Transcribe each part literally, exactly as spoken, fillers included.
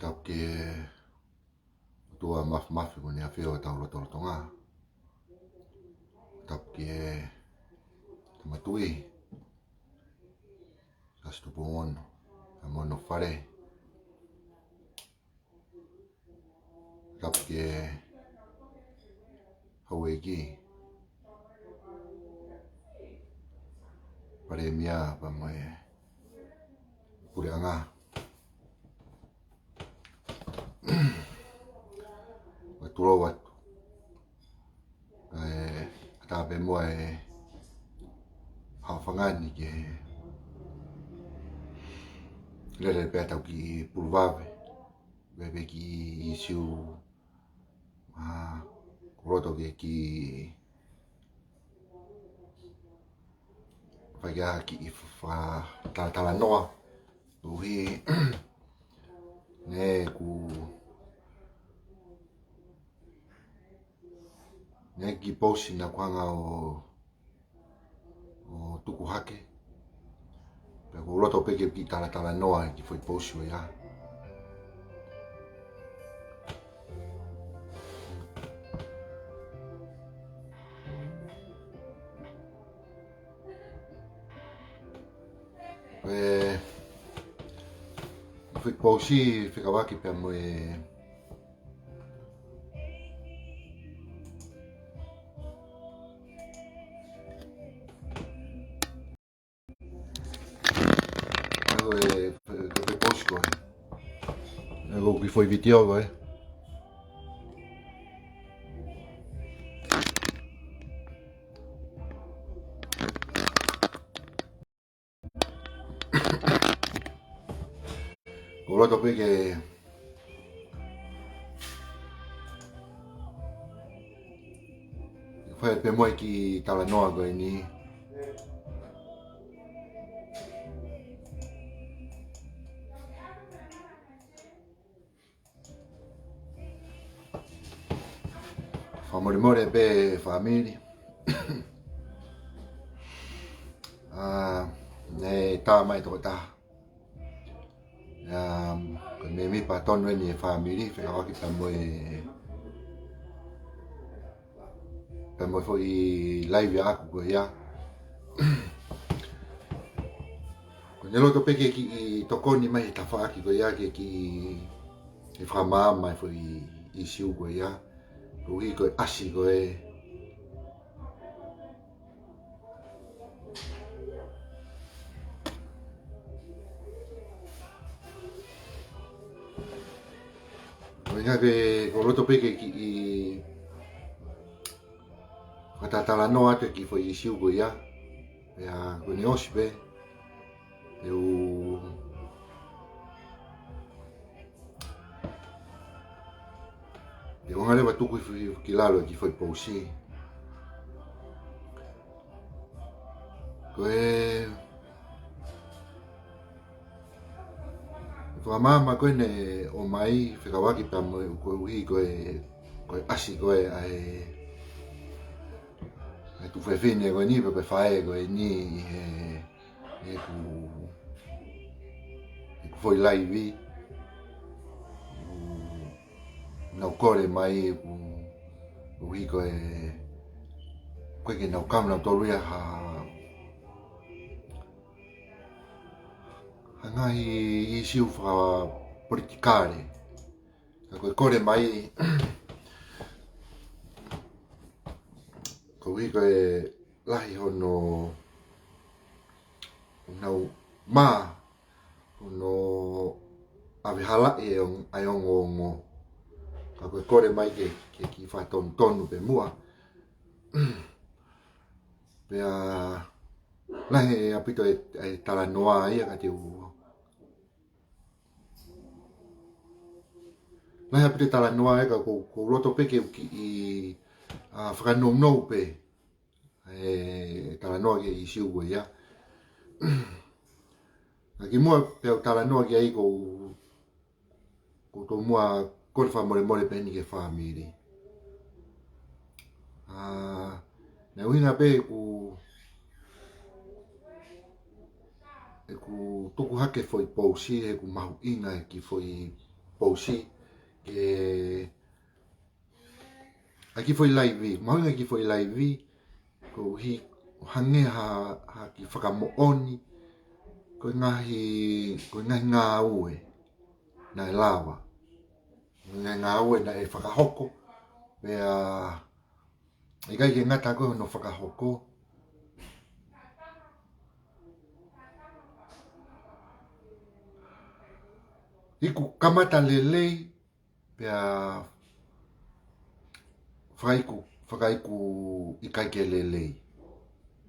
Tapu ki he ʻOtua Māfimafi mo ʻEne ʻAfio ʻi hotau lotolotonga. Tapu ki he Tama Tuʻi, Siaosi Tupou Ono, Tama Ono Fale. Tapu ki he Houʻeiki, Palēmia pea mo e Puleʻanga. Ua tulou atu. ʻE, ʻatā pē muʻa e haʻofanga ni ke lele pē ʻetau kiʻi pulu vave, pea pē kiʻi ʻīsiu, ʻa, ʻoku ou loto ke kiʻi fai ha kiʻi fa-, fa-, talatalanoa. Koeʻuhi ne ku, ne kiʻi pousi naʻa ku hanga ʻo, ʻo tuku hake. Pea ʻoku ou loto pē ke kiʻi talatalanoa ki he foʻi pousi ko ia. Ko e foʻi pousi fekauʻaki pea mo e, ko e, ko e foʻi pousi ko ē. Ko e kiʻi foʻi vitiō ko ē. ʻOku ou loto pē ke fai pē muʻa e kiʻi talanoa ko eni. Fakamolemole pē fāmili. ʻA, ne tā mai tokotaha. ʻA, ko e mēmipa tonu eni e fāmili, fekauʻaki pea mo e, pea mo e foʻi laivi ʻaʻaku ko ia. Ko ʻene loto pē ke kiʻi tokoni mai he tafaʻaki ko ia ke kiʻi, ke fakamaama e foʻi ʻīsiu ko ia. Koeʻuhi ko e ʻasi ko ē. Ko e ʻuhinga ke, ʻoku ou loto pē ke kiʻi fakatatalanoa atu e kiʻi foʻi ʻīsiu ko ia. Pea ko ʻene ʻosi pē, te u, te u hanga leva ʻo tuku hifo ki lalo e kiʻi foʻi pousi. Ko e fakamaama ko ē ne ʻomai fekauʻaki pea mo e, koeʻuhi ko e, ko e ʻasi ko ē ʻa e, ʻa e tuofefine ko eni, pe ko e faʻē ko eni ʻi he, ʻi heʻeku, ʻi heʻeku foʻi laivi. ʻOku nau kole mai, ʻoku, koeʻuhi ko e, ko e ke nau kau nautolu ia ha, ha ngaahi ʻīsiu fakapolitikale. Ka ko e kole mai, koeʻuhi ko e lahi hono, hono mā, hono ʻave halaʻi e on-, ʻa e ongoongo. Ka ko e kole mai ke, ke kiʻi fakatonutonu pē muʻa. Pea lahi ʻaupito e, e talanoa ia ka te u, lahi ʻaupito e talanoa ia ka ʻoku, ʻoku ou loto pē ke u kiʻi, ʻa, fakanounou pē e talanoa ki he ʻīsiu ko ia. Ka kimuʻa pea u talanoa ki ai ʻoku ou, ʻoku ou tomuʻa kole fakamolemole pē eni ki he fāmili. ʻA, naʻe ʻuhinga pē ʻeku, ʻeku tuku hake foʻi pousi, he ʻoku mahuʻinga e kiʻi foʻi pousi ke ʻai e kiʻi foʻi laivi, mahuʻinga e kiʻi foʻi laivi, koeʻuhi ʻo hangē ha, ha kiʻi fakamoʻoni, ko e ngaahi, ko e ngaahi ngāue naʻe lava. Ko e ngaahi ngāue naʻe fakahoko, pea ʻikai ke ngata ko hono fakahoko. ʻIkai ke kamata lelei, pea fakaiku, fakaiku ʻikai ke lelei.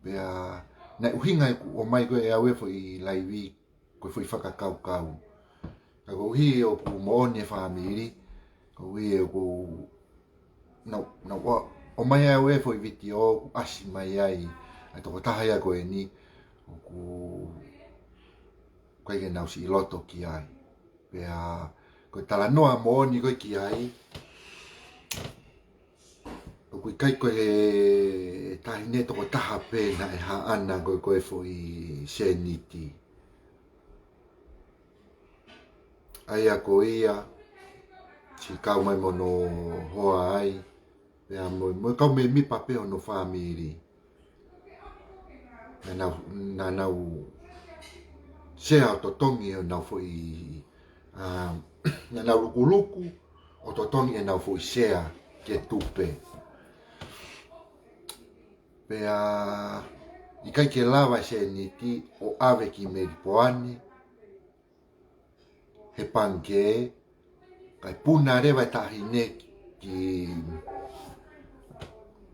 Pea naʻe ʻuhinga ʻeku ʻomai ko ē ʻe au e foʻi laivi, ko e foʻi fakakaukau. Ka koeʻuhi ʻoku moʻoni e fāmili, koeʻuhi ʻoku nau, nau ʻo, ʻomai ʻe au e foʻi vitiō ʻoku ʻasi mai ai ʻa e tokotaha ia ko eni, ʻoku ʻikai ke nau siʻi loto ki ai. Pea ko e talanoa moʻoni ko ē ki ai, ʻoku ʻikai ko e taʻahine tokotaha pē naʻe haʻana ko ē ko e foʻi sēniti. ʻA ia ko ia, siʻi kau mai mo hono hoa ai, pea mo, mo e kau mēmipa pē hono fāmili. Naʻa nau, naʻa nau sea ʻo totongi ʻenau foʻi, ā, naʻa nau lukuluku ʻo totongi ʻenau foʻi sea ke tupe. Pea ʻikai ke lava e sēniti ʻo ʻave ki Melipoane he pangikē, kae puna leva e taʻahine ki,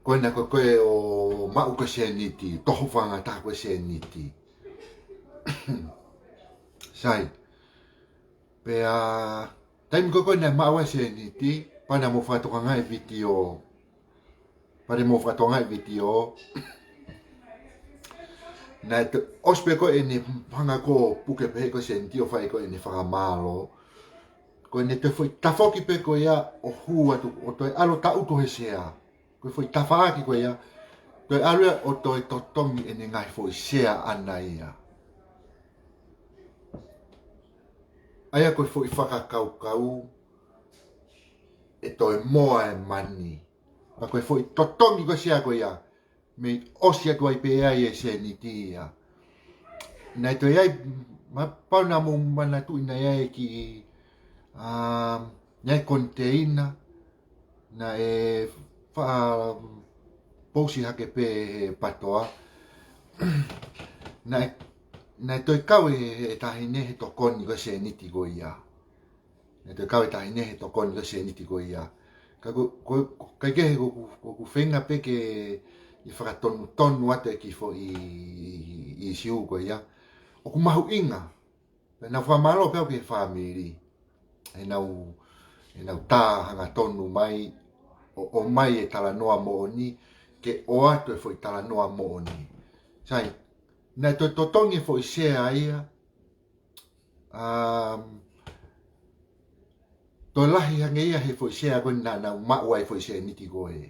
ko ena ko ē ko ē ʻo maʻu ko ē sēniti, toho faingataʻa ko ē sēniti. Sai. Pea taimi ko ē ko ē naʻe maʻu ai e sēniti, pea naʻa mou fakatokangaʻi e vitiō. Pea te mou fakatokangaʻi e vitiō. Naʻe toe ʻosi pē ko ē ʻene hanga ko ē ʻo puke pē ko ē sēniti ʻo fai ko ē ʻene fakamālō. Ko ʻene toe foʻi tafoki pē ko ia ʻo hū atu, ʻo toe ʻalu ʻo taʻutu he sea. Ko e foʻi tafaʻaki ko ia, toe ʻalu ia ʻo toe totongi ʻene ngaahi foʻi sea ʻaʻana ia. ʻA ia ko e foʻi fakakaukau ʻe toe moa e mani. Pea ko e foʻi totongi ko ē sea ko ia, mei ʻosi atu ai pē ai e sēniti ia. Naʻe toe ʻi ai, ma, pau naʻa mou manatuʻi naʻe ʻi ai e kiʻi, ā, naʻe ʻi ai e koniteina, naʻe faʻa pousi hake pē he PATOA. Naʻe, naʻe toe kau e, e taʻahine he tokoni ko ē sēniti ko ia. Naʻe toe kau e taʻahine he tokoni ko ē sēniti ko ia. Ka ko, ko, ko, ʻikai ke he ko, ko, ko ʻeku feinga pē ke ʻi fakatonutonu atu e kiʻi foʻi ʻīsiu ko ia. ʻOku mahuʻinga. Pea naʻa fakamālō pē au ki he fāmili. ʻEnau, ʻenau tā hangatonu mai, ʻo, ʻomai e talanoa moʻoni, ke ʻoatu e foʻi talanoa moʻoni. Sai, naʻe toe totongi e foʻi sea ia, um, toe lahi ange ia he foʻi sea ko ē naʻa nau maʻu ai e foʻi sēniti ko ē.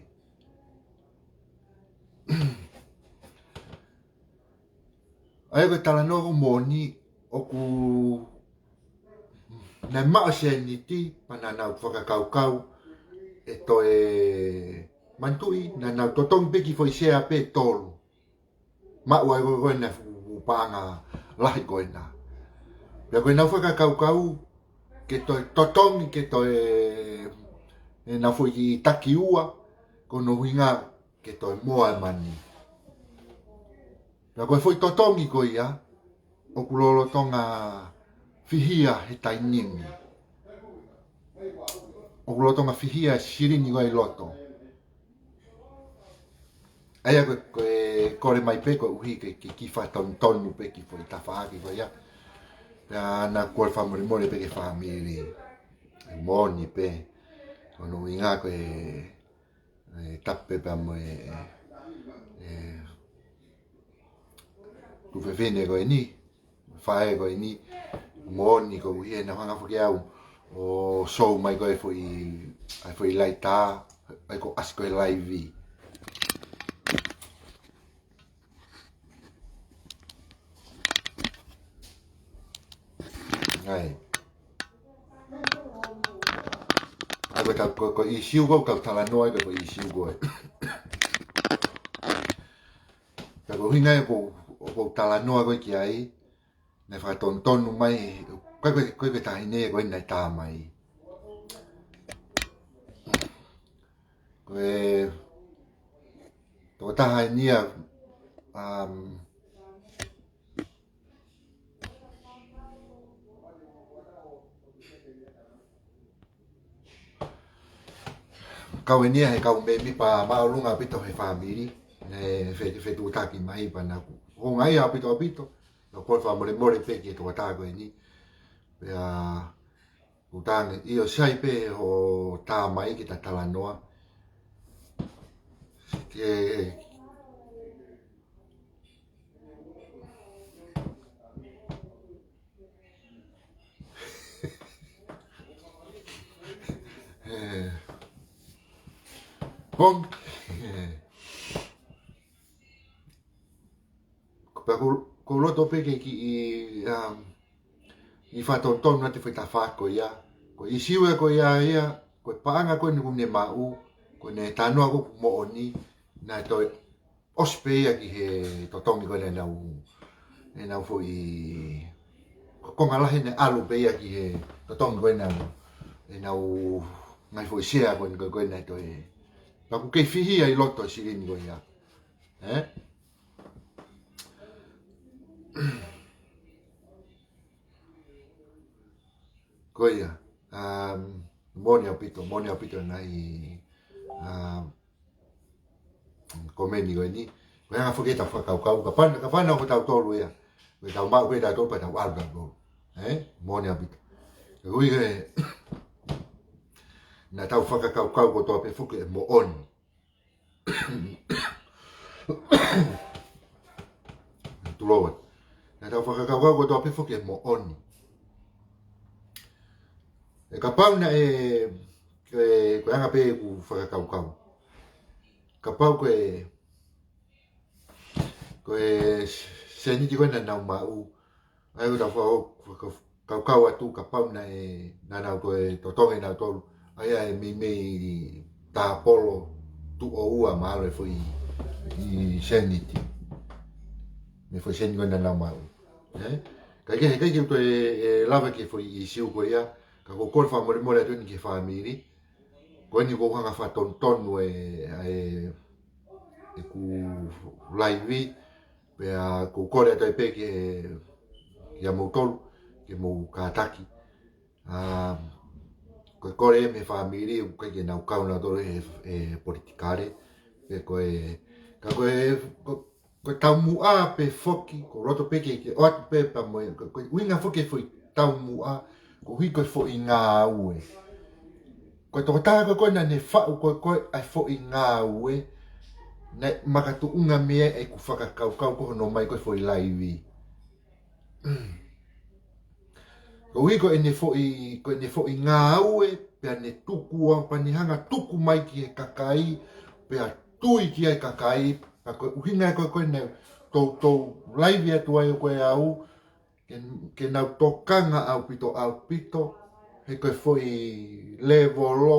ʻA ia ko e talanoa ko ē moʻoni ʻoku naʻe maʻu e sēniti pea naʻa nau fakakaukau ʻe toe manatuʻi, naʻa nau totongi pē kiʻi foʻi sea pē ʻe tolu. Maʻu ai ko ē ko ena fuʻu, fuʻu paʻanga lahi ko ena. Pea ko ʻenau fakakaukau ke toe totongi ke toe ʻenau foʻi kiʻi taki ua, ko hono ʻuhinga ke toe moa e mani. Pea ko e foʻi totongi ko ia, ʻoku lolotonga fihia he taimi ni. ʻOku lolotonga fihia e silini ko ē ʻi loto. ʻA ia ko e, ko e kole mai pē koeʻuhi ke, ke kiʻi fakatonutonu pē kiʻi foʻi tafaʻaki ko ia. Pea naʻa ku kole fakamolemole pē ki he fāmili. ʻE moʻoni pē. Ko hono ʻuhinga ko e, ʻe tapu pē pea mo e, e, tuofefine ko eni, faʻē ko eni, moʻoni koeʻuhi ʻenau hanga foki au ʻo sou mai ko ē foʻi, ʻa e foʻi laitā, ʻa ia ko e ʻasi ko ē laivi. ʻAi. Ka ko, ko e ʻīsiu ko ē ʻoku ou talanoa ai, ko e ʻīsiu ko ē. Ka ko e ʻuhinga ia ʻoku ou, ʻoku ou talanoa ko ē ki ai, naʻe fakatonutonu mai, ko e, ko e, ko e taʻahine ko ē naʻe tā mai. Ko e tokotaha eni ia, um, kau eni ia he kau mēmipa māʻolunga ʻaupito he fāmili, ne fe-, fetuʻutaki mai pea naʻá ku houngaʻia ʻaupito ʻaupito, naʻá ku kole fakamolemole pē ki he tokotaha ko eni. Pea ʻoku tangi, ʻio sai pē hoʻo tā mai ke ta talanoa. Ke Eh, Pong. Eh. Pea ʻoku ou, ʻoku ou loto pē ke kiʻi, um, kiʻi fakatonutonu atu e foʻi tafaʻaki ko ia. Ko e ʻīsiu ia ko ia ia, ko e paʻanga ko eni ʻoku ne maʻu, ko ʻene talanoa ko ē ʻoku moʻoni, naʻe toe ʻosi pē ia ki he totongi ko ē ʻenau, ʻenau foʻi, ko e konga lahi naʻe ʻalu pē ia ki he totongi ko ē ʻenau, ʻenau ngaahi foʻi sea ko ē, ko ē, ko ē naʻe toe. Pea ʻoku kei fihi ia ʻi loto e silini ko ia. Eh? Ko ia, um, moʻoni ʻaupito, moʻoni ʻaupito e ngaahi, um, komeni ko eni. Ko e anga foki ʻetau fakakaukau, kapau naʻe, kapau naʻe ʻoku tau tolu ia. Ko ʻetau maʻu ko ē ʻetau tolu pea tau ʻalu ʻetau tolu. Eh? Moʻoni ʻaupito. Ko e ʻuhi ko ē, naʻa tau fakakaukau kotoa pē foki ʻe moʻoni. Tulou atu. Naʻa tau fakakaukau kotoa pē foki ʻe moʻoni. ʻE kapau naʻe, ʻe, ko e anga pē ʻeku fakakaukau. Kapau ko e, ko e sēniti ko ē naʻa nau maʻu, ʻa ia ko ʻetau faka-, faka-, kaukau atu kapau naʻe, naʻa nau toe totongi ʻe nautolu. ʻA ia ʻe meimei tāpolo tuʻo ua mahalo e foʻi sēniti. Mei he foʻi sēniti ko ē naʻa nau maʻu. Eh? Ka ʻikai, ʻikai ke u toe, eh, lave ki he foʻi ʻīsiu ko ia, ka ʻoku ou kole fakamolemole atu eni ki he fāmili. Ko eni ʻoku ou hanga fakatonutonu e, e, ʻeku laivi, pea ʻoku ou kole atu ai pē ki he, kiate kimoutolu, ke mou kātaki. Ah, ko e kole mei he fāmili, ʻoku ʻikai ke nau kau nautolu he, he politikale, pe ko e, ka ko e, ko, ko e taumuʻa pē foki, ʻoku ou loto pē ke, ke ʻoatu pē pea mo e, ko, ko e ʻuhinga foki e foʻi taumuʻa, koeʻuhi ko e foʻi ngāue. Ko e tokotaha ko ē naʻá ne faʻu ko ē, ko ē ʻa e foʻi ngāue, naʻe makatuʻunga mei ai ʻeku fakakaukau ko hono ʻomai ko ē foʻi laivi. Koeʻuhi ko ʻene foʻi, ko ʻene foʻi ngāue, pea ne tuku au, pea ne hanga tuku mai ki he kakai, pea tui ki ai e kakai, pea ko e ʻuhinga ko ē ko ē naʻe toutou laivi atu ai ko ē au, ke, ke nau tokanga ʻaupito, ʻaupito, he ko e foʻi lēvolo,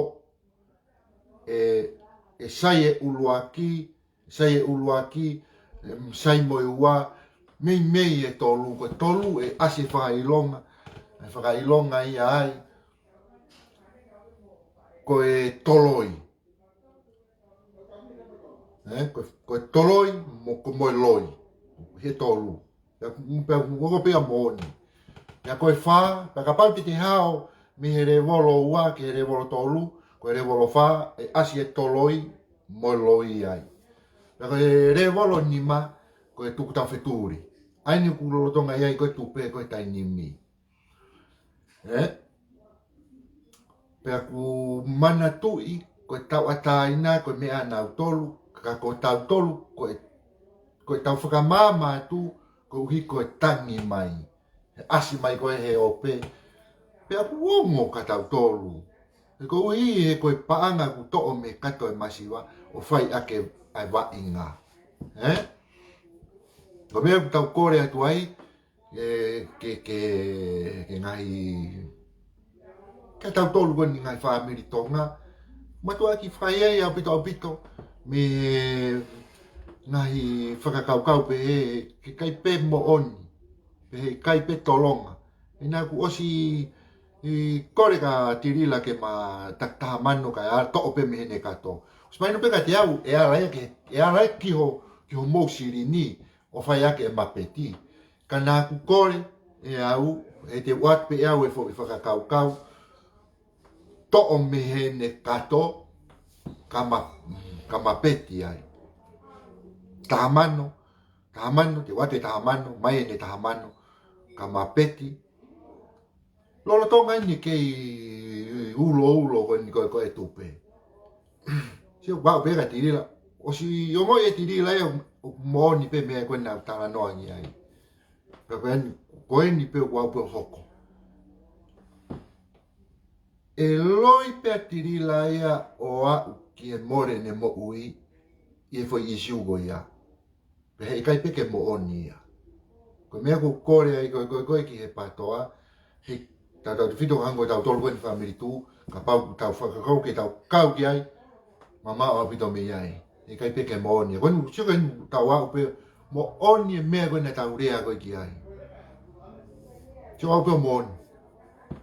ʻe, ʻe sai e ʻuluaki, sai e ʻuluaki, ʻe, sai mo e ua, meimei e tolu, ko e tolu ʻe ʻasi e fakaʻilonga, e fakaʻilonga ia ai, ko e toloi. Eh, ko, ko e toloi mo, ko mo e loi. He tolu. Pea, pea ʻoku hoko pē ia moʻoni. Pea ko e fā, pea kapau te te hao mei he lēvolo ua ki he lēvolo tolu, ko e lēvolo fā, ʻe ʻasi e toloi mo e loi ai. Pea ko e lēvolo nima, ko e tuku taufetuli. ʻA eni ʻoku lolotonga ʻi ai ko e tupe ko e taimi ni. Eh? Pea ʻoku ou manatuʻi, ko e tauʻatāina, ko e meʻa ʻanautolu, ka ko tautolu, ko e, ko ʻetau fakamaama atu, koeʻuhi ko e tangi mai. He ʻasi mai ko ē he ope, pea ʻoku ongo kia tautolu. He koeʻuhi he ko e paʻanga ʻoku toʻo mei he kato e masiva, ʻo fai ʻaki ʻa e vaʻinga. Eh? Ko e meʻa ʻoku tau kole atu ai, ē, ke, ke, ke ngaahi, kia tautolu ko eni ngaahi fāmili Tonga, Mātuʻaki fai ai ʻaupito ʻaupito mei he ngaahi fakakaukau pehē he ʻikai pē moʻoni, pehē he ʻikai pē tolonga. ʻInā kuo ʻosi ʻi kole kia Tilila ke ma taki taha mano kae ʻā toʻo pē mei heʻene kato. ʻOsi mahino pē kiate au, ʻe ala ia ke, ʻe ala ia ki ho, ki homou silini ʻo fai ʻaki e mapeti. Ka naʻa ku kole ʻe au, ʻe te u ʻoatu pē ʻe au e foʻi fakakaukau, toʻo mei heʻene kato, ka ma, ka mapeti ai. Taha mano, taha mano, te u ʻoatu e taha mano, mai ʻene taha mano, ka mapeti. Lolotonga eni kei uloulo ko eni ko e, ko e tupe. Sio, ʻoku ou pehē kia Tilila, ʻosi ongoʻi ʻe Tilila ia ʻoku moʻoni pē meʻa ko ena ʻoku talanoa ki ai. Ka ko eni, ko eni pē ʻoku ou pehē ʻe hoko. ʻE loi pē ʻa Tilila ia ʻo aʻu ki he mole ʻene moʻui ʻi he foʻi ʻīsiu ko ia. Pehē ʻikai pē ke moʻoni ia. Ko e meʻa ʻoku ou kole ai ko e, ko e, ko e ki he PATOA, he tautautefito hangē ko tautolu ko eni Family Tuʻu, kapau ʻoku tau fakakaukau ke tau kau ki ai, mamaʻo ʻaupito mei ai. ʻIkai pē ke moʻoni ia. Ko eni, sio ko eni tau aʻu pē moʻoni e meʻa ko ena tau lea ko e ki ai. Sio aʻu pē moʻoni.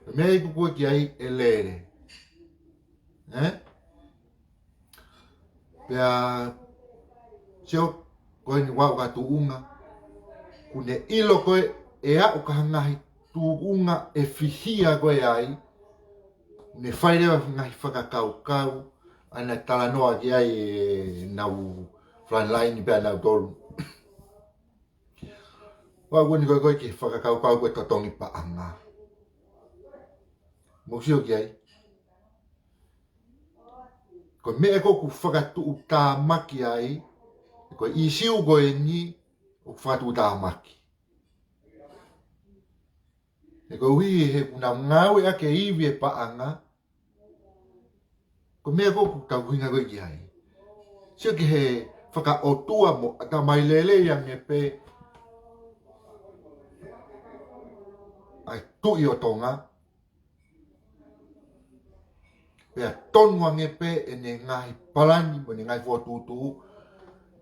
Ko e meʻa ʻoku ko e ki ai ʻe lele. Eh? Pea, sio, ko eni ʻoku aʻu ki ha tuʻunga, kuo ne ʻilo ko ē ʻe aʻu ki ha ngaahi tuʻunga ʻe fihia ko ē ai, ne fai leva ngaahi fakakaukau, ʻa ena talanoa ki ai ʻenau frontline pea nautolu. ʻOku aʻu ko eni ko e, ko e ki he fakakaukau ko e totongi paʻanga. Mou sio ki ai. Ko e meʻa ko ē ʻoku fakatuʻutāmaki ai, ko e ʻīsiu ko eni ʻoku fakatuʻutāmaki. He koeʻuhi he ʻoku nau ngāueʻaki e ivi e paʻanga, ko e meʻa ko ē ʻoku tau ʻuhinga ko ē ki ai. Sio ki he fakaʻotua mo ʻatamai lelei ange pē ʻa e Tuʻi ʻo Tonga, pea tonu ange pē ʻene ngaahi palani mo ʻene ngaahi fokotuʻutuʻu,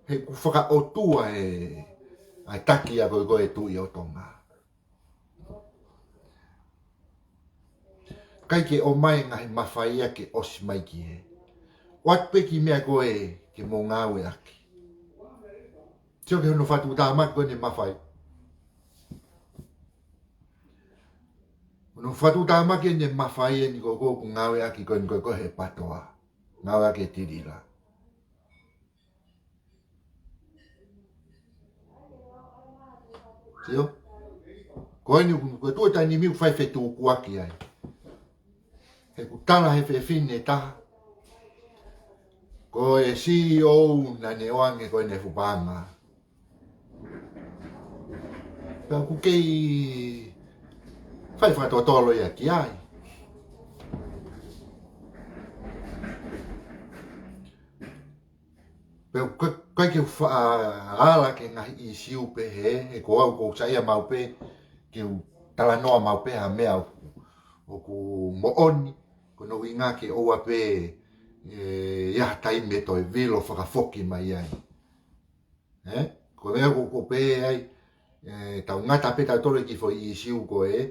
he ʻoku fakaʻotua e, ʻa e taki ia ko e, ko e Tuʻi ʻo Tonga. ʻIkai ke ʻomai ngaahi mafai ia ke ʻosi mai ki hē. ʻOatu pē kiʻi meʻa ko ē ke mou ngāueʻaki. Sio ki hono fakatuʻutāmaki ko eni e mafai. Hono fakatuʻutāmaki eni e mafai eni ko ē ʻoku ngāueʻaki ko eni ko e, ko e he PATOA. Ngāueʻaki ʻe Tilila. Sio? Ko eni ʻoku, ko e tuʻu e taimi ni ʻoku fai fetukuaki ai. He ʻoku tala he fefine ʻe taha, ko e CEO naʻa ne ʻoange ko eni e fuʻu paʻanga. Pea ʻoku kei fai fakatotolo ia ki ai. Pea ʻoku ʻikai ke u faʻa ala ki he ngaahi ʻīsiu pehē, he ko au ʻoku ou saiʻia maʻu pē ke u talanoa maʻu pē ha meʻa ʻoku, ʻoku moʻoni, ko hono ʻuhinga ke ʻoua pē ʻe ʻi ai ha taimi ʻe toe vilo fakafoki mai ai. Eh? Ko e meʻa ʻoku ou pehē ai, ē, tau ngata pē tautolu ki he foʻi ʻīsiu ko ē,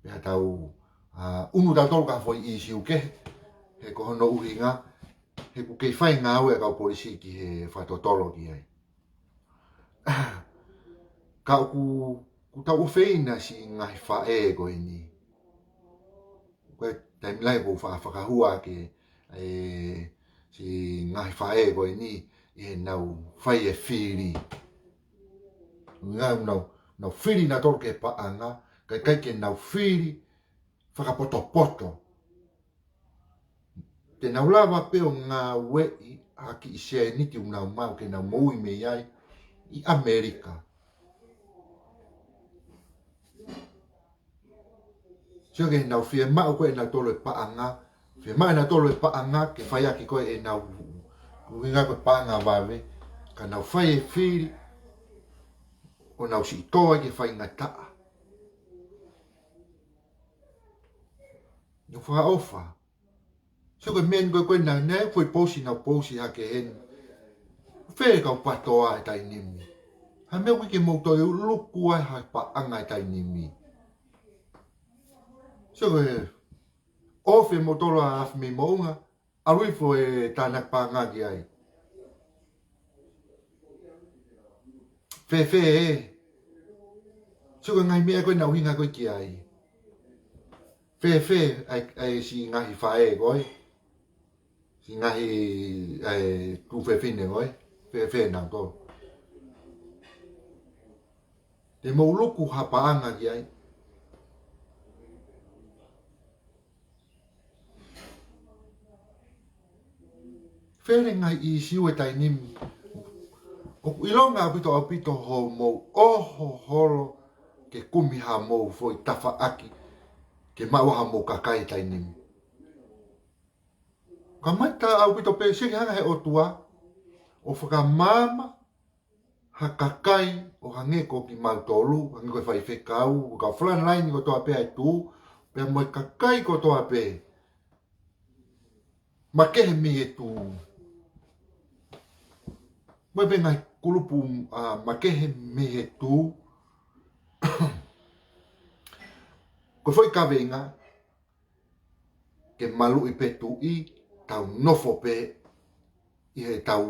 pea tau, ʻa, ʻunu tautolu ki ha foʻi ʻīsiu kehe, he ko hono ʻuhinga, he ʻoku kei fai ngāue ʻa e kau polisi ki he fakatotolo ki ai. Ka ʻoku, ʻoku tau ʻofeina siʻi ngaahi faʻē ko eni. Ko e taimi lahi ʻoku ou faʻa fakahua ʻaki e siʻi ngaahi faʻē ko eni ʻi heʻenau fai e fili. Ngaahi nau, nau fili nautolu ki he paʻanga, kae ʻikai ke nau fili fakapotopoto. Te nau lava pē ʻo ngāueʻi ha kiʻi sēniti ʻoku nau maʻu ke nau moʻui mei ai ʻi ʻAmelika. Sio ki heʻenau fiemaʻu ko ē ʻe nautolu e paʻanga, fiemaʻu ʻe nautolu e paʻanga ke fai ʻaki ko ē ʻenau, ko e ʻuhinga ko e paʻanga vave, ka nau fai e fili ʻo nau siʻi tō ai ke faingataʻa. Nau fakaʻofa. Sio ko e meʻa ni ko ē ko ē naʻe, naʻe foʻi pousi naʻa ku pousi hake heni. Fē kau PTOA he taimi ni? Ha meʻa ʻoku ʻikai ke mou toe ʻuluku ai ha paʻanga he taimi ni. Sio ko e ofi moutolu ʻa Afimeimoʻunga, ʻalu hifo e tānaki paʻanga ki ai. Fēfē ē? Sio ko e ngaahi meʻa ko ē naʻe ʻuhinga ko ē ki ai. Fēfē ʻa e, ʻa e siʻi ngaahi faʻē ko ē, siʻi ngaahi, ʻa e tuofefine ko ē, fēfē nautolu? Te mou ʻuluku ha paʻanga ki ai. Fēfē ngaahi ʻīsiu he taimi ni? ʻOku ʻilonga ʻaupito ʻaupito hoʻomou ʻoho holo ke kumi haʻamou foʻi tafaʻaki ke maʻu haʻamou kakai he taimi ni. Kamata ʻaupito pē, sio ki he hanga he ʻOtua ʻo fakamaama ha kakai ʻo hangē ko kimautolu, hangē ko e faifekau, ko e kau frontline kotoa pē ʻa e tuʻi, pea mo e kakai kotoa pē makehe mei he tuʻi. Mo e pē ngaahi kulupu, ʻa, makehe mei he tuʻi. Ko e foʻi kaveinga, ke maluʻi pē tuʻi, tau nofo pē ʻi heʻetau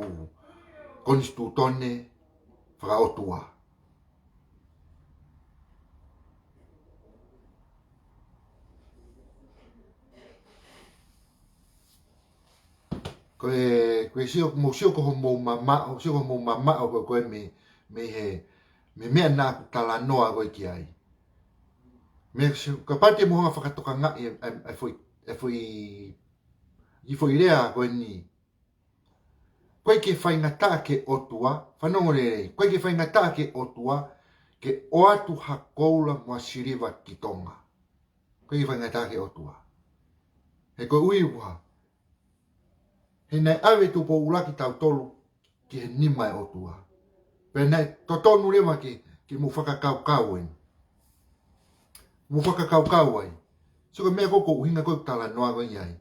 konisitūtone fakaʻotua. Ko e, ko e sio, mou sio ko hoʻomou mamaʻo, sio ko hoʻomou mamaʻo ko ē, ko ē mei, mei he, mei he meʻa naʻa ku talanoa ko ē ki ai. Mei he, kapau te mou hanga fakatokangaʻi e, e, e foʻi, e foʻi, e foʻi lea ko eni. ʻOku ʻikai ke faingataʻa ki he ʻOtua, fanongo lelei, ʻoku ʻikai ke faingataʻa ki he ʻOtua ke ʻoatu ha koula mo ha siliva ki Tonga. ʻOku ʻikai ke faingataʻa ki he ʻOtua. He ko e ʻuhinga, he naʻe ʻave Tupou ʻUluaki tautolu ki he nima ʻo e ʻOtua. Pea naʻe totonu leva ke, ke mou fakakaukau ai. Mou fakakaukau ai. Sio ko e meʻa ko ē ʻoku ou ʻuhinga ko ē ʻeku talanoa ko ē ai.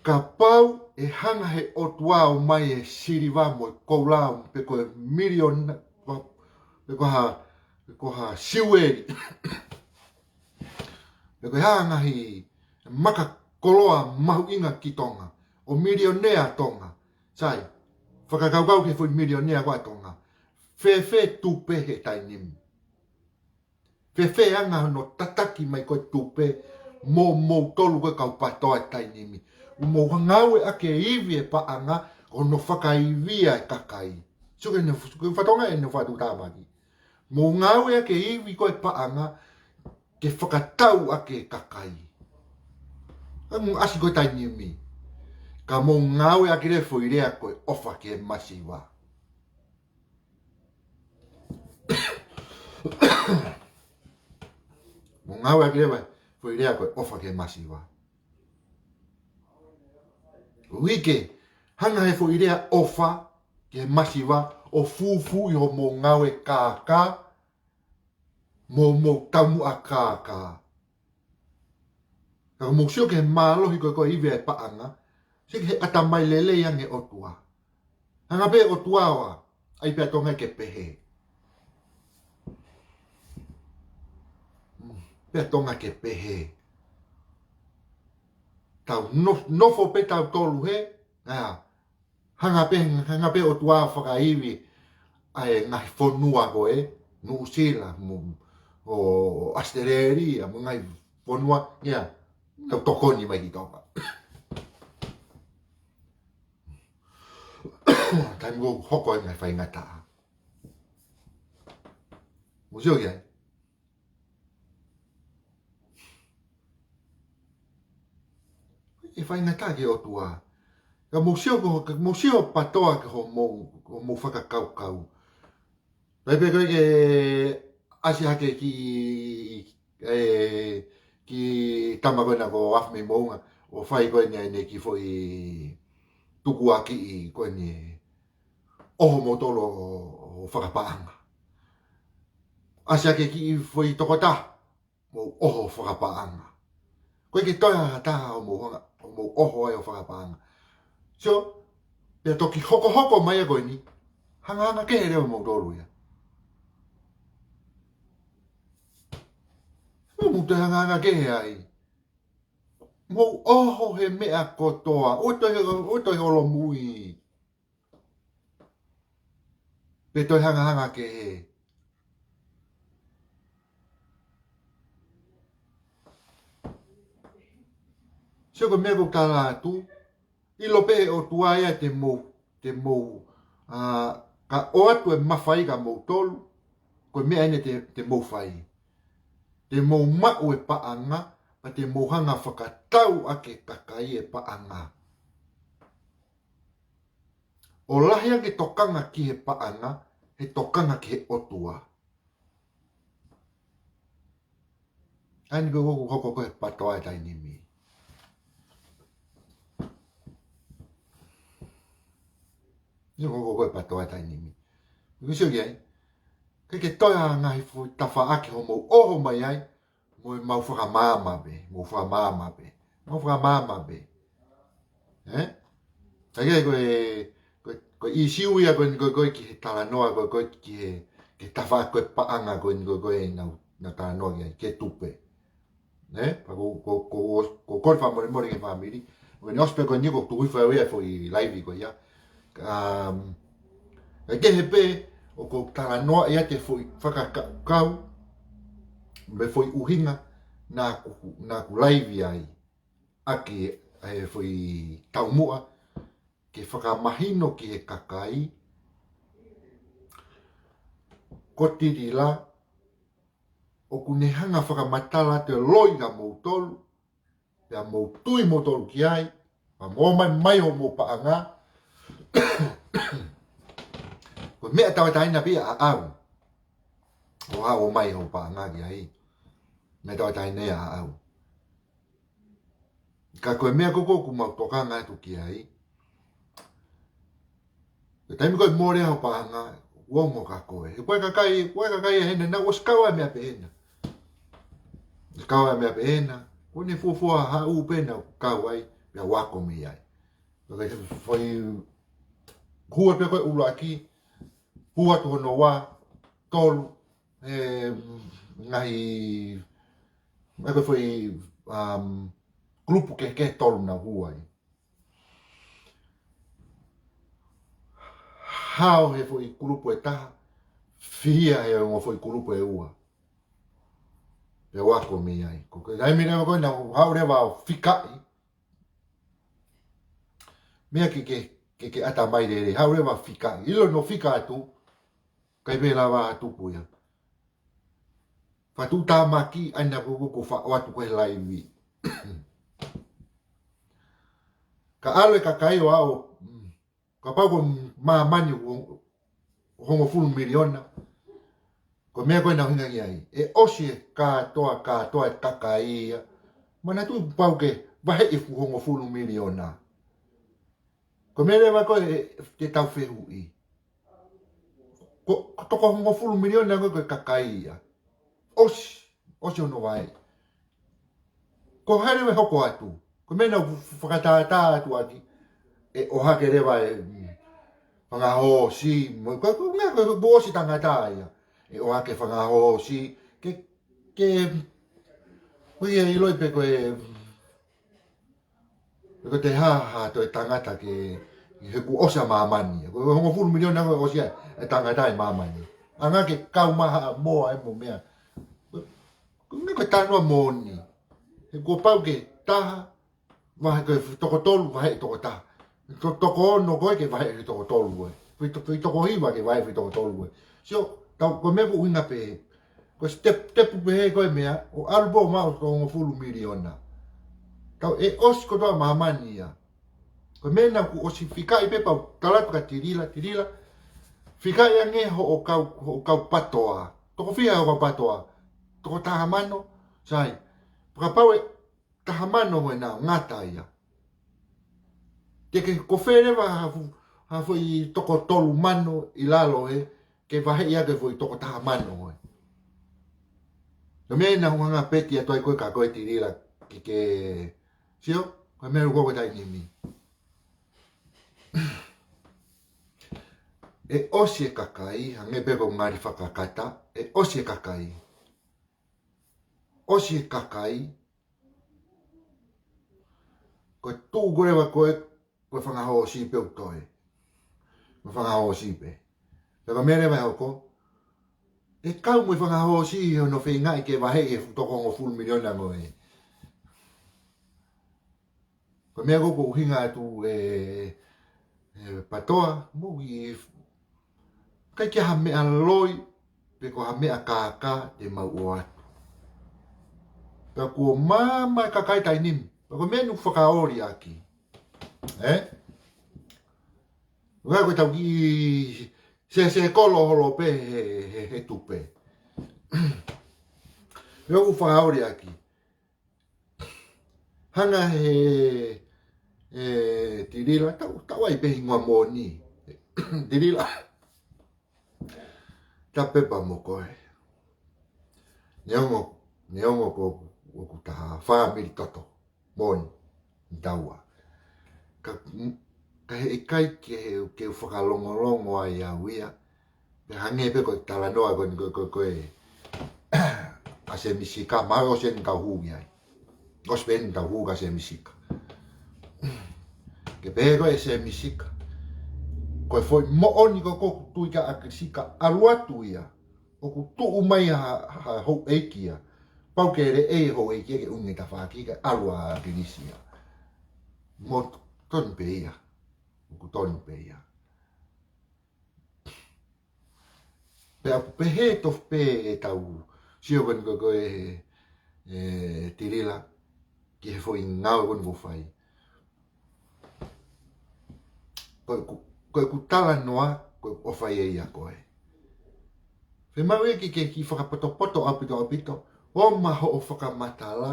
Kapau ʻe hanga he ʻOtua ʻo ʻomai e siliva mo e koula pe ko e miliona, pe ko ha, pe ko ha siueli, pe ko e hā ngaahi maka koloa mahuʻinga ki Tonga, ʻo milionea Tonga. Sai, fakakaukau ki he foʻi milionea ko ē ʻa Tonga. Fēfē tupe he taimi ni? Fēfē anga hono tataki mai ko ē tupe mo moutolu ko ē kau PTOA he taimi ni? ʻOku mou ngāueʻaki e ivi e paʻanga ʻo hono fakaivia e kakai. Sio ki heʻene, ko e fatongia ʻene fakatuʻutāmaki. Mou ngāueʻaki e ivi ko ē paʻanga ke fakatau ʻaki e kakai. Ka mou ʻasi ko ē he taimi ni, ka mou ngāueʻaki leva e foʻi lea ko e ʻofa ki he masiva. Mou ngāueʻaki leva e foʻi lea ko e ʻofa ki he masiva. ʻOku ʻikai ke hanga he foʻi lea ʻofa ki he masiva ʻo fufū ʻi hoʻomou ngāue kākā, mo hoʻomou taumuʻa kākā. Ka mou sio ki he mālohi ko ē ko e ivi e paʻanga, sio ki he ʻatamai lelei ange ʻo e ʻOtua. Hanga pē ʻOtua ʻo ʻai pē ʻa Tonga ke pehē. Mm, pē ʻa Tonga ke pehē. Tau no-, nofo pē tautolu hē, ʻa, hanga pē, hanga pē ʻOtua ʻo fakaivi ʻa e ngaahi fonua ko ē, Nuʻusila, mo, ʻo ʻAositelēlia, mo e ngaahi fonua, ia, tau tokoni mai ki Tonga. Taimi ʻoku hoko ai e ngaahi faingataʻa. Mou sio ki ai. ʻE faingataʻa ki he ʻOtua. Ka mou sio ko, ka mou sio PTOA ki hoʻomou, hoʻomou fakakaukau. Pea pē ko ē ke ʻasi hake ki, ē, ki he tama ko ena ko Afimeimoʻunga, ʻo fai ko eni ʻene kiʻi foʻi tukuakiʻi ko eni ʻo hoʻomoutolu ʻo fakapaʻanga. ʻAsi hake kiʻi foʻi tokotaha, mou ʻoho fakapaʻanga. ʻOku ʻikai ke toe ʻi ai ha taha ʻoku mou hanga, ʻoku mou ʻoho ai ʻo fakapaʻanga. Sio, pea toki hokohoko mai ia ko eni, hangahanga kehe leva moutolu ia. Mou toe hangahanga kehe ai. Mou ʻoho he meʻa kotoa. ʻOku toe, ʻoku toe holomui. Pea toe hangahanga kehe. Sio ko e meʻa ʻoku ou tala atu, ʻilo pē ʻe he ʻOtua ia te mou, te mou, ā, ka ʻoatu e mafai kia moutolu, ko e meʻa eni te, te mou fai. Te mou maʻu e paʻanga, pea te mou hanga fakatau ʻaki e kakai e paʻanga. ʻO lahi ange tokanga ki he paʻanga, he tokanga ki he ʻOtua. ʻA eni pē ʻoku hoko ko e PTOA he taimi ni. ʻOku hoko ko e PTOA he taimi ni. ʻOku sio ki ai. ʻIkai ke toe ʻi ai ha ngaahi foʻi tafaʻaki ʻoku mou ʻoho mai ai, mou, mou fakamaama pē, mou fakamaama pē, mou fakamaama pē. Ē? Ka ʻikai ko e, ko e, ko e ʻīsiu ia ko eni ko e, ko e ki he talanoa, ko e, ko e ki he, ki he tafaʻaki ko e paʻanga ko eni ko e, ko e naʻa, naʻa ku talanoa ki ai, ki he tupe. Ē? Pea ko, ko, ko, ko, ko e kole fakamolemole ki he fāmili. Ko eni ʻosi pē ko eni ʻoku ou tuku hifo au ia e foʻi live ko ia. Um, ʻe kehe pē ʻoku ou talanoa ia ki he foʻi fakakaukau, mo e foʻi ʻuhinga naʻa ku, naʻa ku live ai ʻaki e foʻi taumuʻa, ke fakamahino ki he kakai, ko Tilila, ʻoku ne hanga fakamatala atu e loi kia moutolu, pea mou tui moutolu ki ai, pea mou ʻomai mai hoʻomou paʻanga, ko e meʻa tauʻatāina pē ia ʻaʻau. ʻO haʻu ʻo ʻomai hoʻo paʻanga ki ai. Meʻa tauʻatāina ia ʻaʻau. Ka ko e meʻa ko ē ʻoku mau tokanga atu ki ai. Ko e taimi ko ē mole ai hoʻo paʻanga, ʻoku ongo kia koe. He ko e kakai, ko e kakai ʻe hena, naʻa ku ʻosi kau ai e meʻa pehē na. ʻOsi kau ai e meʻa pehē na. Ko ʻene fuofua haʻu pē naʻa ku kau ai, pea u ako mei ai. Ko e foʻi hua pē ko ē ʻuluaki, hua atu hono ua, tolu, e, ngaahi, ngaahi ko e foʻi, um, kulupu kehekehe tolu naʻa ku hū ai. Hao he foʻi kulupu ʻe taha, fihia he ongo foʻi kulupu ʻe ua. Pea u ako mei ai. Ko e taimi leva ko ē naʻa ku haʻu leva ʻo fikaʻi. Meʻa ke, ke, ke, ke ʻata mai lelei. Haʻu leva fikaʻi. ʻIlo hono fika atu, ʻikai pē lava ʻo tupu ia. Fakatuʻutāmaki ʻa ena ko ē ʻoku ou faʻo atu ko ē he laivi. Ka ʻalu e kakai ʻo aʻu, mm, kapau ko e māmani ʻoku hongofulu miliona. Ko e meʻa ko ē naʻa ku ʻuhinga ki ai. ʻE ʻosi e kātoa, kātoa e kakai ia. Manatuʻi pau ke vaheʻi e fuʻu hongofulu miliona. Ko e meʻa leva ko ē te tau fehuʻi. Ko, ko e toko hongofulu miliona ko ē ko e kakai ia. ʻOsi, ʻosi hono vaheʻi. Ko hai leva ʻe hoko atu. Ko e meʻa naʻa ku fakatātā atu ʻaki. ʻE ʻohake leva e, mm, fanga hoosi. Mo, ko, ko, ngā, ko, ko, ʻosi tangata ia. ʻE ʻohake fanga hoosi. Ke, ke, ko ia ʻiloʻi pē ko e, Ko e te hā, hā toe tangata ke, he kuo ʻosi ʻa māmani. Ko e hongofulu miliona ko e ʻosi ʻa e tangata ʻi māmani. ʻAnge ke kau maha moa e mo meʻa. Ko e, ko e talanoa moʻoni. He kuo pau ke taha, vahe ko e toko tolu, vahe toko taha. To-, toko ono ko ē ke vahe toko tolu ko ē. Foʻi to-, foʻi toko hiva ke vahe foʻi toko tolu ko ē. Sio, tau, ko e meʻa ʻoku ʻuhinga pē. Ko e step, step pē he ko e meʻa, ʻo ʻalu pē ʻo maʻu e toko hongofulu miliona. Tau ʻe ʻosi kotoa māmani ia. Ko e meʻa naʻa ku ʻosi fikaʻi pē pea u tala atu kia Tilila, Tilila. Fikaʻi ange hoʻo kau, hoʻo kau PTOA. Toko fiha hoʻo kau PTOA. Toko taha mano, sai. Kapau ʻe taha mano ko ē naʻa ngata ia. Ke ke ko fē leva ha fu-, ha foʻi toko tolu mano ʻi lalo ē, ke vaheʻi ʻaki e foʻi toko taha mano ko ē. Ko e meʻa naʻa ku hanga peti atu ai ko ē kia koe Tilila. ke ke sio, ko e meʻa ʻoku ou taimi ni. ʻE ʻosi e kakai, hangē pē ko e ngali fakakata, ʻe ʻosi e kakai. ʻOsi e kakai, ko e tuʻu ko ē ʻa koe, ko e fanga hoosi pē ʻoku toe. Mo e fanga hoosi pē. Pea ko e meʻa leva ʻe hoko, ʻe kau mo e fanga hoosi ʻi hono feingaʻi ke vaheʻi e fuʻu toko hongofulu miliona ko ē. Ko e meʻa ko ē ʻoku ou ʻuhinga atu ē, ē Patoa, mou ʻikai ke ʻi ai ha meʻa loi, pe ko ha meʻa kākā te mau ʻoatu. Pea kuo maama e kakai taimi ni, pea ko e meʻa ʻoku fakaoli ʻaki. Ē? Ka ko e tau kiʻi sēsē kolo holo pē he, he, he tupe. Pea ʻoku fakaoli ʻaki. Hanga he, ē, Tilila, tau, tau ʻai pē hingoa moʻoni. Tilila. Tapu pē mo koe. Neongo, neongo ko, ʻoku ta fāmili toto moʻoni ʻi taua. Ka, ka heʻikai ke, ke u fakalongolongo ai au ia. Pea hangē pē ko e talanoa ko eni ko, ko, ko ē ʻa Sēmisi Sika, mahalo ʻosi eni kau hū ki ai. ʻOsi pē eni kau hū kia Sēmisi Sika. Ke pehē ko ē Sēmisi Sika, ko e foʻi moʻoni ko ē ʻoku tui ki ai ʻa Sika, ʻalu atu ia, ʻoku tuʻu mai ha, ha houʻeiki ia. Pau ke lele e houʻeiki ia ke ʻuhinga e tafaʻaki ke ʻalu ʻa Kilisi ia. Mo tonu pē ia. ʻOku tonu pē ia. Pea ʻoku pehē tofu pē ʻetau sio ko eni ko, ko ē, ē, Tilila, ki he foʻi ngāue ko eni ʻoku fai. Ko ʻeku, ko ʻeku talanoa, ko ʻeku ʻofa ia ʻia koe. Fiemaʻu ia ke ke kiʻi fakapotopoto ʻaupito ʻaupito, ʻo maʻu hoʻo fakamatala,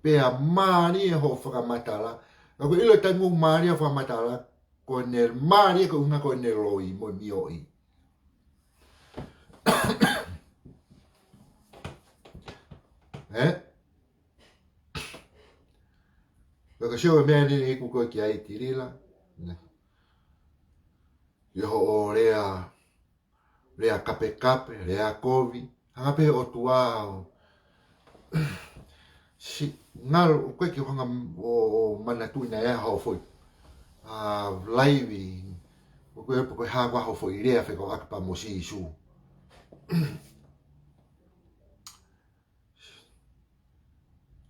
pea mālie hoʻo fakamatala. Ka ʻoku ʻilo e taimi ʻoku mālie hoʻo fakamatala, ko ʻene mālie ko e ʻuhinga ko ʻene loi mo e mioʻi. Ē? Pea ko e sio e meʻa ni ʻoku ʻikai ke ʻi ai Tilila. Nē. ʻI hoʻo lea, lea kapekape, lea kovi. Hanga pē ʻOtua ʻo si, ngalo, ʻoku ʻikai ke u hanga ʻo, ʻo manatuʻi naʻe ʻi ai haʻo foʻi, ā, laivi, ʻoku ʻikai ko e hā ko ā haʻo foʻi lea fekauʻaki pea mo Sīsū.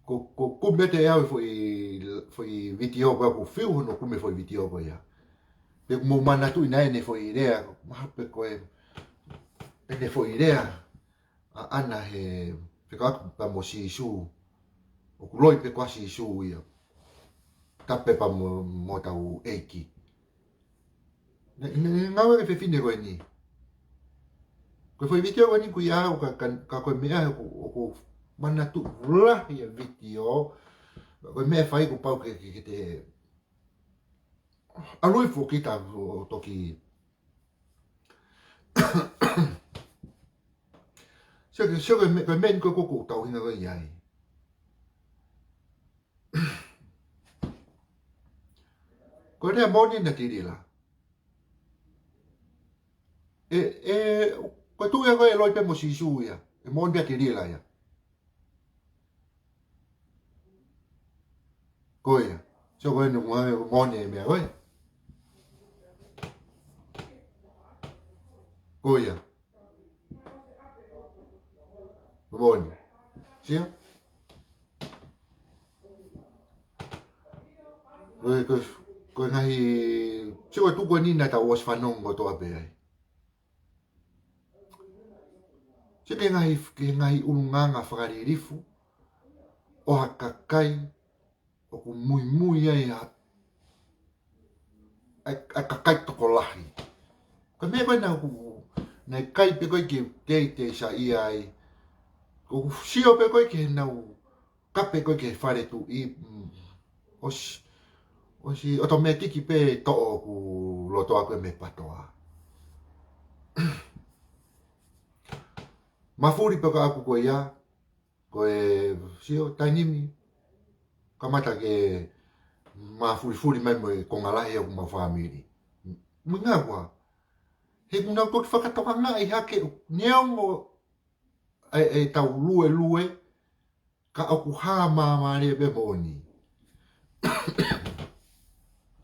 Ko, ko, ko e meʻa te au e foʻi, foʻi vitiō ko ē ʻoku fiu hono kumi foʻi vitiō ko ia. Pe ʻoku mou manatuʻi naʻe ʻi ai ʻene foʻi lea, mahalo pē ko e, ʻene foʻi lea ʻaʻana he fekauʻaki pea mo Sīsū. ʻOku loi pē ko ā Sīsū ia. Tapu pē pea mo, mo hotau ʻEiki. Naʻe, naʻe, naʻe ngāue ki he fefine ko eni. Ko e foʻi vitiō ko eni ʻoku ʻi ai au ka, ka, ka ko e meʻa ʻoku, ʻoku manatuʻi lahi e vitiō. Ko e meʻa fai kuo pau ke, ke, ke te ʻalu hifo kita ʻo toki sio ki, sio ki he meʻa, ko e meʻa ni ko ē ʻoku tau ʻuhinga ko ē ʻi ai. Ko e lea moʻoni ʻa Tilila. ʻE, ʻe, ko e tuʻu ia ko ē ʻe loi pē mo Sīsū ia. ʻE moʻoni pē ʻa Tilila ia. Ko ia. Sio ko ē ʻoku moʻoni e meʻa ko ē. Ko ia. Moʻoni. Sio? Ko e, ko e, ko e ngaahi, sio ko e tuʻu ko eni naʻa tau ʻosi fanongo kotoa pē ai. Sio ki he ngaahi, ki he ngaahi ʻulungaanga fakalilifu ʻo ha kakai ʻoku muimui ai ha, ʻa e, ʻa e kakai tokolahi. Ko e meʻa ko ē naʻa ku, naʻe ʻikai pē ko ē ke, ke te saiʻia ai. ʻOku sio pē ko ē ki heʻenau kape ko ē ki he fale tuʻi, mm, ʻosi, ʻosi ʻotomētiki pē toʻo ʻoku lotoa ko ē mei Patoa. Mafuli pē ko ʻaku ko ia, ko e sio taimi ni, kamata ke mafulifuli mai mo e konga lahi ʻo homau fāmili. Meʻa ngā ua. He ʻoku nau toki fakatokangaʻi hake neongo ʻe, ʻetau luelue, ka ʻoku hā māmālie pē moʻoni.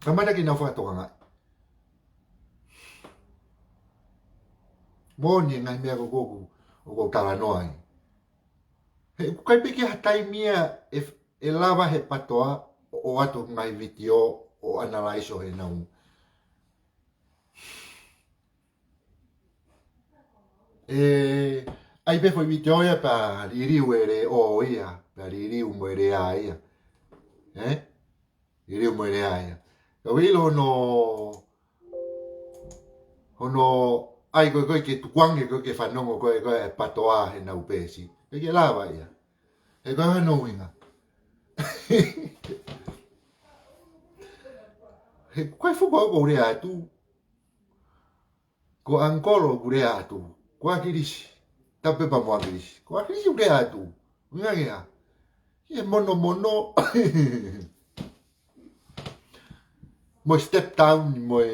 Kamata ke nau fakatokangaʻi. Moʻoni e ngaahi meʻa ko ē ʻoku, ʻoku ou talanoa ai. He ʻoku ʻikai pē ke ʻi ai ha taimi ia ʻe, ʻe lava he PTOA ʻo, ʻoatu ngaahi vitiō ʻo analaiso he nau. ʻE, ʻai pē foʻi vitiō ia pea liliu e leʻo ia, pea liliu mo e lea ia. Ē? Liliu mo e lea ia. Ka ʻoku ʻilo hono, hono ʻai ko ē ko ē ke tukuange ko ē ke fanongo ko ē ko ē e PTOA he nau peesi. Pea ke lava ia. He ko e hā hono ʻuhinga? He ko e fuka ʻoku ou lea atu. Ko ʻAngikolo ʻoku lea atu. Ko ʻAkilisi. Tapu pē mo ʻAkilisi. Ko ʻAkilisi ʻoku lea atu. ʻUhinga ia. ʻI he monomono. Mo e step down, mo e.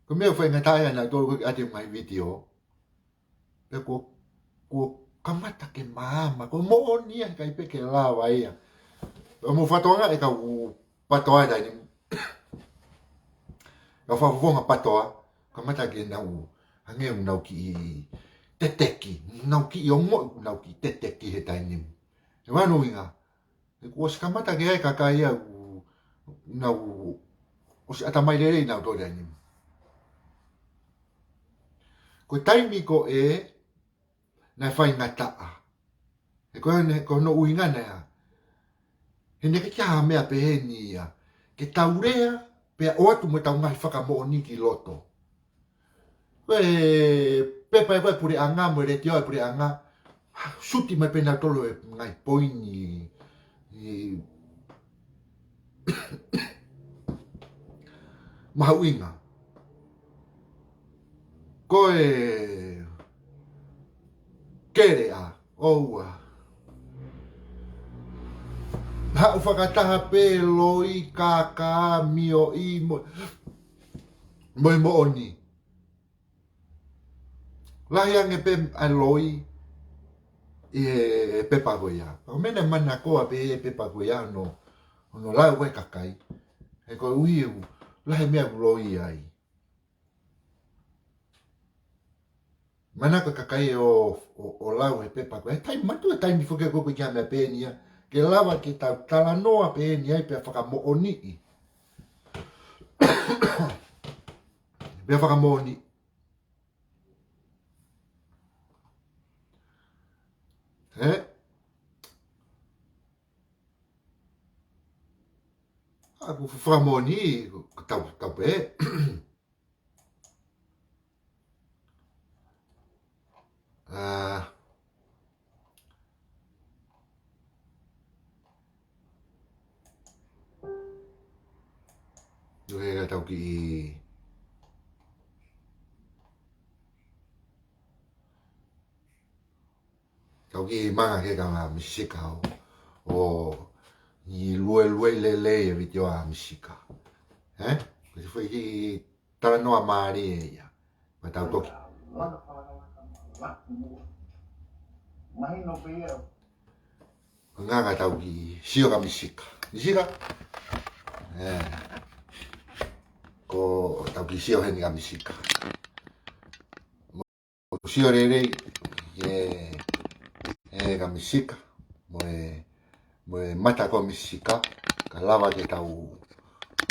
Ko e meʻa ʻoku faingataʻa ai ʻa nautolu ko ē ke ʻoatu e ngaahi vitiō. Pea kuo, kuo kamata ke maama, ko e moʻoni ia he ʻikai pē ke lava ia. Pea mou fakatokangaʻi e kau PTOA taimi ni. Kau fakafofonga PTOA, kamata ke nau, hangē ʻoku nau kiʻi teteki, nau kiʻi ongoʻi, nau kiʻi teteki he taimi ni. He ko e hā hono ʻuhinga? He kuo ʻosi kamata ke ʻi ai e kakai ia ʻoku nau ʻosi ʻatamai lelei nautolu he taimi ni. Ko e taimi ko ē naʻe faingataʻa. He ko e hā, ko hono ʻuhinga naʻe hā. He naʻe ʻikai ke ʻi ai ha meʻa pehē ni ia. Ke tau lea, pea ʻoatu mo ʻetau ngaahi fakamoʻoni ki loto. Ko e pepa ē ko ē puleʻanga mo e letiō ʻa e puleʻanga. Suti mai pē nautolu e ngaahi poini. ʻI, mahuʻinga. Ko e keleʻa, ʻoua. Haʻu fakataha pē loi, kākā, mioʻi, mo, mo e moʻoni. Lahi ange pē ʻa e loi ʻi he pepa ko ia. ʻO meʻa naʻe manakoa pē he pepa ko ia hono, hono lau ʻe he kakai. He koeʻuhi ʻoku lahi e meʻa ʻoku loi ai. Manako e kakai ʻo, ʻo, ʻo lau he pepa ko ē. Taimi, manatuʻi e taimi foki ko ē ʻoku ʻikai ke ʻi ai ha meʻa pehē ni ia. Ke lava ke tau talanoa pehē ni ai pea fakamoʻoniʻi. Pea fakamoʻoniʻi. Ē? ʻA, ko e fakamoʻoni, ko e tau, tau pē. ʻA, ʻoku ʻikai ke tau kiʻi, tau kiʻi manga ke ka ma Misika ʻo, ʻo ʻi luelue lelei e vitiō ʻa Misika. Ē? Ko e foʻi kiʻi talanoa mālie ia. Ma tau toki. Mahino pē ia. Nganga tau kiʻi sio kia Misika. Misika? Ē. Ko tau kiʻi sio heni kia Misika. Mou sio lelei, ē, ē kia Misika. Mo e, mo e mata ko ē ʻa Misika. Ka lava ke tau,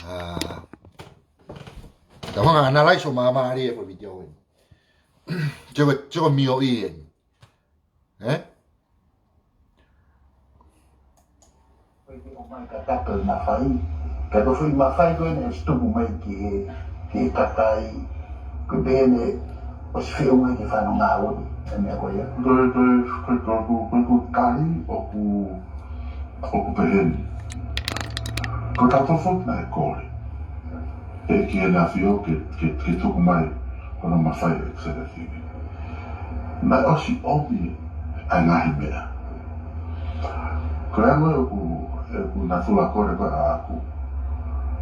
ʻa, tau hanga ʻo analaiso māmālie e foʻi vitiō eni. Sio ko e, sio ko e mioʻi eni. Ē? Ko e teko mai ka taka e mafai. Ka ko e foʻi mafai ko ē naʻe ʻosi tupu mai ki he, ki he kakai. Ko e pehē ni ʻosi feʻunga ki he fānau ngāue. E meʻa ko ia. Ko e, ko e, ko e, ko e, ko e, ko e kahi ʻoku, ʻoku pehē ni. Ko e kau fofo naʻe kole ʻe ki he nafio ke, ke, ke tuku mai hono mafai ʻe Selesini. Naʻe ʻosi ʻomi ʻa e ngaahi meʻa. Ko e anga ʻoku, ʻoku natula kore ko ʻaʻaku.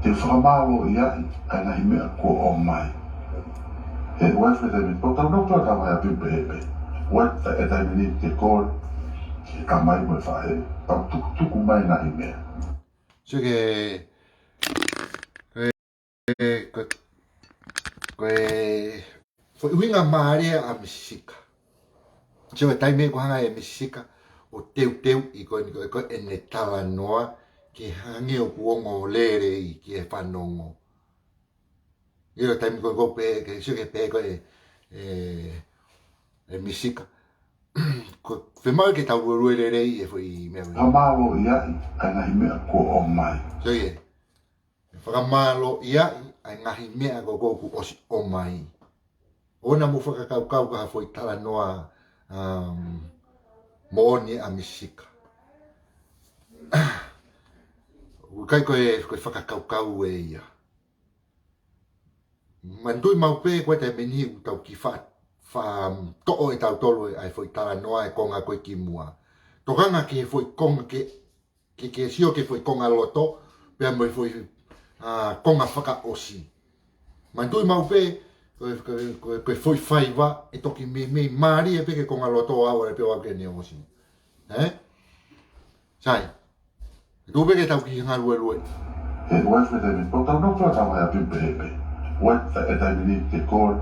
Te fakamālōʻia ʻa e ngaahi meʻa kuo ʻomai. He ʻoku ʻi ai e taimi, ʻoku tau nofo ʻo tau mai ʻapi pehē pē. ʻOku ʻi ai e taimi ni te kole ki he tamai mo e faʻē, pea tukutuku mai ngaahi meʻa. Sio ki he, ko e, ko e, ko e foʻi ʻuhinga mālie ʻa Misi Sika. Sio ki he taimi ʻoku hanga ʻe Misi Sika ʻo teuteuʻi ko eni ko e, ko ʻene talanoa ke hangē ʻoku ongo lelei ki he fanongo. ʻI he taimi ko ē ʻoku pehē, ke sio ki he pehē ko ē ʻe, ʻe Misi Sika. Ko e fiemaʻu ke tau luelue lelei e foʻi meʻa. Fakamālōʻia ʻa e ngaahi meʻa kuo ʻomai. Sio ki he fakamālōʻia ʻa e ngaahi meʻa ko ē ʻoku ʻosi ʻomai. ʻOua naʻa mou fakakaukau ko ha foʻi talanoa, um, moʻoni ʻa Misi Sika. ʻOku ʻikai ko e, ko e fakakaukau ʻe ia. Manatuʻi maʻu pē ko e taimi ni ʻoku tau kiʻi fa, fa, um, toʻo ʻe tautolu ʻa e foʻi talanoa ʻa e konga ko ē kimuʻa. Tokanga ki he foʻi konga ke, ke, ke sio ki he foʻi konga loto, pea mo e foʻi, ā, konga fakaʻosi. Manatuʻi maʻu pē, ko e, ko e, ko e, ko e foʻi faiva, ʻe toki meimei mālie pē ki he konga loto ʻo aʻu pē ʻo aʻu ki heʻene ʻosi. Ē? Sai. Tuku pē ke tau kiʻi ngaluelue. He ʻoku ʻi ai e taimi, ʻoku tau nofo ʻo tau mai ʻapi pehē pē. ʻOku ʻi ai e taimi ni te kole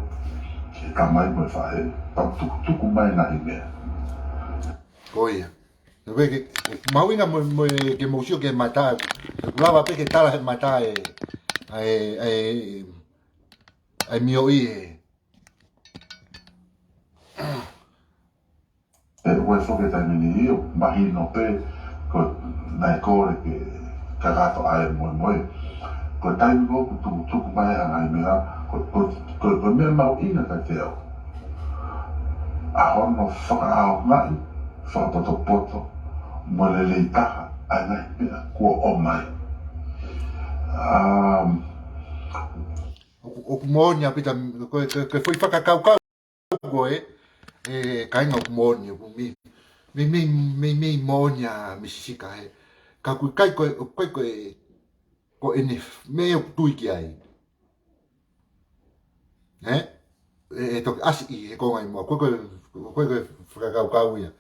ki he tamai mo e faʻē, pea tukutuku mai ngaahi meʻa. Ko ia. Tuku pē ke, mahuʻinga mo, mo e ke mou sio ki he mata, ʻoku lava pē ke tala he mata e, ʻa e, ʻa e, ʻa e mioʻi ē. He ʻoku ʻi ai foki e taimi ni ʻoku mahino pē ko e naʻe kole ke kakato ʻa e moemoe. Ko e taimi ko ē ʻoku tukutuku mai ai ngaahi meʻa, ko, ko, ko, ko e meʻa mahuʻinga kiate au. ʻA hono fakaʻaongaʻi, fakapotopoto, mo lelei taha, ʻa e ngaahi meʻa kuo ʻomai. Um, ʻOku, ʻoku moʻoni ʻaupito, ko e, ko e, ko e foʻi fakakaukau ko ē, ē, kāinga, ʻoku moʻoni, ʻoku mei, mei, mei, mei, mei moʻoni ʻa Misi Sika, ē. Ka ʻoku ʻikai ko e, ʻoku ʻikai ko e, ko ʻene meʻa ʻoku tui ki ai. Ē? Ē, ʻe toki ʻasi ʻi he konga ʻi muʻa, ʻoku ʻikai ko e, ʻoku ʻikai ko e fakakaukau ia.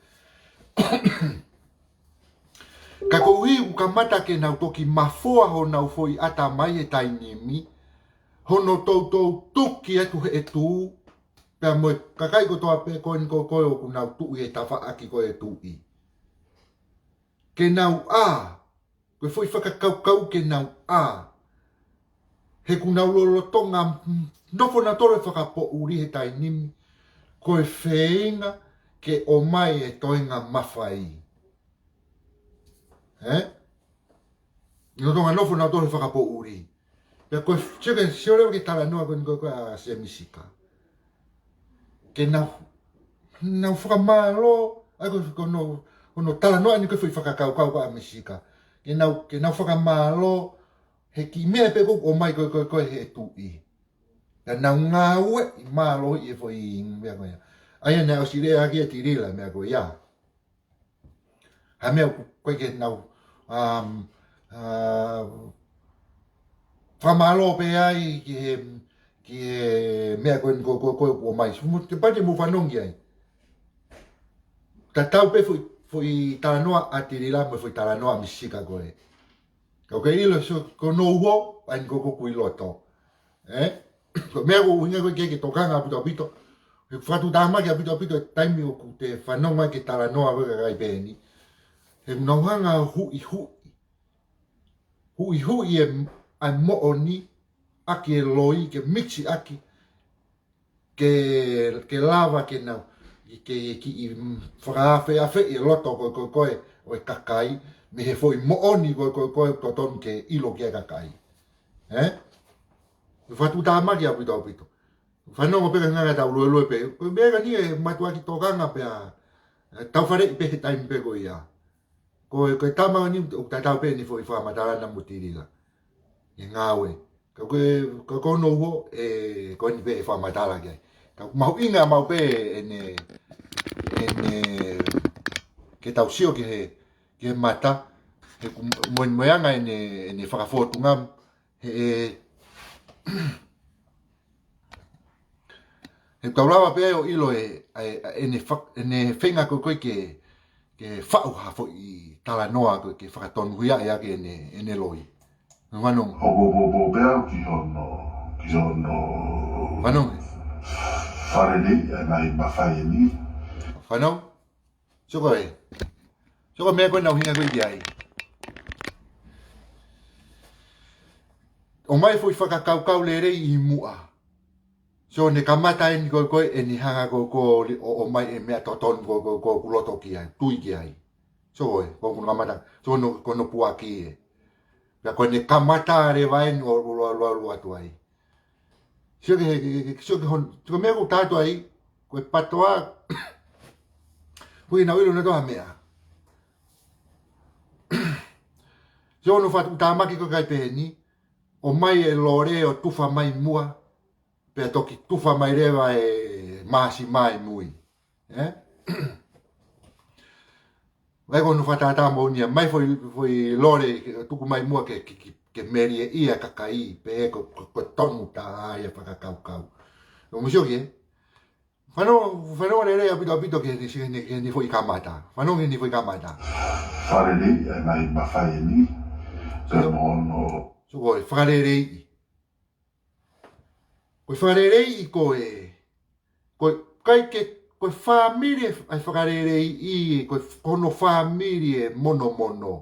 Ka koeʻuhi ʻoku kamata ke nau toki mafoa honau foʻi ʻatamai he taimi ni, hono toutou tuki atu he ʻetū, pea mo e kakai kotoa pē ko eni ko ē ʻoku nau tuʻu he tafaʻaki ko ē ʻo e tuʻi. Ke nau ʻā, ko e foʻi fakakaukau ke nau ʻā. He ʻoku nau lolotonga nofo nautolu he fakapoʻuli he taimi ni, ko e feinga ke ʻomai e toenga mafai. Ē? Lolotonga nofo nautolu he fakapoʻuli. Pea ko e, sio ki he, sio leva ki he talanoa ko eni ko ē ʻa Misi Sika. Ke nau, nau fakamālō, ʻa ia ko, ko hono, ko hono talanoa eni ko e foʻi fakakaukau ko ē ʻa Misi Sika. Ke nau, ke nau fakamālō, he kiʻi meʻa pē ʻoku ʻomai ko ē, ko ē, ko ē he tuʻi. Pea nau ngāueʻi mālohi e foʻi meʻa ko ia. ʻA ia naʻe ʻosi lea ʻaki ʻe Tilila e meʻa ko ia. Ha meʻa ʻoku ʻikai ke nau, um, uh, fakamālō pē ai ki he, ki he meʻa ko eni ko, ko, ko, ko ʻomai. Mo, te pati mo fanongo ai. Tatau pē foʻi, foʻi talanoa ʻa Tilila mo e foʻi talanoa ʻa Misi Sika ko ē. Ka ʻoku ke ʻilo, sio, ko hono uho, ʻa eni ko ē ʻoku ʻi loto. Ē? Ko e meʻa ʻoku ʻuhinga ko ē ke, ke tokanga ʻaupito ʻaupito. He fakatuʻutāmaki ʻaupito ʻaupito e taimi ʻoku te fanongo ai ki he talanoa ko ē ʻa e kakai pehē ni. He ʻoku nau hanga ʻo huʻihuʻi. Huʻihuʻi e, ʻa e moʻoni, ʻaki e loi, ke mix ʻaki, ke, ke lava ke nau, ke, ke kiʻi, mm, fakaafeʻi e loto ko ē, ko ē, ko ē ʻo e kakai, mei he foʻi moʻoni ko ē, ko ē, ko ē, totonu ke ʻilo ki ai e kakai. Ē? Fakatuʻutāmaki ʻaupito ʻaupito. Fanongo pē ka hanga ʻe tau luelue pē. Ko e meʻa ko eni ʻe mātuʻaki tokanga pē ā. Ē, tau faleʻi pē he taimi pē ko ia. Ko e, ko e tama ni ʻoku tatau pē ʻene foʻi fakamatala na mo Tilila. ʻE ngāue. Ka ko e, ka ko hono uho, ē, ko eni pē ʻe fakamatala ki ai. Ka ʻoku mahuʻinga maʻu pē ʻene, ʻene, ke tau sio ki he, ke mata, he ʻoku moemoeʻanga ʻene, ʻene fakafōtunga, he, he ʻoku tau lava pē ʻo ʻilo e, ʻa e, ʻa ʻene fak-, ʻene feinga ko ē ko ē ke, ke faʻu ha foʻi talanoa ko ē ke fakatonuhiaʻi ʻaki ʻene, ʻene loi. Fanongo. Ho po po po pea ki hono, ki hono. Fanongo. Fale nei, ʻa e ngaahi mafai eni. Fanongo. Sio ko ē. Sio ko e meʻa ko ē naʻe ʻuhinga ko ē ki ai. ʻOmai foʻi fakakaukau lelei ʻi muʻa. Sio ne kamata eni ko ē ko ē ʻene hanga ko ē ko ē ʻo, ʻomai e meʻa totonu ko ē ko ē ʻoku loto ki ai, tui ki ai. Sio ko ē, ko hono kamata, sio hono, ko hono puaki ē. Pea ko ʻene kamata leva eni ʻo, ʻo, ʻo, ʻo, ʻo atu ai. Sio ki he, ki he, ki he, sio ki he hon-, sio ki he meʻa ʻoku tala atu ai, ko e PATOA, ko e naʻe ʻilo naʻe tō ha meʻa. Sio hono fatu tamaki ko ē kai pehē ni, ʻomai e lole ʻo tufa mai muʻa, pea toki tufa mai leva e māsima ʻi mui. Ē? Vai ko hono fakatātā moʻoni ia, ʻomai foʻi, foʻi lole ke tuku mai muʻa ke, ke, ke, ke melie ʻi he kakai, pea ko, ko, ko e tonu tā ia fakakaukau. ʻOku mou sio ki ai? Fanongo, fanongo lelei ʻaupito ʻaupito ki he, ki he, ki he foʻi kamata. Fanongo ki he foʻi kamata. Fale nei, ʻa e ngaahi mafai eni. Sio. Pea mo hono. Sio ko e fakaleleiʻi. Ko e fakaleleiʻi ko e, ko e ʻikai ke, ko e fāmili ʻa e fakaleleiʻi, ko e f-, ko hono fāmili e monomono.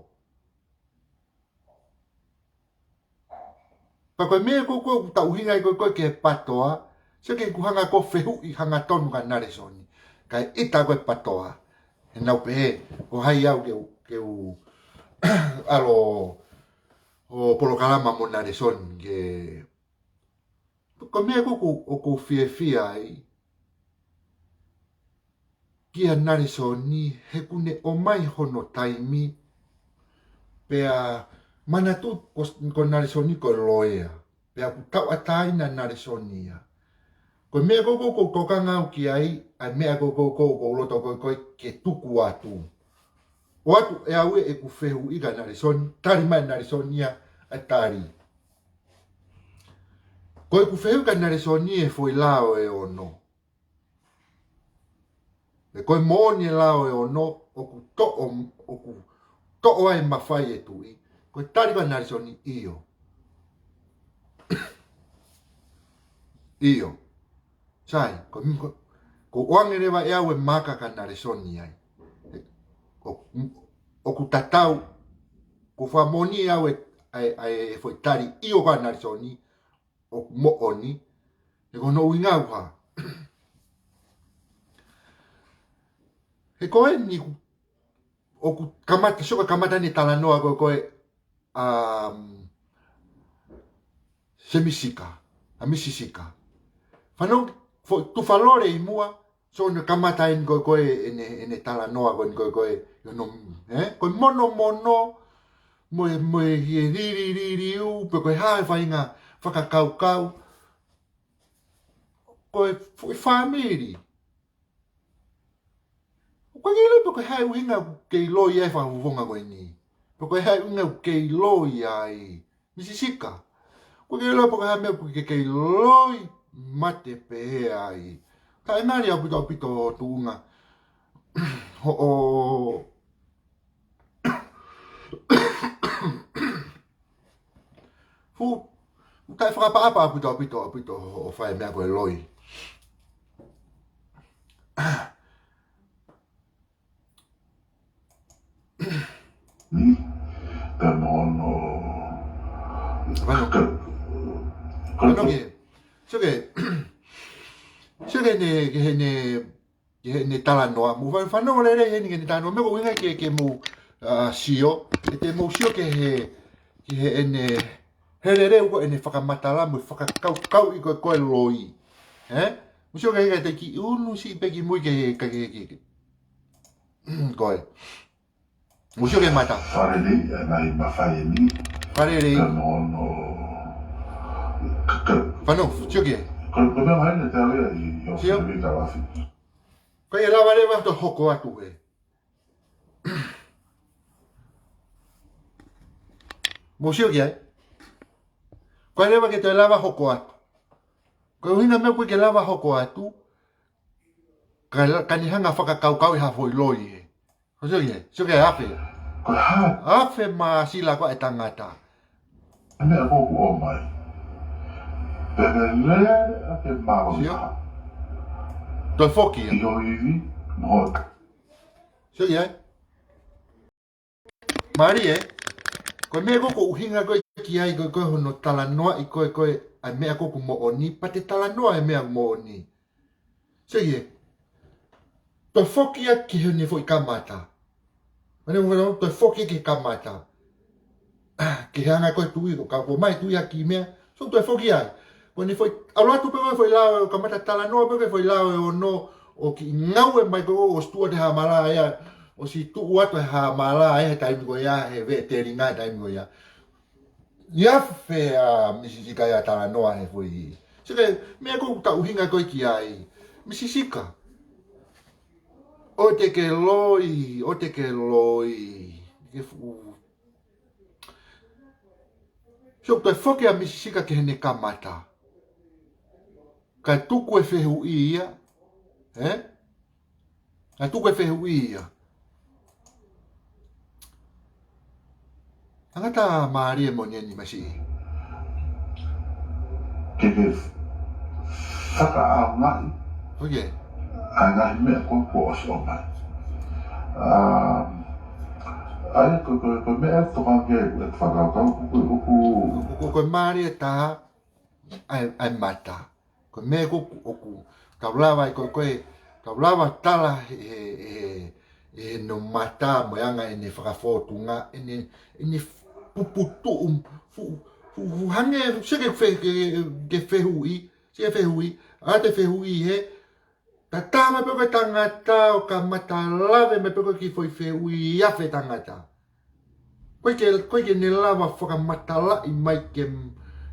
Pea ko e meʻa ko ē ʻoku tau ʻuhinga ai ko ē ko ē ki he PATOA, sio ki heʻeku hanga ko ē ʻo fehuʻi hangatonu kia Nalesoni. Kae ʻita ko ē PATOA. He naʻá ku pehē, ko hai au ke u, ke u ʻalu ʻo polokalama mo Nalesoni ke Ko e meʻa ko ē ʻoku, ʻoku ou fiefia ai kia Nalesoni he ʻoku ne ʻomai hono taimi, pea manatu ko, ko Nalesoni ko e loea, pea ʻoku tauʻatāina ʻa Nalesoni ia. Ko e meʻa ko ē ʻoku ou tokanga au ki ai, ʻa e meʻa ko ē ʻoku ou, ʻoku ou loto ko ē ko ē ke tuku atu. ʻOatu ʻe au ʻeku fehuʻi kia Nalesoni, tali mai ʻe Nalesoni ia ʻa e tali. Ko ʻeku fehuʻi kia Nalesoni e foʻi lao ʻe ono. Pea ko e moʻoni e lao ʻe ono, ʻoku toʻo, ʻoku toʻo ai e mafai ʻo e tuʻi. Ko e tali kia Nalesoni ʻio. ʻIo. Sai, ko, ko, ko e ʻoange leva ʻe au e maka kia Nalesoni ai. ʻO, ʻoku tatau, ko e fakamoʻoni ʻe au e, ʻa e, ʻa e foʻi tali ʻio kia Nalesoni, ʻoku moʻoni, he ko hono ʻuhinga ʻoku hā. He ko eni ʻoku kamata, sio ko e kamata ʻene talanoa ko ē ko ē, um, Semi Sika, ʻa Misi Sika. Fanongo, foʻi tufa lole ʻi muʻa, sio ne kamata eni ko ē ko ē ʻene, ʻene talanoa ko eni ko ē ko ē, ʻi hono, ē? Ko e monomono, mo e, mo e lili, liliu, pe ko e hā e faʻahinga fakakaukau, ko e foʻi fāmili. ʻOku ʻikai ke ʻilo pe ko e hā e ʻuhinga ʻoku kei loi ai e fakavuvunga ko eni. Pe ko e hā e ʻuhinga ʻoku kei loi ai Misi Sika. ʻOku ʻikai ke ʻilo pe ko e hā e meʻa ʻoku ke kei loi mate pehē ai. Taʻengali ʻaupito ʻaupito tuʻunga. Hoʻo Fu, ʻoku taʻefakaʻapaʻapa ʻaupito, ʻaupito, ʻaupito, ʻo fai e meʻa ko e loi. Ni, pea mo hono. Fano. Ka-, ka-, Fano ke. Sio ki he. Sio ki heʻene, ki heʻene, ki heʻene talanoa. Mou fa-, fanongo lelei heni ki heʻene talanoa. Meʻa ko e ʻuhinga ke, ke mou, ʻa, sio. Ke te mou sio ki he, ki heʻene, he lelei ko ʻene fakamatala mo e fakakaukauʻi ko ē ko e loi. Ē? Mou sio ki he, ki he taʻaki unu siʻi pē ki mui ki he, ki he, ki he, ki he. Ko ē. Mou sio ki he mata. Fale nei, ʻa e ngaahi mafai eni. Fale nei. Ka mo hono. Ka, ka. Fano, sio ki he. Ka, ka meʻa mai ne te ave ai, ʻo Sio. Fale nei ka lafi. Ko e lava leva to hoko atu ē. Mou sio ki ai. Ko e leva ke toe lava hoko atu. Ko e ʻuhinga meʻa ʻoku ʻikai ke lava hoko atu, ka, ka ne hanga fakakaukau ʻi ha foʻi loi ē. Ko sio ki ai, sio ki ai, afe. Ko e hā? Afe mā sila ko e tangata. Meʻa ko ē ʻoku ʻomai. Pea ke lele ake mālō. Sio. Toe foki ia. ʻI ho ivi, mo ho. Sio ki ai. Mālie, ko e meʻa ko ē ʻoku ʻuhinga ko ē ki ai ko ē, ko e hono talanoaʻi ko ē, ko e ʻa e meʻa ko ē ʻoku moʻoni, pea te talanoa e meʻa ʻoku moʻoni. Sio ki ai. Toe foki ia ki heʻene foʻi kamata. Mane mo toe foki ki he kamata. Ke hanga ko e tuʻi, ko ka ko mai tuʻi ʻaki meʻa. So toe foki ai. Ko ʻene foʻi, ʻalu atu pē ko e foʻi lao, kamata talanoa pē ko e foʻi lao ʻe ono, ʻo kiʻi ngaue mai ko ē ʻo ʻosi tuʻu atu he haʻamala ia, ʻosi tuʻu atu he haʻamala ia he taimi ko ia, he veʻe telinga he taimi ko ia. ʻI afe ʻa Misi Sika ia talanoa he foʻi. Sika, meʻa ko ē ʻoku tau ʻuhinga ko ē ki ai. Misi Sika. ʻOua te ke loi, ʻoua te ke loi. Ke fuʻu. So toe foki ʻa Misi Sika ki heʻene kamata. Kae tuku e fehuʻi ia. Ē? Kae tuku e fehuʻi ia. Tangata mālie moʻoni eni Misi. Ke ke fakaʻaongaʻi. ʻOku ʻi ai. ʻA e ngaahi meʻa ko ē kuo ʻosi ʻomai. Um, ʻa ia ko, ko, ko e meʻa ʻe tokanga ki ai ʻeku fakakaukau, ko, ko, ko, ko, ko, ko e mālie taha, ʻa e, ʻa e mata. Ko e meʻa ko ē ʻoku, ʻoku tau lava ai ko ē, ko ē, tau lava tala he, he, he, he hono mata mo e anga ʻene fakafōtunga, ʻene, ʻene puputuʻu, fu, fu, fu, hangē, sio ki he fe, ke, ke fehuʻi, sio ki he fehuʻi, ʻa e fehuʻi he, tatama pē ko e tangata ʻo kamata lave mai pē ko e kiʻi foʻi fehuʻi ʻi afe tangata. ʻOku ʻikai ke, ʻoku ʻikai ke ne lava fakamatalaʻi mai ke,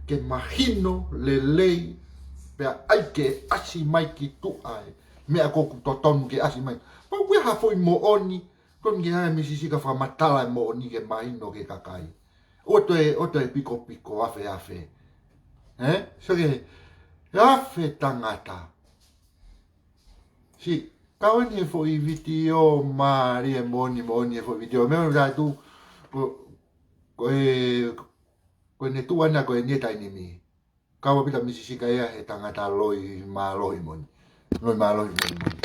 ke mahino lelei, pea ʻai ke ʻasi mai ki tuʻa e meʻa ko ē ʻoku totonu ke ʻasi mai. Pea ʻoku ʻi ai ha foʻi moʻoni, ko e meʻa ia Misi Sika fakamatala e moʻoni ke mahino ki he kakai. ʻOua toe, ʻoua toe pikopiko afe afe. Ē? Sio ki he afe tangata. Sio, kau eni e foʻi vitiō mālie moʻoni, moʻoni e foʻi vitiō. Meʻa ʻoku tau, ko, ko e, ko ʻene tuʻu ʻana ko eni e taimi ni. Kau ʻaupito Misi Sika ia he tangata loi mālohi moʻoni. Loi mālohi moʻoni moʻoni.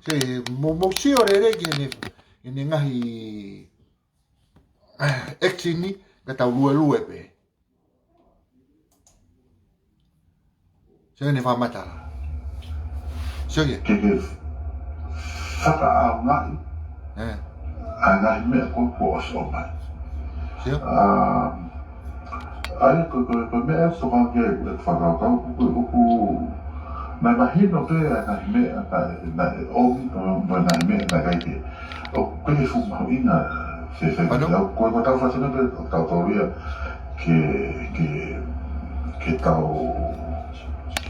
Sio, mou, mou sio lelei ki heʻene, heʻene ngaahi, ʻekisini, ka tau luelue pē. Sio ki heʻene fakamatala. Sio ki ai. Ke ke fakaʻaongaʻi. Ē. ʻA e ngaahi meʻa ko ē kuo ʻosi ʻomai. Sio. Um, ʻa ia ko, ko, ko e meʻa ʻe tokanga ki ai ʻeku fakakaukau, ko, ko, ʻoku, naʻe mahino pē ʻa e ngaahi meʻa naʻe, naʻe ʻomi, mo, mo e ngaahi meʻa naʻe ʻikai ke. ʻOku ʻikai ke fuʻu mahuʻinga, se, se, Pardon? Ko, ko ʻetau fāsina pē, ʻo tau tauria, ke, ke, ke tau,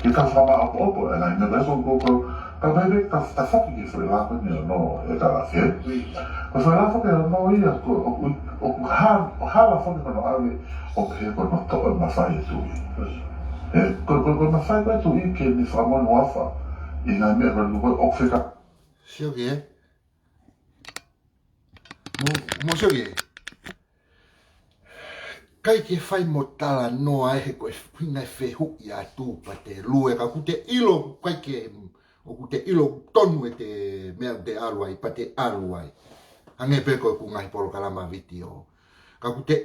ke tau fakamaʻopoʻopo, ʻa e ngaahi meʻa ko, ko, ko, ka mai pē, ka, ka foki ki he foʻi lā ko eni ʻo nō e kalafi. Ko e foʻi lā foki ʻo nō ia, ko, ʻoku, ʻoku ha, ʻoku hala foki ko hono ʻave, ʻo pehē ko hono toʻo e mafai e tuʻi. Ē, ko, ko, ko e mafai ko ē e tuʻi ke ne fakamono afa, ʻi he ngaahi meʻa ko ē ʻoku feka. Sio ki ai. Mou, mou sio ki ai. ʻIkai ke fai mo talanoa ai he ko e ʻuhinga e fehuʻi atu pea te lue ka ʻoku te ʻilo ʻikai ke, ʻoku te ʻilo tonu e te meʻa ʻoku te ʻalu ai pea te ʻalu ai. Hangē pē ko ʻeku ngaahi polokalama vitiō. Ka ʻoku te,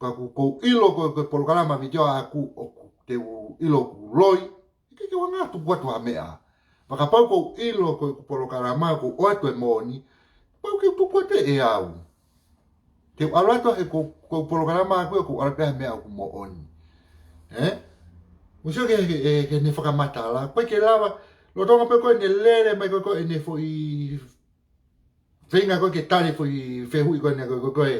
ka ʻoku ou ʻilo ko, ko e polokalama vitiō ʻaʻaku ʻoku te u ʻilo ʻoku loi. ʻIkai ke u hanga ʻo tuku atu ha meʻa. Pea kapau ʻoku ou ʻilo ko ʻeku polokalama ʻoku ou ʻoatu e moʻoni, pau ke u tuku atu ʻe au. Te u ʻalu atu he ko, ko e polokalama ʻaʻaku ʻoku ou ʻalu pē he meʻa ʻoku moʻoni. Ē? Mou sio ki he, ki he, ki heʻene fakamatala. ʻOku ʻikai ke lava, lolotonga pē ko ʻene lele mai ko, ko ʻene foʻi feinga ko ē ke tali foʻi fehuʻi ko eni ko, ko, ko e.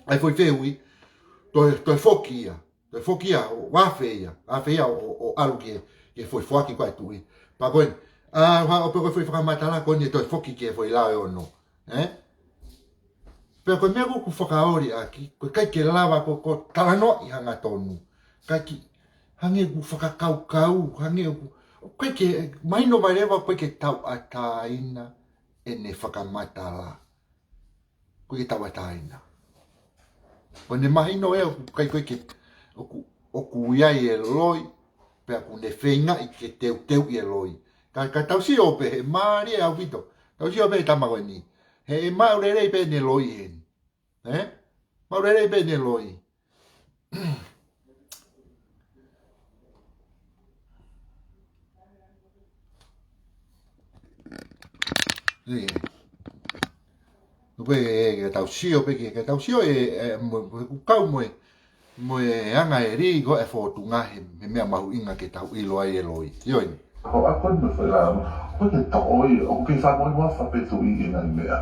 ʻAi foʻi fehuʻi, toe, toe foki ia. Toe foki ia, ʻo afe ia. Afe ia, ʻo, ʻo ʻalu ki he, ki he foʻi foaki ko ē e tuʻi. Pea ko eni, ʻa, ʻo pehē ko e foʻi fakamatala ko eni toe foki ki he foʻi lao ʻe ono. Ē? Pea ko e meʻa ʻoku ou fakaoli ʻaki, ʻoku ʻikai ke lava ko ē ʻo talanoaʻi hangatonu. ʻIkai ke, hangē ʻoku fakakaukau, hangē ʻoku, ʻoku ʻikai ke, mahino mai leva ʻoku ʻikai ke tauʻatāina ʻene fakamatala. ʻOku ʻikai ke tauʻatāina. ʻOku ne mahino ē ʻoku ʻikai ko ē ke, ʻoku, ʻoku ʻi ai e loi, pea ʻoku ne feingaʻi ke teuteuʻi e loi. Ka, ka tau sio pē he mālie ʻaupito. Tau sio pē he tama ko eni. He ʻe maʻu lelei pē ʻene loi eni. Ē? Maʻu lelei pē ʻene loi. Ē. Ko e, ē, ke tau sio pē ke, ke tau sio ē, ē, mo, mo, ʻoku kau mo e, mo e anga e lī ko e fōtunga he, he meʻa mahuʻinga ke tau ʻilo ai e loi. Sio eni. Ko a ko me fai la, ko ke tau ʻoi, ʻoku ke fai mo e ua fa pe tu i e ngaahi meʻa.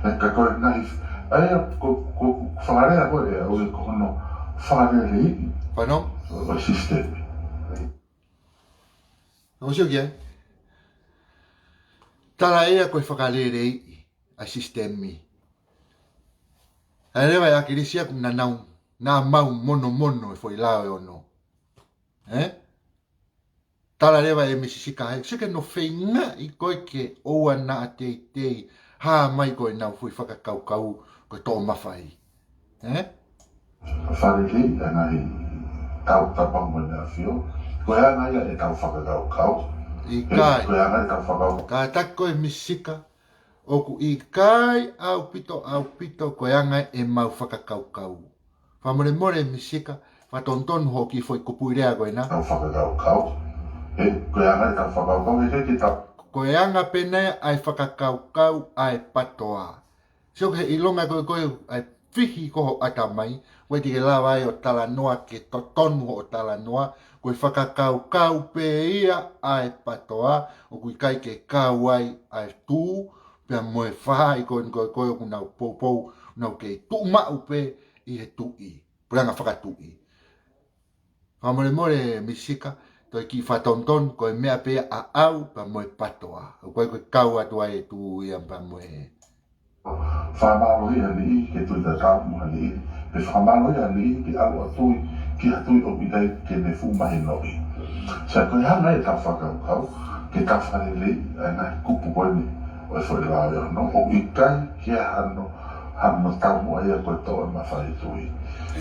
Ē, ka ko e ngaahi, ʻa ia, ko, ko, ko fakalea ko e, ʻo e ko hono fakalelei. Fano? ʻO e system. ʻOku sio ki ai. Tala ia ko e fakalelei ʻa e sisitemi. ʻA ia leva ʻa e ʻAkilisi ʻoku na nau, na mau monomono e foʻi lao ʻe ono. Ē? Tala leva ʻe Misi Sika he, sio ki hono feingaʻi ko ē ke ʻoua naʻa teitei hā mai ko ʻenau foʻi fakakaukau ko e toʻo mafai. Ē? Fakalelei ʻa e ngaahi tau tapa mo e ngaahi ʻafio. Ko e anga ia ʻetau fakakaukau. ʻIkai. Ko e anga ʻetau fakakaukau. Kātaki ko ē Misi Sika, ʻoku ʻikai ʻaupito, ʻaupito ko e anga ʻemau fakakaukau. Fakamolemole Misi Sika, fakatonutonu hoʻo kiʻi foʻi kupuʻi lea ko ena. Tau fakakaukau. Ē, ko e anga ʻetau fakakaukau, ʻikai ke tau. Ko e anga pē ena ia ʻa e fakakaukau ʻa e PTOA. Sio ki he ʻilonga ko ē, ko e, ʻa e fihi ko hoʻo ʻatamai, ʻoku ʻikai te ke lava ai ʻo talanoa ke totonu hoʻo talanoa, ko e fakakaukau pē ia ʻa e PTOA, ʻoku ʻikai ke kau ai ʻa e tuʻu, pea mo e faʻahi ko ē, ko ē, ko ē ʻoku nau poupou, nau kei tuʻu maʻu pē ʻi he tuʻi, puleʻanga fakatuʻi. Fakamolemole Misi Sika, toe kiʻi fakatonutonu, ko e meʻa pē ia ʻaʻau pea mo e PTOA. ʻOku ʻikai ko e kau atu ai e tuʻi ia pea mo e. Fakamālō ʻi ha niʻihi ke tui tatau mo ha niʻihi. Pe fakamālō ʻi ha niʻihi ke ʻalu ʻo tui ki ha tuʻi ʻoku ʻikai ke ne fuʻu mahinoʻi. Sai, ko e anga ʻetau fakakaukau, ke tau fakalelei ʻa e ngaahi kupu ko eni ʻo e foʻi lao ʻe ono, ʻoku ʻikai ke hano hano taumuʻa ia ko e toʻo e mafai tuʻi.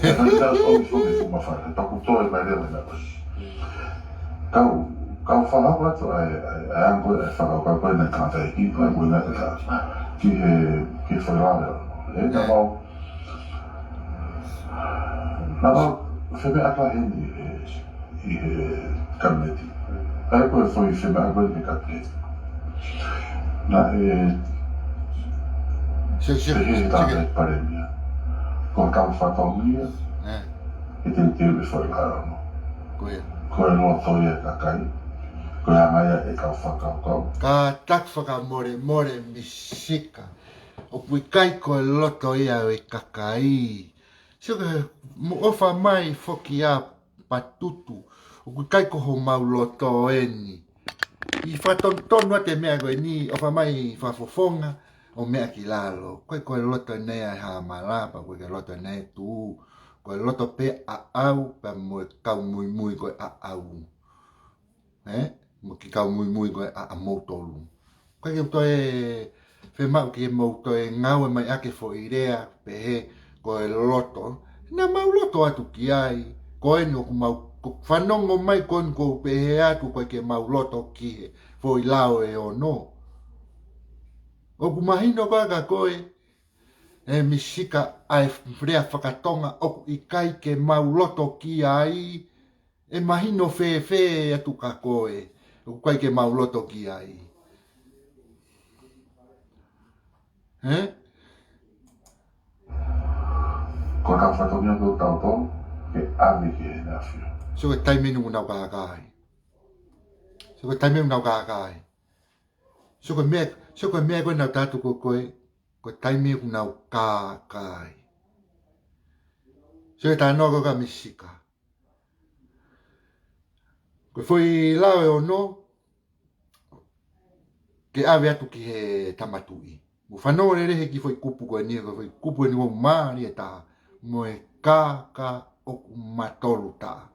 He ko e tau ʻomi foki e fuʻu mafai, he paku toe mai leva na kosi. Kau, kau fakahoko atu ʻa e, ʻa e, ʻa e ango ʻa e fakakaukau ko ē naʻe tangataʻeiki, ko e ango ʻa e tangata. Ki he, ki he foʻi lao ʻe ono. Ē, naʻa mau, naʻa mau femeʻa atu heni, ē, ʻi he Kapineti. ʻA ia ko e foʻi femeʻa ko ē ʻi he Kapineti. Naʻe, sio, sio, pehē ʻe he tangataʻeiki Palēmia, ko hotau fatongia, ē, ke teuteu e foʻi lao ʻe ono. Ko ia. Ko e loto ia ʻo e kakai. Ko e anga ia ʻetau fakakaukau. Kātaki fakamolemole Misi Sika. ʻOku ʻikai ko e loto ia ʻo e kakai. Sio ki he, mo ʻofa mai foki ʻa Patutu, ʻoku ʻikai ko homau loto eni. ʻI fakatonutonu atu e meʻa ko eni, ʻofa mai fakafofonga ʻo meʻa ki lalo. ʻOku ʻikai ko e loto eni ʻa e Haʻamala, pea ʻoku ʻikai ko e loto eni ʻa e Tuʻi. Ko e loto pē ʻaʻau, pea mo e kau muimui ko ē ʻaʻau. Ē? Mo e kiʻi kau muimui ko ē ʻa, ʻamoutolu. ʻOku ʻikai ke u toe fiemaʻu ke mou toe ngāue mai ʻaki e foʻi lea pehē ko e loto. Naʻa mau loto atu ki ai. Ko eni ʻoku mau, ʻoku fanongo mai ko eni ʻoku ou pehē atu ʻoku ʻikai ke mau loto ki he foʻi lao ʻe ono. ʻOku mahino koā kia koe, ē Misi Sika, ʻa e lea fakatonga ʻoku ʻikai ke mau loto ki ai. ʻE mahino fēfē atu kia koe, ʻoku ʻikai ke mau loto ki ai. Ē? Ko hotau fatongia ko ē ʻoku tau tō, ke ʻave ki heʻene ʻafio. Sio ki he taimi eni ʻoku nau kākā ai. Sio ki he taimi eni ʻoku nau kākā ai. Sio ki he meʻa, sio ki he meʻa ko ē naʻa tau atu ko ē, ko e taimi ʻoku nau kākā ai. Sio ki he talanoa ko ē kia Misi Sika. Ko e foʻi lao ʻe ono, ke ʻave atu ki he Tama Tuʻi. Mou fanongo lelei he kiʻi foʻi kupu ko eni, ko e foʻi kupu eni ʻoku mālie taha, mo e kākā ʻoku matolu taha.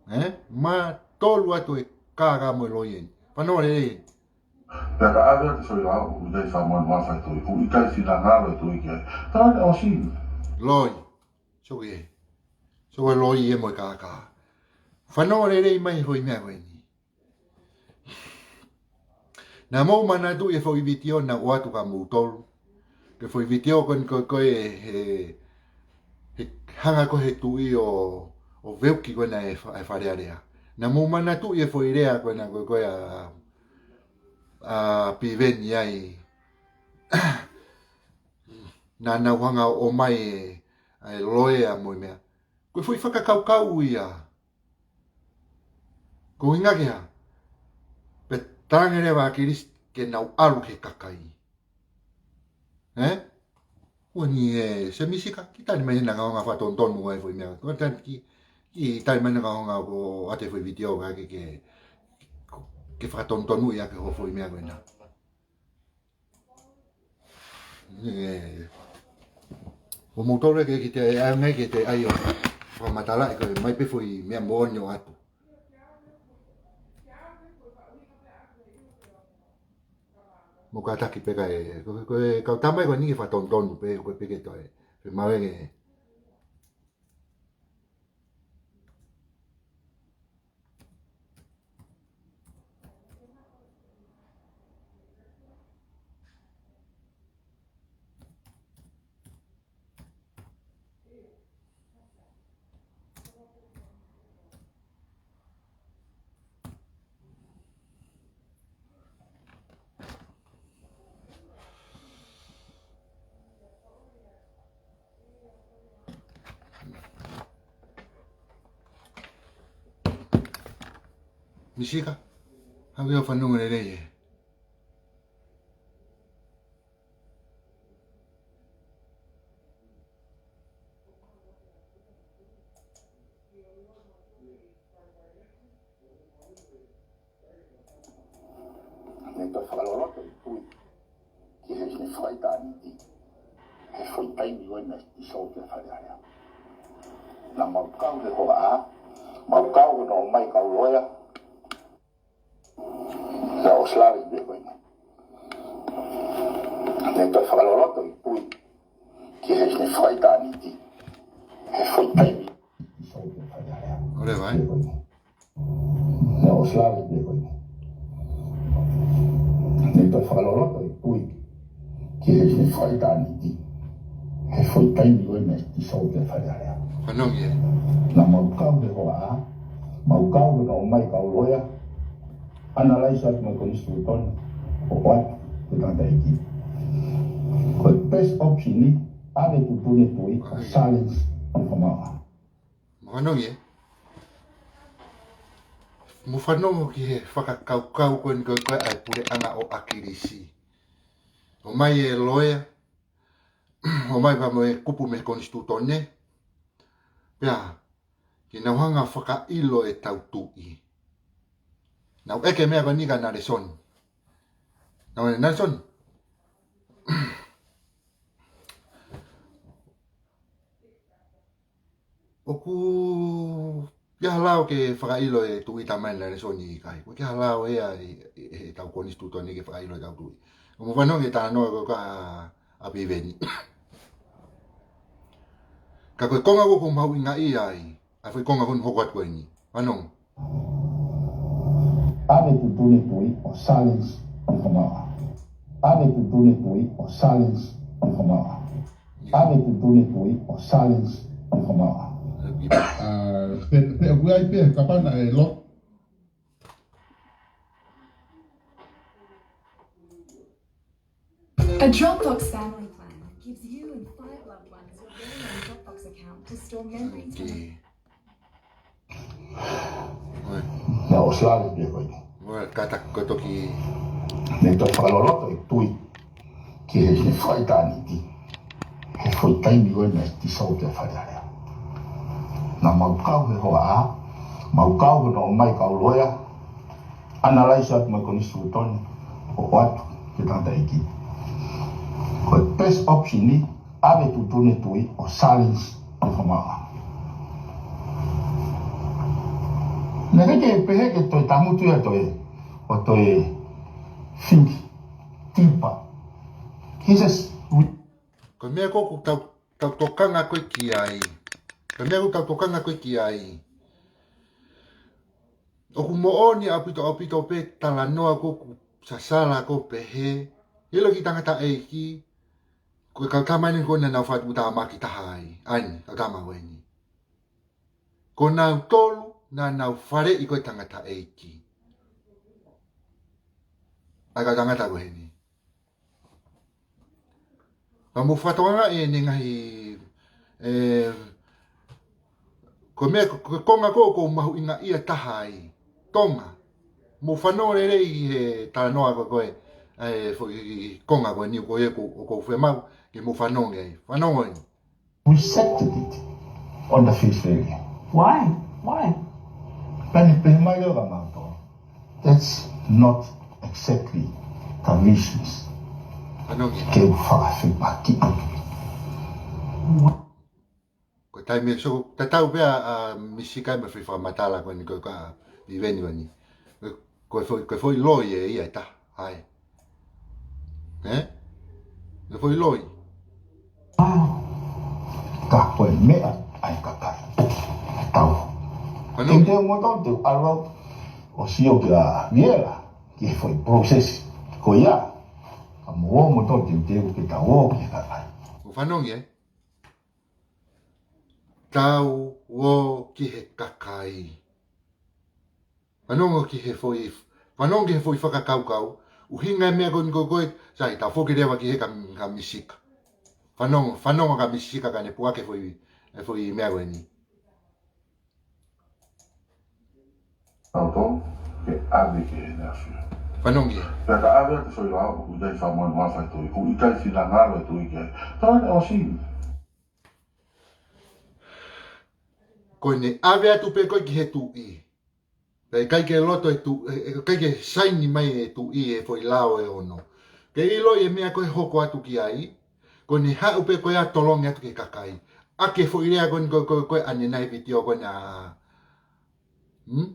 Ē? Matolu atu e kākā mo e loi eni. Fanongo lelei. Pea ka ʻave atu e soila ʻoku ʻikai fakamānava e tuʻi, ʻoku ʻikai finangalo e tuʻi ki ai. Taʻane ʻosi. Loi. Sio ki he. Sio ki he loi ē mo e kākā. Fanongo lelei mai he foʻi meʻa ko eni. Naʻa mou manatuʻi e foʻi vitiō naʻe ʻoatu kia moutolu. Ko e foʻi vitiō ko eni ko ē, ko ē he, he hanga ko ē he tuʻi ʻo, ʻo veuki ko ena e fa-, e Fale Alea. Naʻa mou manatuʻi e foʻi lea ko ena ko ē, ko ē ʻa, ʻa Piveni ai. Naʻa nau hanga ʻo ʻomai e, e loea mo e meʻa. Ko e foʻi fakakaukau ia. Ko e ʻuhinga ke hā? Pea talaange leva ʻa ʻAkilisi ke nau ʻalu ki he kakai. Ē? Ua ni e, Sēmisi ka, kiʻi tali mai hena ka hanga fakatonutonu ai e foʻi meʻa. Ko e tali ki, kiʻi tali mai hena ka hanga ʻo ʻoatu e foʻi vitiō ka ke, ke, ke fakatonutonu ia ke ho foʻi meʻa ko ena. Ē, ʻoku mou tolu ke, ke te ʻai mai ke te ʻai ʻo fakamatalaʻi ko e mai pē foʻi meʻa moʻoni ʻoatu. Mou kātaki pē ka ē, ko, ko e kau tama ko eni ke fakatonutonu pē, ko e pē ke toe. Pē mau ē ke. Misika, haʻu ʻo fanongo lelei ē. Naʻe toe fakaloloto e tuʻi ki heʻene fakaʻitāniti he foʻi taimi ko ē naʻe dissolve e Fale Alea. Naʻa mau kau he hoʻatā, mau kau hono ʻomai kau loea, naʻe ʻosi lave pē ko ē. Naʻe toe fakaloloto e tuʻi ki heʻene fakaʻitāniti he foʻi taimi. ʻOleva ē. Naʻe ʻosi lave pē ko ē. Naʻe toe fakaloloto e tuʻi ki heʻene fakaʻitāniti he foʻi taimi ko ē naʻe dissolve e Fale Alea. Fanongo ē. Naʻa mau kau he hoʻatā, mau kau hono ʻomai kau loea, analyze atu mo e konisitūtone, ʻo ʻoatu ki he tangataʻeiki. Ko e best option eni, ʻave e tuʻutuʻuni e tuʻi, ʻo silence, ʻo fakamāʻopoʻopo. Mou fanongo ē. Mou fanongo ki he fakakaukau ko eni ko ē ʻa e puleʻanga ʻo ʻAkilisi. ʻOmai e loea, ʻomai pea mo e kupu mei he konisitūtone. Pea, ke nau hanga ʻo fakaʻilo e tau tuʻi. Nau ʻeke e meʻa ko eni kia Nalesoni. Nau ʻeke Nalesoni. ʻOku ʻi ai ha lao ke fakaʻilo e tuʻi, talamai ʻe Nalesoni ʻikai. ʻOku ʻikai ha lao ia ʻi, ʻi, ʻi he tau konisitūtone ke fakaʻilo e tau tuʻi. ʻOku mou fanongo ki he talanoa ko ē ʻa, ʻa Piveni. Ka ko e konga ʻoku ou mahuʻingaʻia ai, ʻa e foʻi konga ko eni hoko atu ko eni. Fanongo. ʻAve e tuʻutuʻuni e tuʻi ʻo silence ʻo fakamāʻopoʻopo. ʻAve e tuʻutuʻuni e tuʻi ʻo silence ʻo fakamāʻopoʻopo. ʻAve e tuʻutuʻuni e tuʻi ʻo silence ʻo fakamāʻopoʻopo. ʻA, pe, pe, ʻoku ʻi ai pē kapau naʻe lo- A Dropbox family plan gives you and five loved ones your very own Dropbox account to store memories and Naʻe ʻosi lave pē ko ē. Naʻe toe fakaloloto e tuʻi ki heʻene fakaʻitāniti he foʻi taimi ko ē naʻe dissolve e Fale Alea. Naʻa mau kau he hoʻatā, mau kau hono ʻomai kau loea, analyze atu mo e konisitūtone, ʻo ʻoatu ki he tangataʻeiki. Ko e best option ni, ʻave tuʻutuʻuni e tuʻi ʻo challenge e fakamaau. Naʻe ʻikai ke pehē ke toe tamutu ia toe, ʻo toe think deeper. He just Ko e meʻa ko ē ʻoku tau, tau tokanga ko ē ki ai. Ko e meʻa ʻoku tau tokanga ko ē ki ai. ʻOku moʻoni ʻaupito, ʻaupito pē talanoa ko ē ʻoku sasala ko ē pehē. ʻIlo ki he tangataʻeiki. Ko e kau tama eni ko ē naʻa nau fatu tāmaki taha ai. ʻAi ni, kau tama ko eni. Ko nautolu naʻa nau faleʻi ko ē tangataʻeiki. ʻAi kau tangata ko eni. Ka mou fakatokangaʻi ʻene ngaahi, ē, ko e meʻa, ko, ko e konga ko ē ʻoku ou mahuʻingaʻia taha ai. Tonga. Mou fanongo lelei he talanoa ko ē, ko e, ē, foʻi konga ko eni ko ē ʻoku, ʻoku ou fiemaʻu ke mou fanongo ai. Fanongo eni. Rejected it on the face value. Why? Why? Pea ne pehē mai leva mautolu, that's not exactly the reasons. Fanongo ia. Ke u fakafepakiʻi. Ko e taimi ē, so, tatau pē ʻa, ʻa Misika mo e foʻi fakamatala ko eni ko ē ʻa Piveni ko eni. Ko e foʻi, ko e foʻi loi ē ia ʻe taha. ʻAi. Ē? Ko e foʻi loi. Ka ko e meʻa ʻa e kakai. Tau. Fanongo. Te u moto te u ʻalu au ʻo sio kia Viela, ki he foʻi process ko ia. Ka mou ō moto te u te u ke tau ō ki he kakai. ʻOku fanongo ē? Tau ō ki he kakai. Fanongo ki he foʻi, fanongo ki he foʻi fakakaukau. ʻUhinga e meʻa ko eni ko ē, sai, tau foki leva ki he ka, ka Misika. Fanongo, fanongo ka Misika ka ne puake foʻi, e foʻi meʻa ko eni. Tau tō, ke ʻave ki he ne afi. Fanongo ia. Pea ka ʻave atu foʻi lao, ʻoku ʻikai fakamanu ʻa e tuʻi, ʻoku ʻikai finangalo e tuʻi ke. Tau ne ʻosi. Ko ʻene ʻave atu pē ko ē ki he tuʻi. Pea ʻikai ke loto e tuʻi, ē, ē, ʻikai ke saini mai e tuʻi e foʻi lao ʻe ono. Ke ʻilo e meʻa ko ē hoko atu ki ai, ko ʻene haʻu pē ko ē ʻo tolongi atu ki he kakai. ʻAki e foʻi lea ko eni ko, ko, ko ē ʻanenai vitiō ko ena. Hmm?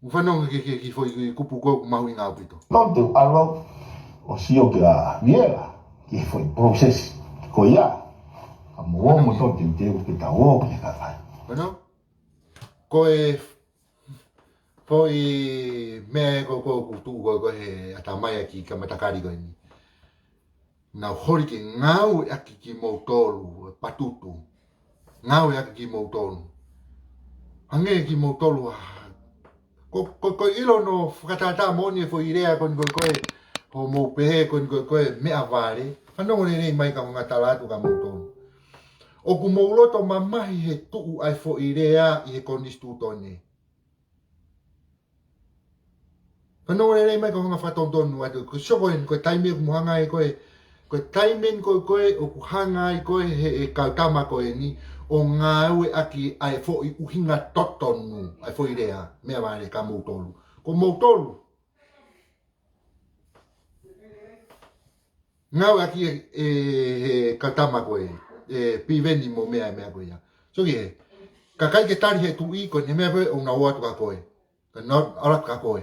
Mou fanongo ki, ki, ki he foʻi kupu ko ē ʻoku mahuʻinga ʻaupito. Tau te u ʻalu au ʻo sio kia Viela, ki he foʻi process ko ia. Ka mou ō moto te u te u ke tau ō ki he kakai. Fanongo? Ko e foʻi meʻa ko ē ʻoku tuʻu ko ē, ko ē he ʻatamai ʻa e kiʻi kamata kali ko eni. Naʻa nau holi ke ngāueʻaki kimoutolu, e patutu. Ngāueʻaki kimoutolu. Hangē kimoutolu ʻa, ko, ko, ko e ʻilo hono fakatātā moʻoni e foʻi lea ko eni ko ē, ko ē, hoʻomou pehē ko eni ko ē, ko ē meʻavale. Fanongo lelei mai ka u hanga ʻo tala atu kia moutolu. ʻOku mou loto mamahi he tuʻu ʻa e foʻi lea ʻi he konisitūtone. Fanongo lelei mai ka u hanga ʻo fakatonutonu atu. Ko e sio ko eni, ko e taimi ʻoku mou hanga ai ko ē, ko e taimi eni ko ē, ko ē, ʻoku hanga ai ko ē he, he kau tama ko eni, ʻo ngāueʻaki ʻa e foʻi ʻuhinga totonu, ʻa e foʻi lea, meʻavale kia moutolu. Ko moutolu. Ngāueʻaki e, e, he kau tama ko ē, e Piveni mo meʻa, meʻa ko ia. So ki he, ka ʻikai ke tali he tuʻi ko eni meʻa ko ē ʻoku nau ō atu kia koe. Ka nau ō atu kia koe.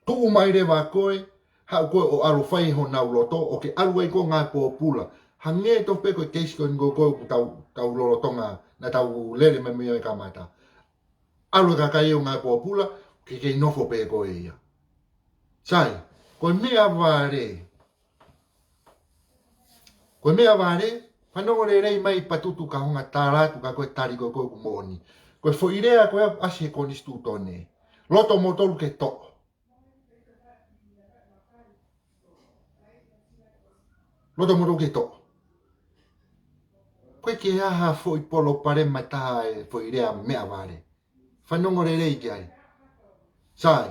Tuʻu mai leva koe, haʻu koe ʻo ʻalu fai honau loto, ʻo ke ʻalu ai koe ngāue pōpula. Hangē tofu pē ko e keisi ko eni ko ē ʻoku tau, tau lolotonga, naʻa tau lele mai mei ai kamata. ʻAlu e kakai ʻo ngāue pōpula, ke kei nofo pē koe ia. Sai, ko e meʻavale. Ko e meʻavale, fanongo lelei mai patutu ka u hanga ʻo tala atu kia koe e tali ko ē ʻoku moʻoni. Ko e foʻi lea ko ē ʻasi he konisitūtone. Loto moutolu ke toʻo. Loto moutolu ke toʻo. ʻOku ʻikai ke ʻi ai ha foʻi palopalema ʻe taha e foʻi lea meʻavale. Fanongo lelei ki ai. Sai.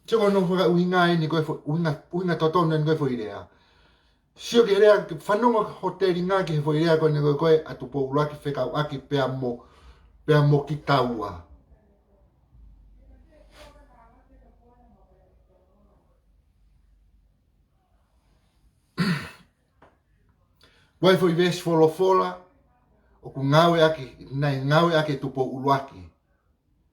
Sio ko hono fakaʻuhinga eni ko ē fo-, ʻuhinga, ʻuhinga totonu eni ko ē foʻi lea. Sio ki he lea, fanongo hoʻo telinga ki he foʻi lea ko eni ko ē, ko ē ʻa Tupou ʻUluaki fekauʻaki pea mo, pea mo kitaua. Ko e foʻi veesi folofola ʻoku ngāueʻaki, naʻe ngāueʻaki ʻe Tupou ʻUluaki.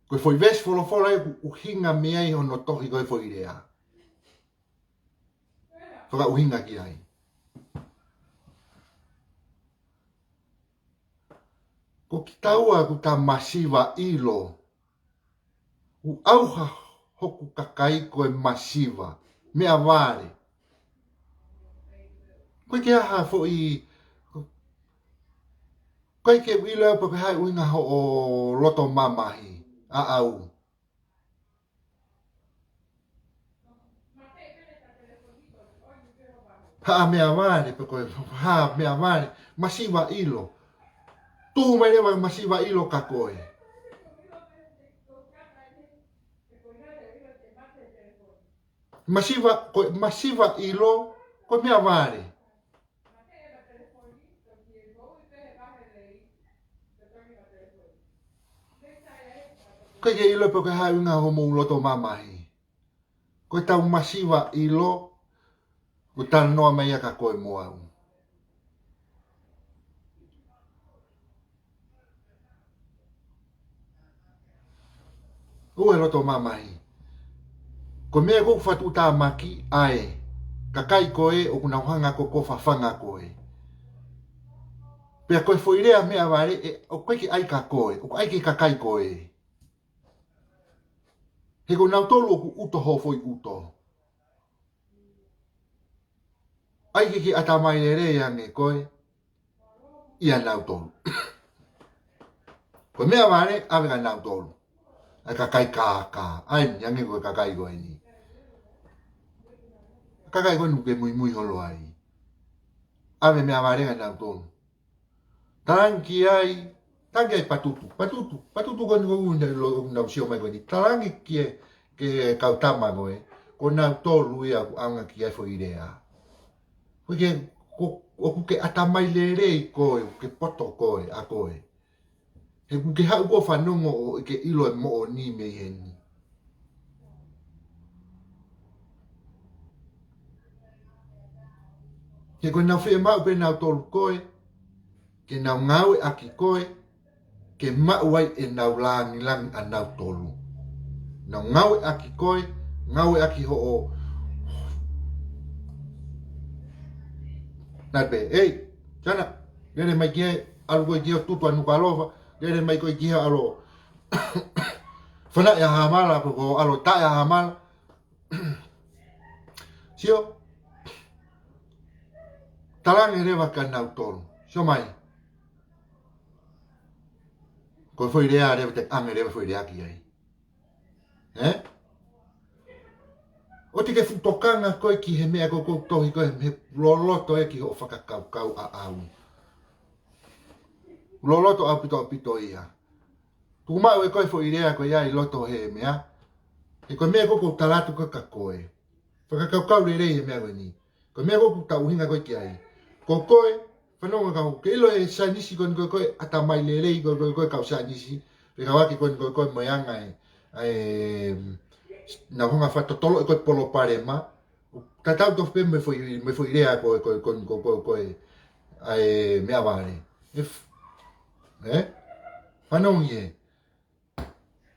Ko e foʻi veesi folofola ʻoku ʻuhinga mei ai hono tohi ko e foʻi lea. Fakaʻuhinga ki ai. Ko kitaua ʻoku ta masiva ʻilo. ʻOku ʻauha hoku kakai ko e masiva, meʻavale. ʻOku ʻikai ke ʻi ai ha foʻi, ʻoku ʻikai ke u ʻilo pe ko e hā e ʻuhinga hoʻo loto mamahi ʻaʻau. Hā meʻavale, pe ko e hā meʻavale, masiva ʻilo. Tuʻu mai leva masiva ʻilo kia koe. Masiva, ko e masiva ʻilo, ko e meʻavale. ʻOku ʻikai ke ʻilo pe ko e hā e ʻuhinga hoʻomou loto mamahi. Ko ʻetau masiva ʻilo, ʻoku talanoa mai ia kia koe mo au. ʻOua ʻe loto mamahi. Ko e meʻa ʻoku fakatuʻutāmaki ai, kakai ko ē ʻoku nau hanga ko ē ʻo fafanga koe. Pea ko e foʻi lea meʻavale, ʻe, ʻoku ʻikai ke ʻai kia koe, ʻoku ʻai ki he kakai ko ē. He ko nautolu ʻoku ʻuto hoʻo foʻi ʻuto. ʻAi ke ke ʻatamai lelei ange koe ʻia nautolu. Ko e meʻavale, ʻave kia nautolu. ʻA e kakai kākā, ʻai ange ko e kakai ko eni. Kakai ko eni ʻoku ke muimui holo ai. ʻAve meʻavale kia nautolu. Talaange ki ai, talaange ki ai Patutu, Patutu, Patutu ko eni ko ʻoku nau lo-, nau sio mai ko eni. Talaange ki he, ki he kau tama ko ē, ko nautolu ia ʻoku ʻaonga ki ai foʻi lea. Ko ke, ko, ʻoku ke ʻatamai lelei koe, ʻoku ke poto koe, ʻa koe. He ʻoku ke haʻu ʻo fanongo ʻo ʻikai ke ʻilo e moʻoni mei heni. He ko ʻenau fiemaʻu pē nautolu koe, ke nau ngāueʻaki koe, ke maʻu ai ʻenau lāngilangi ʻanautolu. Nau ngāueʻaki koe, ngāueʻaki hoʻo. Naʻe pehē, ei, Siana, lele mai ki hē, ʻalu koe ki hē ʻo tutu ʻa Nukuʻalofa, lele mai koe ki hē ʻalu ʻo fanaʻi ʻa Hamala, pe ko e ʻalu ʻo taʻe ʻa Hamala. Sio, talaange leva kia nautolu. Sio mai. Ko e foʻi lea leva te ʻange leva foʻi lea ki ai. Ē? ʻOua te ke fuʻu tokanga koe ki he meʻa ko ē ʻoku tohi ko ē he loloto ē ki hoʻo fakakaukau ʻaʻau. Loloto ʻaupito ʻaupito ia. Tuku maʻu ʻe koe foʻi lea ko ia ʻi loto he meʻa. He ko e meʻa ko ē ʻoku ou tala atu ko ē kia koe. Fakakaukau lelei he meʻa ko eni. Ko e meʻa ko ē ʻoku ta ʻuhinga ko ē ki ai. Ko koe, fanongo kau, ke ʻilo e saienisi ko eni ko ē, ko e ʻatamai lelei ko ē, ko e, ko e kau saienisi. Fekauʻaki ko eni ko ē, ko e mo e anga e, e, nau hanga ʻo fakatotolo ʻe koe palopalema. Tatau tofu pē mo e foʻi, mo e foʻi lea ko e, ko e, ko e, ko e, ko e, ʻa e meʻavale. If, ē? Fanongo ē.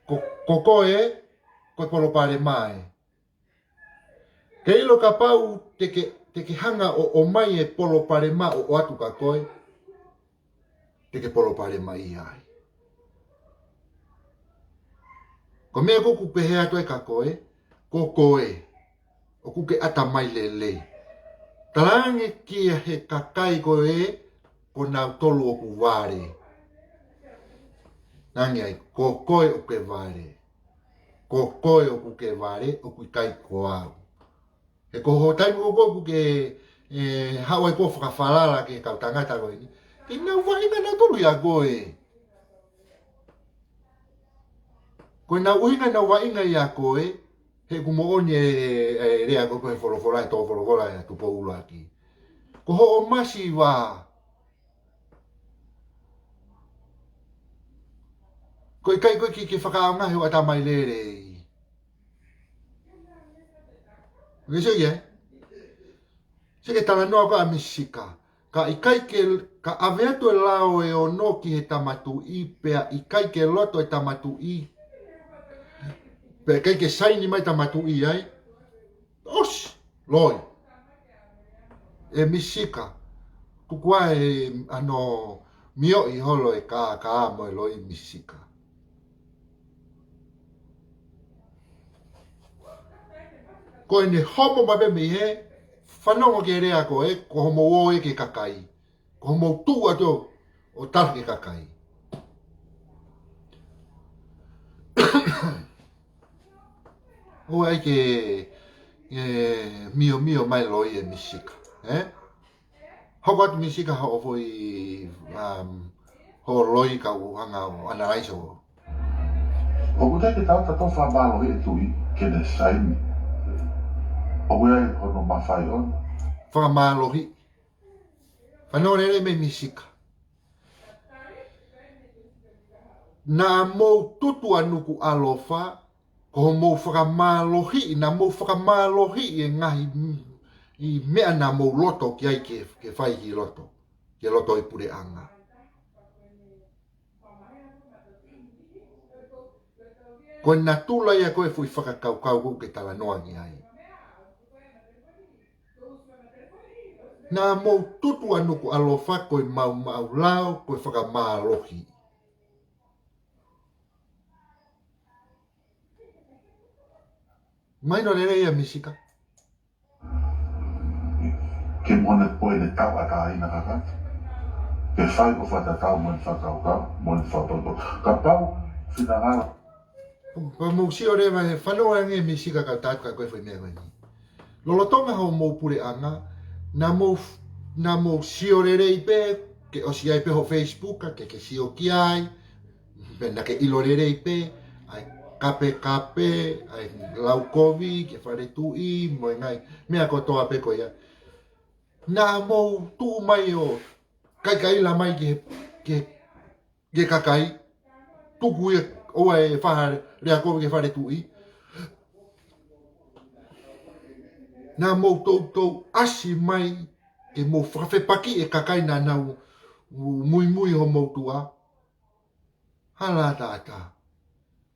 Ko, ko koe, ko e palopalema ē. Ke ʻilo kapau te ke, te ke hanga ʻo, ʻomai e palopalema ʻo, ʻoatu kia koe, te ke palopalemaʻia ai. Ko e meʻa ko ē ʻoku pehē atu ai kia koe, ko koe, ʻoku ke ʻatamai lelei. Talaange ki he kakai ko ē, ko nautolu ʻoku vale. Talaange ai, ko koe ʻoku ke vale. Ko koe ʻoku ke vale, ʻoku ʻikai ko au. He ko hoʻo taimi ko ē ʻoku ke, e, haʻu ai ko ē ʻo fakafalala ki he kau tangata ko eni. Ke nau vaʻinga nautolu ʻia koe. Ko ʻenau ʻuhinga ʻenau vaʻinga ʻia koe, he ʻoku moʻoni e, e, e lea ko ē he folofola, e tō folofola ʻa Tupou ʻUluaki. Ko hoʻo masiva. Ko e ʻikai ko ē ke, ke fakaʻaongaʻi hoʻo ʻatamai lelei. Ke sio ia? Sio ki he talanoa ko ē ʻa Misika. Ka ʻikai ke, ka ʻave atu e lao ʻe ono ki he tama tuʻi, pea ʻikai ke loto e tama tuʻi, pea ʻikai ke saini mai e tama tuʻi ai, ʻosi, loi. ʻE Misika, tuku ā e ʻano mioʻi holo e kākā mo e loi Misika. Ko ʻene homo mai pē mei hē, fanongo ki he lea ko ē, ko hoʻomou ō ē ki he kakai. Ko hoʻomou tuʻu atu ʻo tala ki he kakai. ʻOua ʻe ke, ʻe, miomio mai loi ʻe Misika, ē? Hoko atu Misika hoʻo foʻi, um, hoʻo loi ka u hanga ʻo analyze ʻo. ʻOku ʻikai ke tau tato fakamālohiʻi e tuʻi ke ne saini. ʻOku ʻi ai hono mafai ʻona. Fakamālohiʻi. Fanongo lelei mei Misika. Naʻa mou tutu ʻa Nukuʻalofa, ko hoʻomou fakamālohiʻi, naʻa mou fakamālohiʻi e ngaahi m-, ʻi meʻa naʻa mou loto ki ai ke, ke fai ki loto, ki loto ʻi puleʻanga. Ko e natula ia ko e foʻi fakakaukau ko ē ke talanoa ki ai. Naʻa mou tutu ʻa Nukuʻalofa ko e maumau lao, ko e fakamālohi. Mahino lelei ia Misika. Ke mone poe le tau ata ai na kakati. Ke fai ʻo fakatatau mo e fakakaukau, mo e fakapapau. Kapau, finangalo. Pea mou sio leva he fanongo ange Misika ka tatu ka ko e foʻi meʻa ko eni. Lolotonga hoʻomou puleʻanga, naʻa mou, naʻa mou sio lelei pē, ke ʻosi ʻi ai pē hoʻo Facebook, ke, ke sio ki ai, pea naʻa ke ʻilo lelei pē, ʻa e kapekape, ʻa e laukovi, ki he fale tuʻi, mo e ngaahi, meʻa kotoa pē ko ia. Naʻa mou tuʻu mai ʻo kaikaila mai ki he, ki he ki he kakai, tuku ia ʻoua ʻe fai ha lea kovi ki he fale tuʻi. Naʻa mou toutou ʻasi mai ke mou fakafepakiʻi e kakai naʻa nau muimui hoʻomou tuʻa. Hala ataʻatā.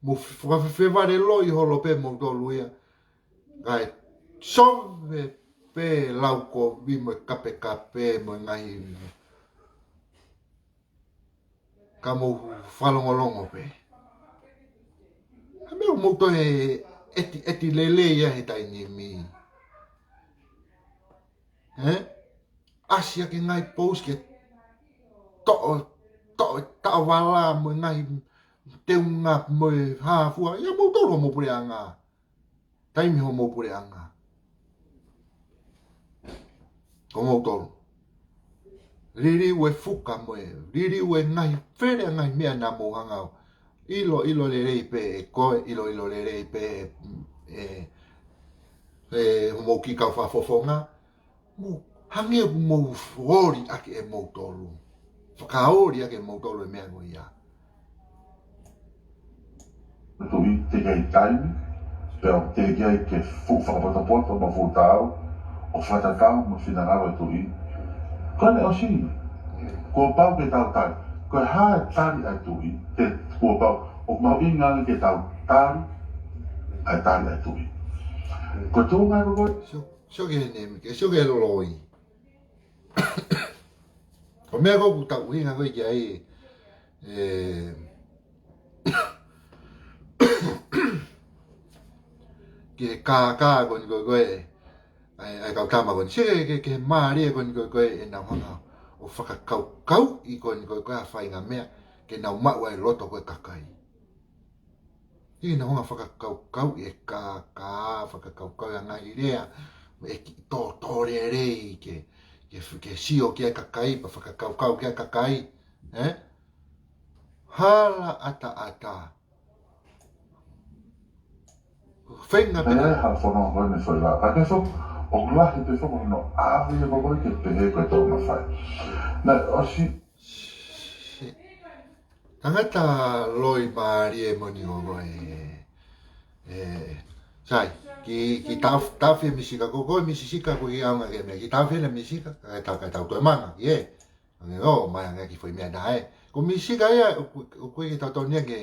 Mou fakafefevale loi holo pē moutolu ia. Kae sove pē laukovi mo e kapekape mo e ngaahi ka mou fakalongolongo pē. Ka mou toe ʻeti, ʻeti lelei ia he taimi ni. Ē? ʻAsi ake ngaahi post ke toʻo, toʻo, taʻovala mo e ngaahi teunga mo e hā fua. Ia moutolu hoʻomou puleʻanga. Taimi hoʻomou puleʻanga. Ko moutolu. Liliu e fuka mo e, liliu e ngaahi fele ngaahi meʻa naʻa mou hanga ʻo ʻilo, ʻilo lelei pē ʻe koe, ʻilo, ʻilo lelei pē ʻe, ʻe, ʻe hoʻomou kiʻi kau fakafofonga. Mou hangē ʻoku mou ʻoli ʻaki ʻe moutolu. Fakaoli ʻaki ʻe moutolu e meʻa ko ia. Tuʻi teʻeki ai taimi, pea ʻoku teʻeki ai ke fuʻu fakapotopoto mo fuʻu taau, ʻo fakatatau mo e finangalo e tuʻi. Ko ʻene ʻosi, kuo pau ke tau tali. Ko e hā e tali ʻa e tuʻi, te kuo pau, ʻoku mahuʻinga ange ke tau tali, ʻa e tali ʻa e tuʻi. Ko e tuʻunga ko ē. Sio, sio ki he nimi, ke sio ki he loi. Ko e meʻa ko ē ʻoku tau ʻuhinga ko ē ki ai, ē, ki he kākā ko eni ko ē, ʻa e, ʻa e kau tama ko eni. Sio ki he, ki he mālie ko eni ko ē, ʻenau hanga ʻo fakakaukauʻi ko eni ko ē ʻa e faʻahinga meʻa, ke nau maʻu ai loto ko ē kakai. ʻI heʻenau hanga fakakaukauʻi e kākā, fakakaukauʻi ʻa e ngaahi lea, mo e kiʻi tōtō lelei ke, ke, ke sio ki ai kakai, pea fakakaukau ki ai kakai, ē? Hala ataʻatā. Feinga pē. Pea ʻi ai ha fono ko eni foʻi lā. Ka ke so, ʻoku lahi pē fono no ʻave ia ko ē ke pehē ko e tō mafai. Naʻe ʻosi. Tangata loi mālie moʻoni ko ē. Ē, sai. Ki, ki taf-, tafe Misika, ko, ko e Misisika ko e ʻaonga ke meʻa, ki tafe na Misika, ka, ka, ka tau toe manga, ki ē. Ange o, mai ange ki foʻi meʻa na ē. Ko Misika ia, ʻoku, ʻoku ʻikai ke tau tonu ia ke,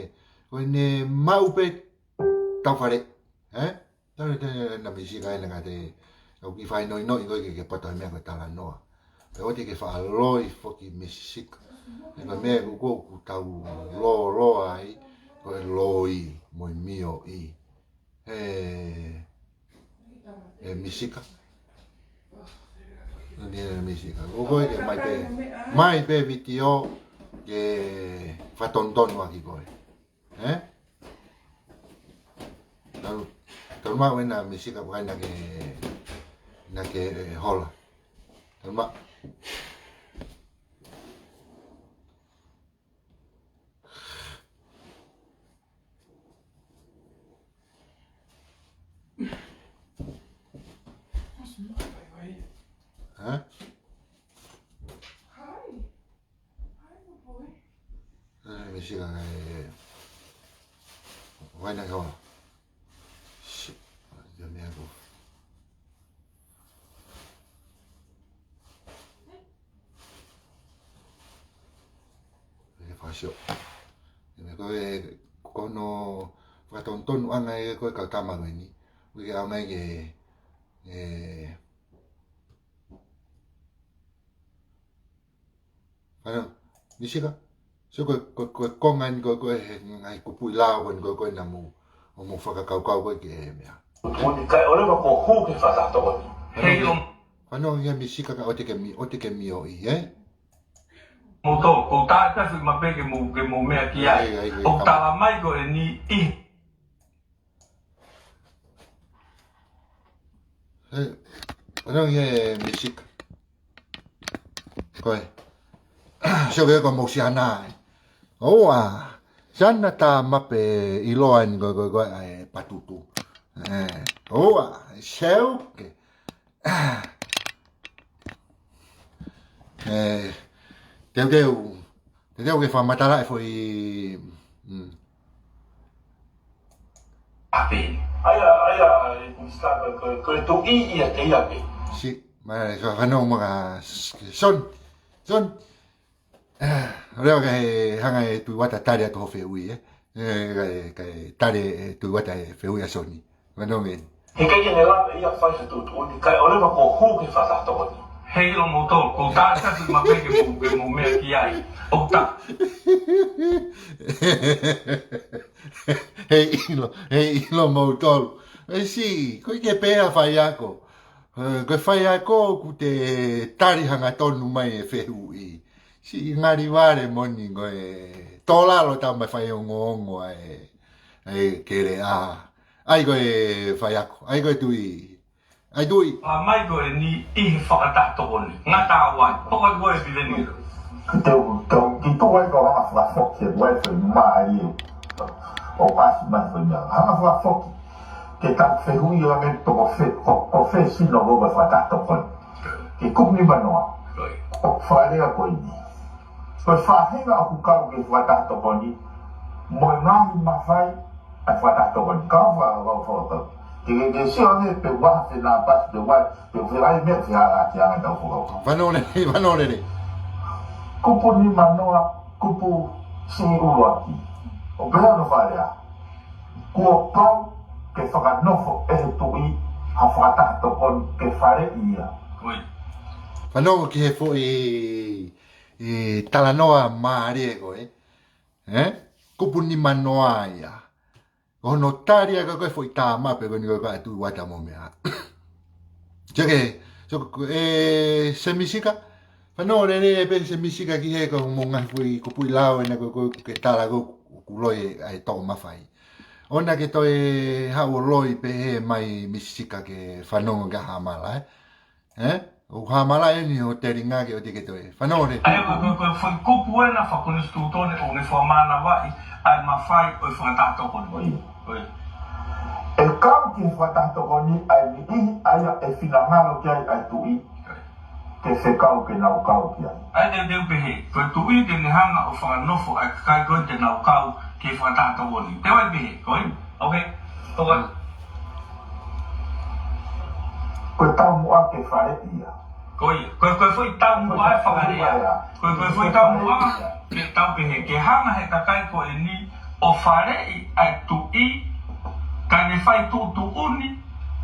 ko ʻene maʻu pē tau fale, ē? Tau ne te na Misika ē na ka te, ʻoku ʻi fai noi noi ko e ke, ke poto he meʻa ko e talanoa. Pea ʻoua te ke faʻa loi foki Misisika. He ko e meʻa ʻoku, ʻoku, ʻoku tau lōloa ai, ko e loi, mo e mioʻi. He, he Misika. Ni he Misika. ʻOku ʻikai ke mai pē, mai pē vitiō ke fakatonutonu ʻaki koe. Ē? Tau, tau maʻu ena Misika, ʻoku ʻikai naʻa ke, naʻa ke, ē, hola. Tau maʻu. Hā? Ē, Misika, ē, ē. Vai na kau. Shit. Ia meʻa ko. Ke fakasio. Ia meʻa ko e, ko hono fakatonutonuʻanga ē ko e kau tama ko eni. Ko e ke ʻaonga ke, ē, Fano, Misika. So ko, ko, ko, ko ngani ko, ko e he ngaahi kupuʻi lao ko, ko, ko e namu. ʻO mo fakakaukau ko e ke he meʻa. Muni kai ʻoleva ko hū ke fakatokoni. Hei, ʻo. Fano ia Misika ka ʻoua te ke mi, ʻoua te ke mioʻi, ē? Mo tō, ko tā kasi ma pē ke mo, ke mo meʻa ki ai. Ai, ai, ai, ʻo kama. Tala mai ko eni ʻi. Hei, ʻoua nge Misika. Ko e. Sio ke ko mo siana ē. ʻOua. Siana tā mape ʻiloa ni ko, ko, ko e patutu. Ē, ʻoua. Sio ke. Ē, teuteu. Teuteu ke fakamatala e foʻi, mm. Ape. Aia, aia, e Misika, ko, ko, ko e tuʻi ia te ia pē. Si, mai, so, hano maka, s-, son, son. Ah, ʻo lea ke hanga e Tuʻi Uata tali atu ho fehuʻi, ē. Ē, kae, kae tali e Tuʻi Uata e fehuʻi ʻa Soni. Manonga eni. He ʻikai ke ne lava ia fai ha tuʻutuʻuni, kai ʻoleva ko hū ke fakatokoni. Hei ʻo mo tō, ko tā kasi ma pē ke mo, ke mo meʻa ki ai. ʻO tā. Hei ʻilo, hei ʻilo mo tō. E si, ko e ke pea faiako. Ē, ko e faiako ʻoku te tali hangatonu mai e fehuʻi. Siʻi ngali vale moni ko e tōlalo tau mai fai ongoongo ai, ai kele a. ʻAi ko e faiako, ʻai ko e tuʻi. ʻAi tuʻi. ʻA mai ko eni ʻi he fakataha tokoni. Ngata au ai. Poka ko e pileni. Ki te u, te u, ki tu ai ko hanga fakafoki, e wai fai mai e. ʻO pasi mai fai mai. Hanga fakafoki. Ke tau fehuʻi ʻo ange toko fe, ko, ko fē sino ko ko fakataha tokoni. Ke kupu ni manoa. Ko e. ʻO fakalea ko eni. Ko e faʻahinga ʻoku kau ke fakataha tokoni. Mo e ngaahi mafai, ʻa e fakataha tokoni. Kau fa, kau fa, kau. Ke, ke, ke sio ange pe ua fenāpasi, pe ua, pe fē ai meʻa fē ala ake ange tau fakau. Fanole, fanole. Kupu ni manoa, kupu siʻi ʻuluaki. ʻO pehē hono fakalea. Kuo pau ke fakanofo ʻe he tuʻi ha fakataha tokoni ke faleʻi ia. Ui. Fanongo ki he foʻi, ē, talanoa mālie ko ē. Ē? Kupu ni manoa ia. Ko hono tali ʻa e ko e foʻi tā mape ko eni ko e ka e Tuʻi Uata mo meʻa. Sio ke, sio ko e, ē, Semisika. Fanongo lelei pē Semisika ki he ko mo ngaahi foʻi kupuʻi lao ena ko, ko, ko ke tala ko, ko loi ʻa e tō mafai. ʻOua ke toe haʻu ʻo loi pehē mai Misisika ke fanongo ke hamala, ē? Ē? ʻO hamala eni ʻo telinga ke ʻoua te ke toe. Fanongo lelei. ʻA ia ko, ko, ko e foʻi kupu ena fakakonisitūtone ʻoku ne fakamānavaʻi ʻa e mafai ʻo e fakataha tokoni. ʻOi. ʻOi. ʻE kau ki he fakataha tokoni ʻa e niʻihi ʻa ia ʻe finangalo ki ai ʻa e tuʻi. ʻOi. Ke fekau ke nau kau ki ai. ʻA ia te, te u pehē, ko e tuʻi te ne hanga ʻo fakanofo ʻa e kakai ko ē te nau kau ki he fakataha tokoni. Te u ai pehē, ko ē? ʻOkei. ʻOkei. Ko e taumuʻa ke faleʻi ia. Ko ia, ko e, ko e foʻi taumuʻa e faleʻi ia. Ko e, ko e foʻi taumuʻa ke tau pehē, ke hanga he kakai ko eni ʻo faleʻi ʻa e tuʻi, kae ne fai tuʻutuʻuni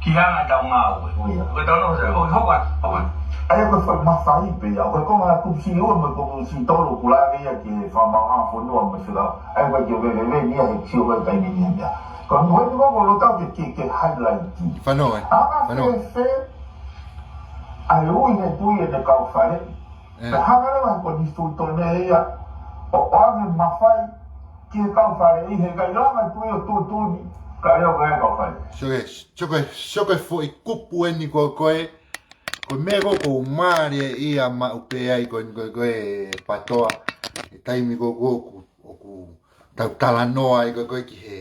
ki he anga ʻetau ngāue. Ko ia. Ko e tau nofo, ʻo, hoko atu, hoko atu. ʻA ia ko e foʻi mafai pē ia, ko e konga kupu siʻi ua mo e kupu siʻi tolu ʻoku lave ia ki he fakamaauʻanga fonua mo e fekau. ʻA ia ko e ke veveve ni ia he sio ko e taimi ni ia. Ko e moʻoni ko ko lotau ke, ke, ke highlight. Fanongo, ē? Anga Fanongo. Fēfē ʻa e ui he tuʻi ʻene kau faleʻi. Ē. Pea hanga leva he ko e nisi tuʻi tone ia ʻo ʻoange mafai ki he kau faleʻi he ʻikai lava tuʻi ʻo tuʻutuʻuni, kae lava e kau faleʻi. Sio ki he, sio ki he, sio ki he foʻi kupu eni ko ē, ko e, ko e meʻa ko ē ʻoku mālie ia maʻu pē ai ko eni ko ē, ko e PATOA, he taimi ko ē ʻoku, ʻoku tau talanoa ai ko ē, ko e ki he,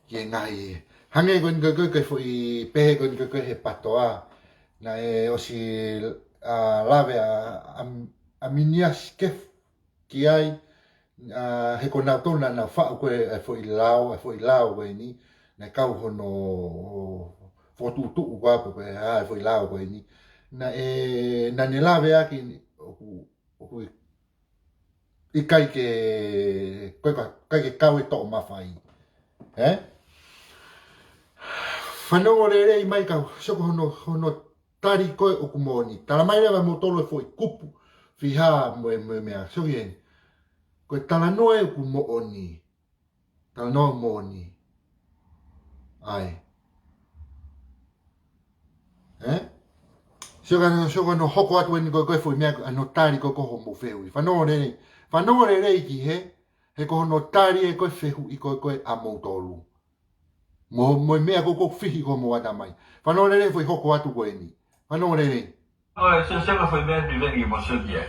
ki he ngaahi. Hangē ko eni ko ē, ko e, ko e foʻi pehē ko eni ko ē, ko e he PATOA. Naʻe ʻosi, ʻa, lave ʻa, ʻa, ʻa Miniasi Kefu ki ai, ʻa, he ko nautolu naʻa nau faʻu ko ē, ʻa e foʻi lao, ʻa e foʻi lao ko eni, naʻe kau hono fokotuʻutuʻu ko ē ko e, ʻa, ʻa e foʻi lao ko eni. Naʻe, naʻa ne lave ʻaki ʻoku, ʻoku ʻikai ke, ko e ka, ʻikai ke kau e toʻo mafai. Ē? Fanongo lelei mai kau, sio ko hono, hono tali ko ē ʻoku moʻoni. Tala mai leva moutolu e foʻi kupu, fiha mo e, mo e meʻa. Sio ki heni. Ko e talanoa ē ʻoku moʻoni. Talanoa moʻoni. ʻAi. Ē? Sio ka, sio ka hono hoko atu eni ko e, ko e foʻi meʻa, ʻa hono tali ko ē ko hoʻomou fehuʻi. Fanongo lelei. Fanongo lelei ki he, he ko hono tali ē ko e fehuʻi ko ē, ko ē ʻamoutolu. Mo, mo e meʻa ko ē ʻoku fihi ko hoʻomou ʻatamai. Fanongo lelei foʻi hoko atu ko eni. Fanongo lelei. Ko e sio, sio ko e foʻi meʻa piveni mo sio ki ai.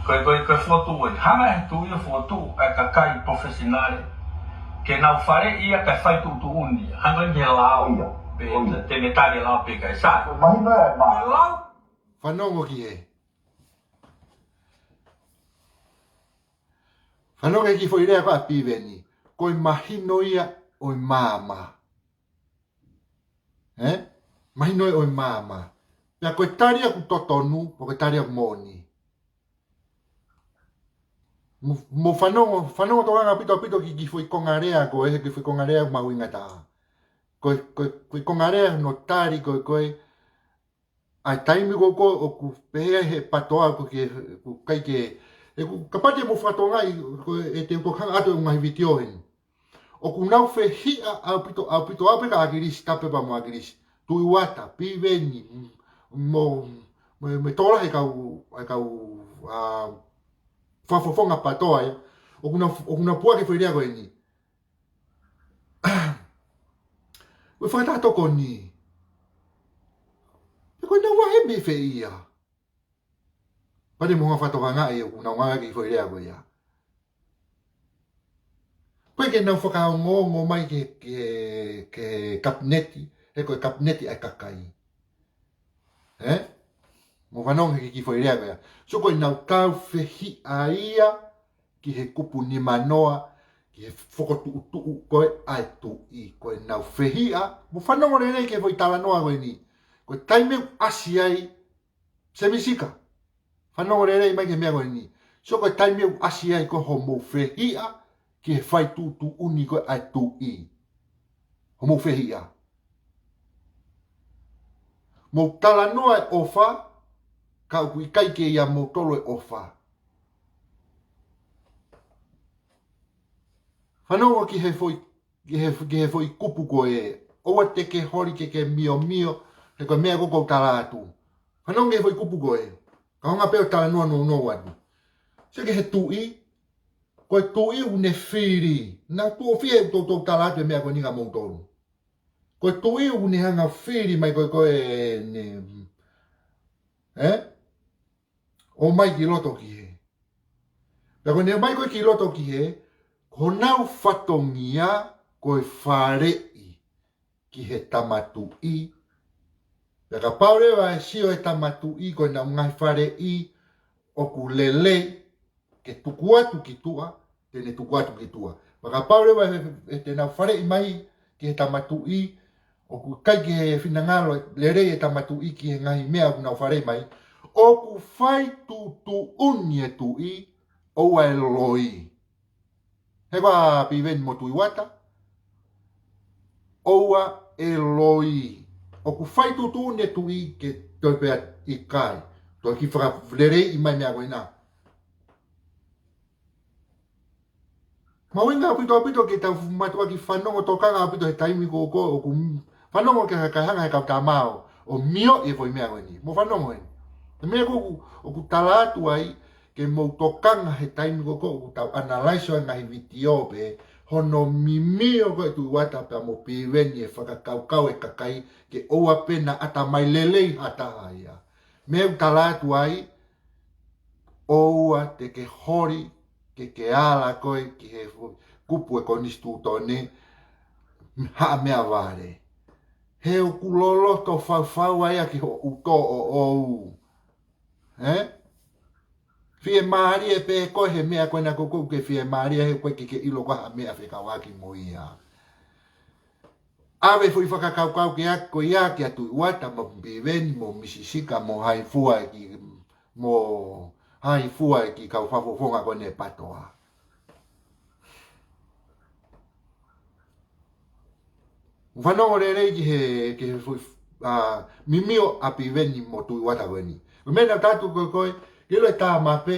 Ko e, ko e, ko e fokotuʻu ē. Hanga he tuʻi ʻo fokotuʻu ʻa e kakai professional ke nau faleʻi ia kae fai tuʻutuʻuni. Hanga ki he lao. Ia. Pē, ia. Te, te ne tali e lao pē kae sai. Mahino ē, ma. Ko e lao. Fanongo ki he. Fanongo ki he foʻi lea ko ē ʻa piveni. Ko e mahino ia ʻo e maama. Ē? Mahino ia ʻo e maama. Pea ko e tali ʻoku totonu, pe ko e tali ʻoku moʻoni. Mo, mo fanongo, fanongo tokanga ʻaupito ʻaupito ki, ki he foʻi konga lea ko ē, ki he foʻi konga lea mahuʻinga taha. Ko e, ko e, ko e konga lea hono tali ko ē, ko e, ʻa e taimi ko ē ko ē ʻoku pehē ai he PATOA ko e ke, ʻoku ʻikai ke, ʻoku kapau te mou fakatokangaʻi, ko e te u toki hanga atu e ngaahi vitiō heni. ʻOku nau fehiʻa ʻaupito, ʻaupito, ʻaupito ka ʻAkilisi, Tapepa mo ʻAkilisi. Tuʻi Uata, Piveni, mo, mo, mo e tokolahi e kau, e kau, ʻa, fakafofonga PATOA ia. ʻOku nau, ʻoku nau puʻaki e foʻi lea ko eni. Ko e fakatātokoni. Pea ko e nau vahe mei fē ia. Pea te mou hanga fakatokangaʻi ʻoku nau ngāueʻaki e foʻi lea ko ia. Ko e ke nau fakaongoongo mai ki he, ki he, ki he kapineti, he ko e kapineti ʻa e kakai. Ē? Mou fanongo he kiʻi foʻi lea ko ia. So ko e nau kau fehiʻa ia ki he kupu nimanoa, ki he fokotuʻutuʻu ko ē ʻa e tuʻi, ko e nau fehiʻa, mou fanongo lelei ki he foʻi talanoa ko eni. Ko e taimi ʻoku ʻasi ai, Semisika. Fanongo lelei mai ki he meʻa ko eni. So ko e taimi ʻoku ʻasi ai ko hoʻomou fehiʻa ki he fai tuʻutuʻuni ko ē ʻa e tuʻi. Hoʻomou fehiʻa. Mou talanoa e ʻofa, ka ʻoku ʻikai ke ʻia moutolu e ʻofa. Fanongo ki he foʻi ki he, ki he foʻi kupu ko ē, ʻoua te ke holi ke ke miomio, he ko e meʻa ko ē ʻoku ou tala atu. Fanongo ki he foʻi kupu ko ē, ka hanga pē ʻo talanoa nounou atu. Sio ki he tuʻi, ko e tuʻi ʻoku ne fili, naʻa tuʻo fiha ʻoku toutou tala atu e meʻa ko eni kia moutolu. Ko e tuʻi ʻoku ne hanga fili mai ko ē, ko ē ne, ē? ʻOmai ki loto ki hē. Pea ko ʻene ʻomai ko ē ki loto ki hē, ko honau fatongia ko e faleʻi ki he tama tuʻi. Pea kapau leva ʻe sio e tama tuʻi ko ʻenau ngaahi faleʻi ʻoku lelei ke tuku atu ki tuʻa, te ne tuku atu ki tuʻa. Pea kapau leva ʻe, ʻe te nau faleʻi mai ki he tama tuʻi, ʻoku ʻikai ke finangalo lelei e tama tuʻi ki he ngaahi meʻa ʻoku nau faleʻi mai, ʻoku fai tuʻutuʻuni e tuʻi, ʻoua ʻe loi. He ko ā Piveni mo Tuʻi Uata, ʻoua ʻe loi. ʻOku fai tuʻutuʻuni e tuʻi ke toe pehē ʻikai. Toe kiʻi fakaleleiʻi mai meʻa ko ena. Mahuʻinga ʻaupito ʻaupito ke tau mātuʻaki fanongo tokanga ʻaupito he taimi ko ē ʻoku fanongo ki he kakai hanga he kau tama ʻo mioʻi e foʻi meʻa ko eni. Mou fanongo eni. He meʻa ko ē ʻoku, ʻoku tala atu ai ke mou tokanga he taimi ko ē ʻoku tau analaiso ai ngaahi vitiō pē, hono mimio ko ē Tuʻi Uata pea mo Piveni e fakakaukau e kakai ke ʻoua pē naʻa ʻatamai lelei ha taha ia. Meʻa ʻoku tala atu ai, ʻoua te ke holi ke ke ala koe ki he fu-, kupu e konisitūtone, haʻa meʻavale. He ʻoku loloto faufau ai ʻa ki hoʻo tō ʻoʻou. Ē? Fiemālie pē koe he meʻa ko ena ko ē ʻoku ke fiemālie he ʻoku ʻikai ke ke ʻilo ko e hā e meʻa fekauʻaki mo ia. ʻAve foʻi fakakaukau ke ʻai ko ia kia Tuʻi Uata mo Piveni mo Misi Sika mo hai fua e kiʻi, mo hai fua e kiʻi kau fakafofonga ko eni PATOA. Mou fanongo lelei ki he, ki he foʻi, ā, mimio ʻa Piveni mo Tuʻi Uata ko eni. Ko e meʻa naʻa tau ʻoatu ko ē, ke ʻilo e tama pē,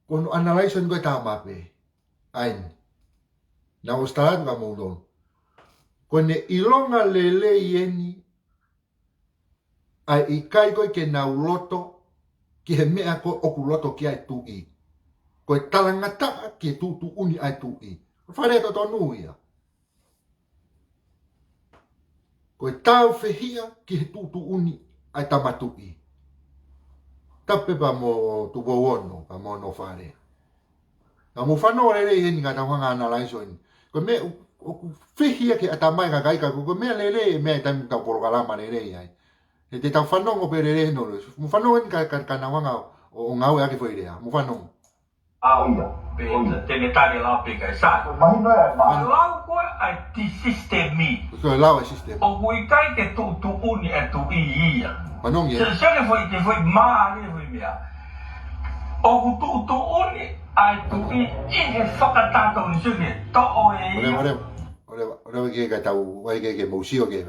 ko hono analaiso eni ko e tama pē. ʻA eni. Naʻa ku ʻosi tala atu kia moutolu. Ko ʻene ʻilonga lelei eni, ʻa e ʻikai ko ē ke nau loto ki he meʻa ko ē ʻoku loto ki ai e tuʻi. Ko e talangataʻa ki he tuʻutuʻuni ʻa e tuʻi. Fale totonu ia. Ko e tāufehiʻa ki he tuʻutuʻuni ʻa e tama tuʻi. Tapu pē pea mo Tupou Ono, pea mo hono fale. Ka mou fanongo lelei heni ka tau hanga ʻo analaiso eni. Ko e meʻa ʻoku, ʻoku fehiʻa ki he ʻatamai kakai ka ko e, ko e meʻa lelei, meʻa ʻi he taimi ʻoku tau polokalama lelei ai. He te tau fanongo pē lelei heni ʻo lelei. Mou fanongo eni ka, ka, ka nau hanga ʻo, ʻo ngāueʻaki e foʻi lea. Mou fanongo. ʻAu ia, pea te ne tali lau pē kai sai. Mahino ia, ma. Lau ko ē ʻa e ti sisitemi. Ko e lau e sisitemi. ʻOku ʻikai ke tuʻutuʻuni e tuʻi ia. Fanongo ia. Se, se ke foʻi, ke foʻi mālie foʻi meʻa. ʻOku tuʻutuʻuni ʻa e tuʻi ʻi he fakataha totonu, se ke toʻo ʻe ia. Ore, ore, ore, ore ke ka tau, ʻai ke, ke mou sio ke,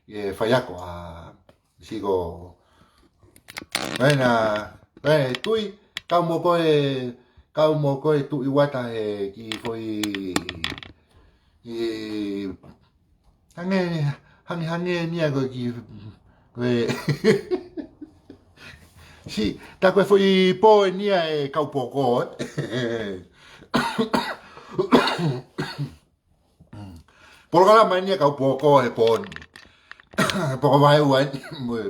ke faiako ʻa Siko. Pea ena, pea ē Tuʻi, kau mo koe, kau mo koe Tuʻi Uata he kiʻi foʻi, ʻi, hangē, hangē, hangē eni ia ko e kiʻi, ko e. Si, tā ko e foʻi pō eni ia e kau poko, ē. Mm. Polokalama eni ia kau poko he pō ni. Poko vaeua eni. Mo e.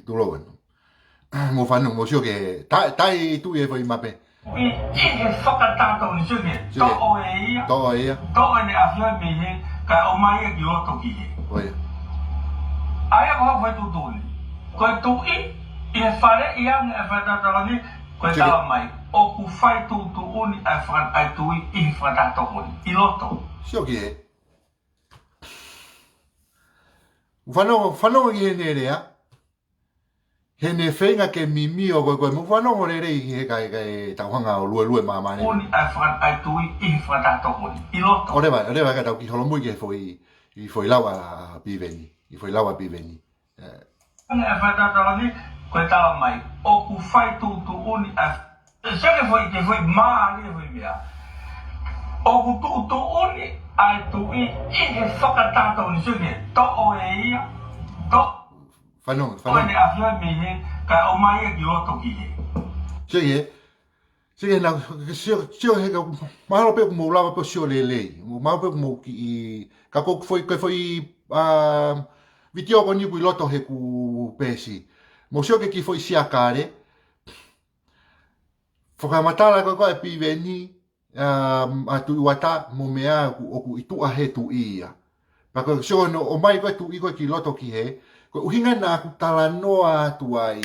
Tulou eni. Mou fanongo, mou sio ki he, tā, tā e tuʻi e foʻi mape. ʻI, ʻi he fakataha totonu, sio ki he. Sio ki he. Toʻo ʻe ia. Toʻo ʻe ia. Toʻo ʻene ʻafio mei hē, kae ʻomai ia ki loto ki hē. Ko ia. ʻA ia ko e hā e foʻi tuʻutuʻuni. Ko e tuʻi, ʻi he faleʻi ange e fakataha totonu, ko e. Sio ki he. Tala mai, ʻoku fai tuʻutuʻuni ʻa e faka-, ʻa e tuʻi ʻi he fakataha totonu. ʻI loto. Sio ki hē. Fanongo, fanongo ki heʻene lea. Heʻene feinga ke mimio ko ē, ko e mou fanongo lelei he ka, ka tau hanga ʻo luelue māmālie. Tuʻutuʻuni ʻa e faka-, ʻa e tuʻi ʻi he fakataha totonu. ʻI loto. ʻOleva, ʻoleva ka tau kiʻi holomui ki he foʻi, ʻi foʻi lau ʻa Piveni. ʻI foʻi lau ʻa Piveni. Ē. Ange e fakataha totonu, ko e tala mai, ʻoku fai tuʻutuʻuni ʻa e, sio ki he foʻi, ki he foʻi mālie foʻi meʻa. ʻOku tuʻutuʻuni ʻa e tuʻi ʻi he fakataha totonu, sio ki he, toʻo ʻe ia, to-. Fanongo, fanongo. Ko ʻene ʻafio mei hē, kae ʻomai ia ki loto ki hē. Sio ki hē. Sio ki hē naʻa, sio, sio he ka, mahalo pē ʻoku mou lava pē ʻo sio lelei. Mahalo pē ʻoku mou kiʻi, ka ko e foʻi, ko e foʻi, ā, vitiō ko eni ʻoku ʻi loto heʻeku peesi. Mou sio ki he kiʻi foʻi siakale. Fakamatala ko ē ko ē ʻa Piveni, ā, ʻa Tuʻi Uata mo meʻa ʻoku, ʻoku ʻi tuʻa he tuʻi ia. Pea ko e sio hono ʻomai ko ē tuʻi ko ē ki loto ki hē, ko e ʻuhinga naʻa ku talanoa atu ai.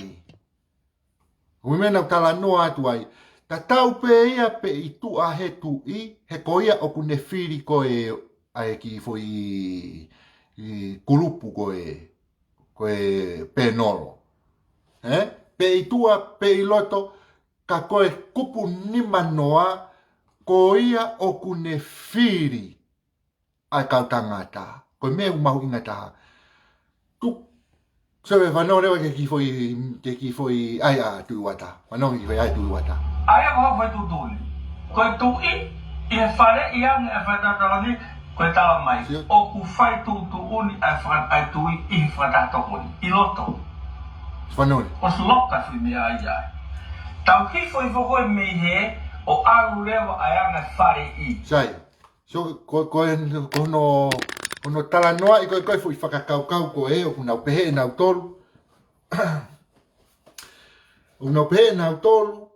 Ko e meʻa naʻa ku talanoa atu ai. Tatau pē ia pe ʻi tuʻa he tuʻi, he ko ia ʻoku ne fili ko ē ʻa e kiʻi foʻi ʻi kulupu ko e, ko e pēnolo. Ē? Pe ʻi tuʻa, pe ʻi loto, ka ko e kupu nimanoa, ko ia ʻoku ne fili ʻa e kau tangata. Ko e meʻa ʻoku mahuʻinga taha. Tu, so e fanongo leva ki he kiʻi foʻi, ki he kiʻi foʻi ʻai ʻa Tuʻi Uata. Fanongo ki he kiʻi foʻi ʻai ʻa Tuʻi Uata. ʻA ia ko hoʻo fai tuʻutuʻuni. Ko e tuʻi, ʻi he fale ʻi ange ʻa e fale tangata ni, ko e tala mai. Sio. ʻOku fai tuʻutuʻuni ʻa e faka-, ʻa e tuʻi ʻi he fakataha tokoni. ʻI loto. Fanongo. ʻOsi loka fi me ai ai. Tau hifo hifo ko e mei he, ʻo ʻalu leva ʻa e anga fale ʻi. Sai. So, ko, ko e, ko hono, hono talanoaʻi ko e, ko e foʻi fakakaukau ko ē, ʻoku nau pehē ʻenautolu. ʻOku nau pehē ʻenautolu,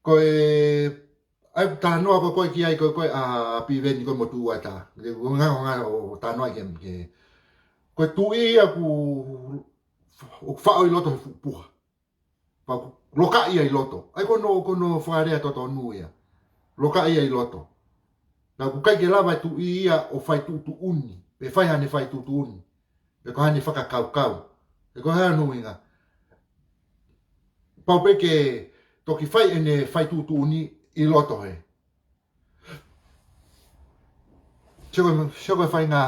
ko e, ʻa e talanoa ko e, ko e ki ai, ko e, ko e ʻa Piveni ko e mo Tuʻi Uata. Ko e ngā, ngā, ʻo talanoa ki he, ki he. Ko e tuʻi ia ʻoku, ʻoku faʻo ʻi loto he fuʻu puha. Pea ʻoku lokaʻi ia ʻi loto. ʻA ia ko hono, ko hono fakalea totonu ia. Lokaʻi ia ʻi loto. Naʻa ʻoku ʻikai ke lava e tuʻi ia ʻo fai tuʻutuʻuni. Pe fai haʻane fai tuʻutuʻuni. Pe ko haʻane fakakaukau. Pe ko e hā hono ʻuhinga. Pau pē ke toki fai ʻene fai tuʻutuʻuni ʻi loto he. Sio ko e, sio ko e faʻahinga,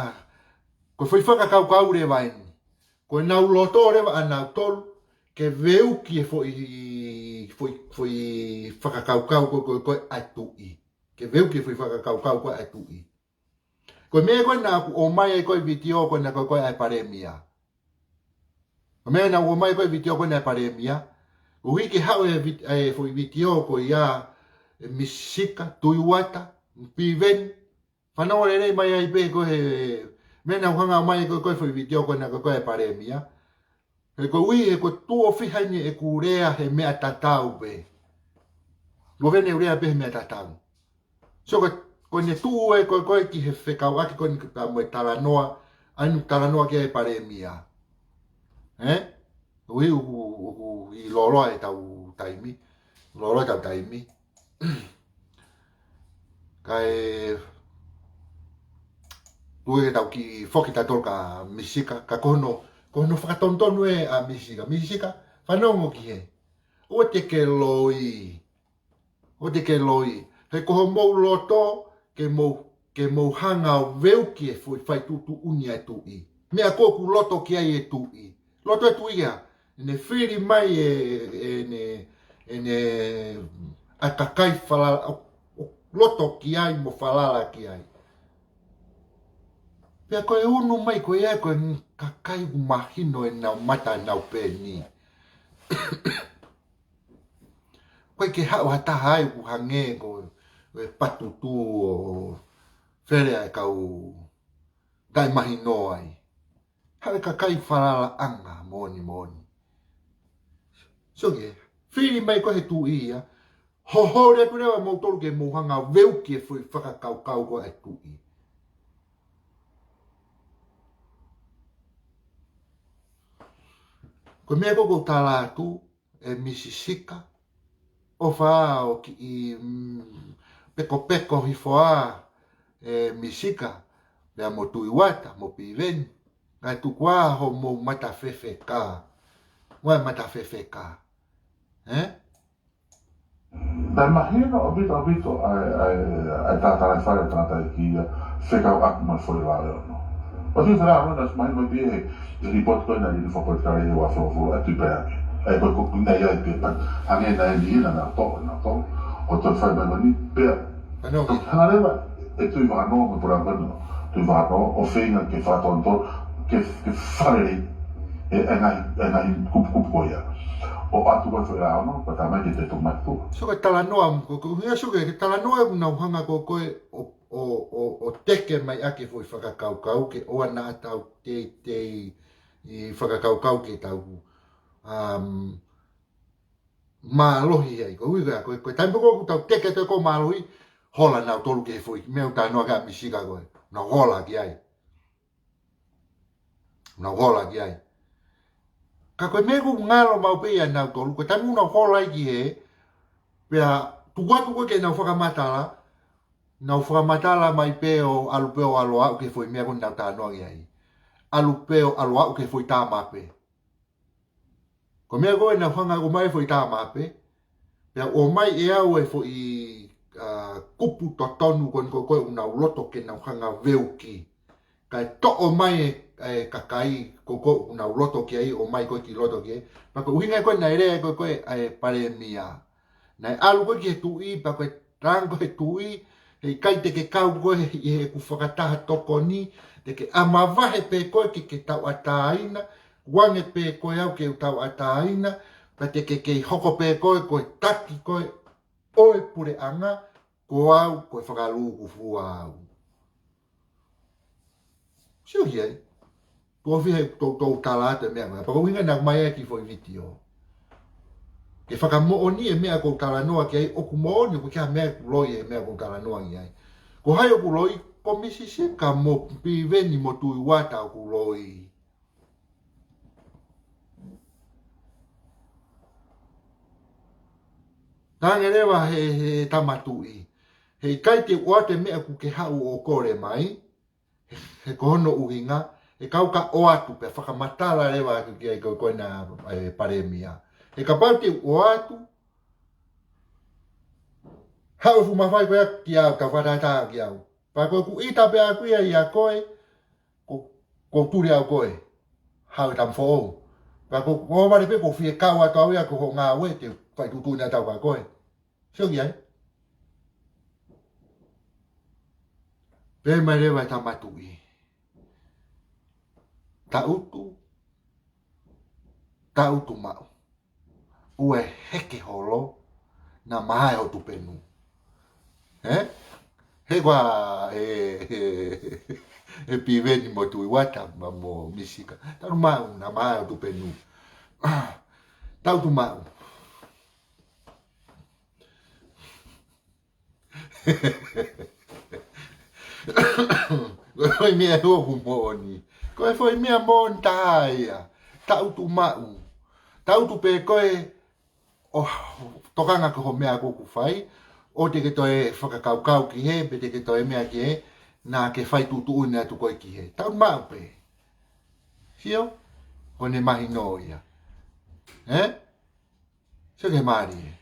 ko e foʻi fakakaukau leva eni. Ko ʻenau loto leva ʻanautolu, ke veuki e foʻi, foʻi, foʻi fakakaukau ko, ko, ko ē ʻa e tuʻi. Ke veuki e foʻi fakakaukau ko ē ʻa e tuʻi. Ko e meʻa ko ē naʻa ku ʻomai ai ko e vitiō ko ena ko, ko ē ʻa e palēmia. Ko e meʻa naʻa ku ʻomai ko e vitiō ko ena ʻa e palēmia. Koeʻuhi ke haʻu e vit-, e foʻi vitiō ko ia ʻe Misi Sika, Tuʻi Uata, Piveni. Fanongo lelei mai ai pē ko e meʻa naʻa ku hanga ʻomai ko, ko e foʻi vitiō ko ena ko, ko ē ʻa e palēmia. He koeʻuhi he ko e tuʻo fiha eni ʻeku lea he meʻa tatau pē. Ko ʻene lea pē he meʻa tatau. So ko, ko ʻene tuʻu ē ko, ko ē ki he fekauʻaki ko eni ka mo e talanoa, ʻa eni talanoa ki ai e palēmia. Ē? Koeʻuhi ʻoku, ʻoku ʻi loloa ʻetau taimi. Loloa ʻetau taimi. Kae tuʻu ē ke tau kiʻi foki tautolu kia Misi Sika, ka ko hono, ko hono fakatonutonu ē ʻa Misi Sika. Misi Sika, fanongo ki he. ʻOua te ke loi. ʻOua te ke loi. He ko homou loto, ke mou, ke mou hanga ʻo veuki e foʻi fai tuʻutuʻuni ʻa e tuʻi. Meʻa ko ē ʻoku loto ki ai e tuʻi. Loto e tuʻi ia. ʻEne fili mai e, ʻene, ʻene, ʻa e kakai falala, ʻo, ʻo loto ki ai mo falala ki ai. Pea ko e unu mai ko ia ko e kakai ʻoku mahino ʻenau mata ʻenau peni. Ko e ke haʻu ha taha ai ʻoku hangē ko e patutu ʻo fele ʻa e kau taʻemahino ai. Haʻu e kakai falalaʻanga moʻoni moʻoni. So ke, fili mai ko ē he tuʻi ia, hoholi atu leva moutolu ke mou hanga veuki e foʻi fakakaukau ko ē ʻa e tuʻi. Ko e meʻa ko ē ʻoku ou tala atu, ʻe Misi Sika. ʻOfa ʻo kiʻi, mm, pekopeko hifo ā, ʻe Misi Sika, pea mo Tuʻi Uata, mo Piveni. Kae tuku ā homou mata fefeka. Ua e mata fefeka. Ē? Naʻe mahino ʻaupito, ʻaupito, ʻa e, ʻa e, ʻa e tātālaifale ʻa e tangataʻeiki ia, fekauʻaki mo e foʻi lao ʻe ono. ʻOsi e lao ʻe ono, naʻe mahino pē he, he lipooti ko ena ʻa e Union for Political Rights he ua folo folo, ʻa e tuʻi pea ke. ʻA ia ko e ko ena ia ʻi pē pea, hangē naʻe ʻi ai ʻena naʻa toʻo, naʻa toʻo, ʻo toe fai mai ko eni, pea. Ano. Hanga leva, ʻe Tuʻi Vahano, mo e pula ko ena, Tuʻi Vahano, ʻo feinga ke fakatonutonu, ke, ke fakalelei, ʻe, ʻe ngaahi, ʻe ngaahi kupukupu ko ia. ʻO ʻatu ko e foʻi lao ʻe ono, ko e talamai ke toe toʻo mai ki tuʻa. So ko e talanoa, ko, ko, ia so ko e talanoa ʻoku nau hanga ko, ko ē, ʻo, ʻo, ʻo, ʻo teke mai ʻaki e foʻi fakakaukau ke ʻoua naʻa tau teitei ʻi fakakaukau ke tau, um, mālohi ai. Koeʻuhi ko e, ko e, ko e taimi ko ē ʻoku tau teke atu ko e mālohi, hola nautolu ki he foʻi, meʻa ʻoku talanoa ki ai ʻa Misi Sika ko ē. Nau hola ki ai. Nau hola ki ai. Ka ko e meʻa ʻoku ngalo maʻu pē ia ʻanautolu, ko e taimi ʻoku nau hola ai ki hē, pea tuku atu ko ē ke nau fakamatala, Nau fakamatala mai pē ʻo ʻalu pē ʻo ʻalu ʻo aʻu ki he foʻi meʻa ko ē naʻa nau talanoa ki ai. ʻAlu pē ʻo ʻalu ʻo aʻu ki he foʻi tā mape. Ko e meʻa ko ē naʻa nau hanga ʻo ʻomai e foʻi tā mape. Pea ʻomai ʻe au e foʻi, ā, kupu totonu ko eni ko ē ʻoku nau loto ke nau hanga ʻo veuki. Kae toʻo mai e, e kakai ko ē ʻoku nau loto ki ai, ʻomai ko ē ki loto ki ai. Pea ko e ʻuhinga ko ē naʻe lea ko ē ko ē ʻa e palēmia. Naʻe ʻalu ko ē ki he tuʻi, pea ko e talaange ko ē he tuʻi, heʻikai te ke kau koe ʻi heʻeku fakataha tokoni, te ke ʻā mavahe pē koe ke ke tauʻatāina, ʻoange pē koe au ke u tauʻatāina, pea te ke kei hoko pē koe ko e taki ko ē ʻo e puleʻanga, ko au ko e fakalūkufua au. Sio ki ai. Tuʻo fiha ʻeku toutou tala atu e meʻa ko ē. Pea ko e ʻuhinga naʻa ku ʻomai ai e kiʻi foʻi vitiō. Ke fakamoʻoni e meʻa ʻoku ou talanoa ki ai, ʻoku moʻoni, ʻoku ʻikai ha meʻa ʻoku loi e meʻa ʻoku ou talanoa ki ai. Ko hai ʻoku loi? Ko Misi Sika mo Piveni mo Tuʻi Uata ʻoku loi. Talaange leva he, he tama tuʻi. Heʻikai te u ʻoatu e meʻa ʻoku ke haʻu ʻo kole mai. He, he ko hono ʻuhinga, he kau ka ʻoatu pea fakamatala leva atu ki ai ko, ko ena, e, palēmia. He kapau te u ʻoatu, haʻu e fuʻu mafai ko ia kia au, ka fakatātā kia au. Pea ko ʻeku ʻita pē ʻaʻaku ia ʻia koe, ko, ko tuli au koe. Haʻu e tama foʻou. Pea ko, ko vale pē ko fie kau atu au ia ko hoʻo ngāue te fai tuʻutuʻuni atu au kia koe. Sio ki ai. Pehē mai leva e tama tuʻi. Taʻutu, taʻutu maʻu. ʻOua ʻe heke holo, naʻa mahae ho tupenu. Ē? He ko e, e, e, e Piveni mo Tuʻi Uata, ma mo Misi Sika. Taʻutu maʻu, naʻa mahae ho tupenu. Taʻutu maʻu. Ko e foʻi meʻa ʻoku moʻoni. Ko e foʻi meʻa moʻoni taha ia. Taʻutu maʻu. Taʻutu pē koe ʻo tokanga ki hoʻo meʻa ʻoku ke fai. ʻOua te ke toe fakakaukau ki hē, pe te ke toe meʻa ki hē, naʻa ke fai tuʻutuʻuni atu koe ki hē. Taʻutu maʻu pē. Sio? Ko ʻene mahino ia. Ē? Sio ki he mālie.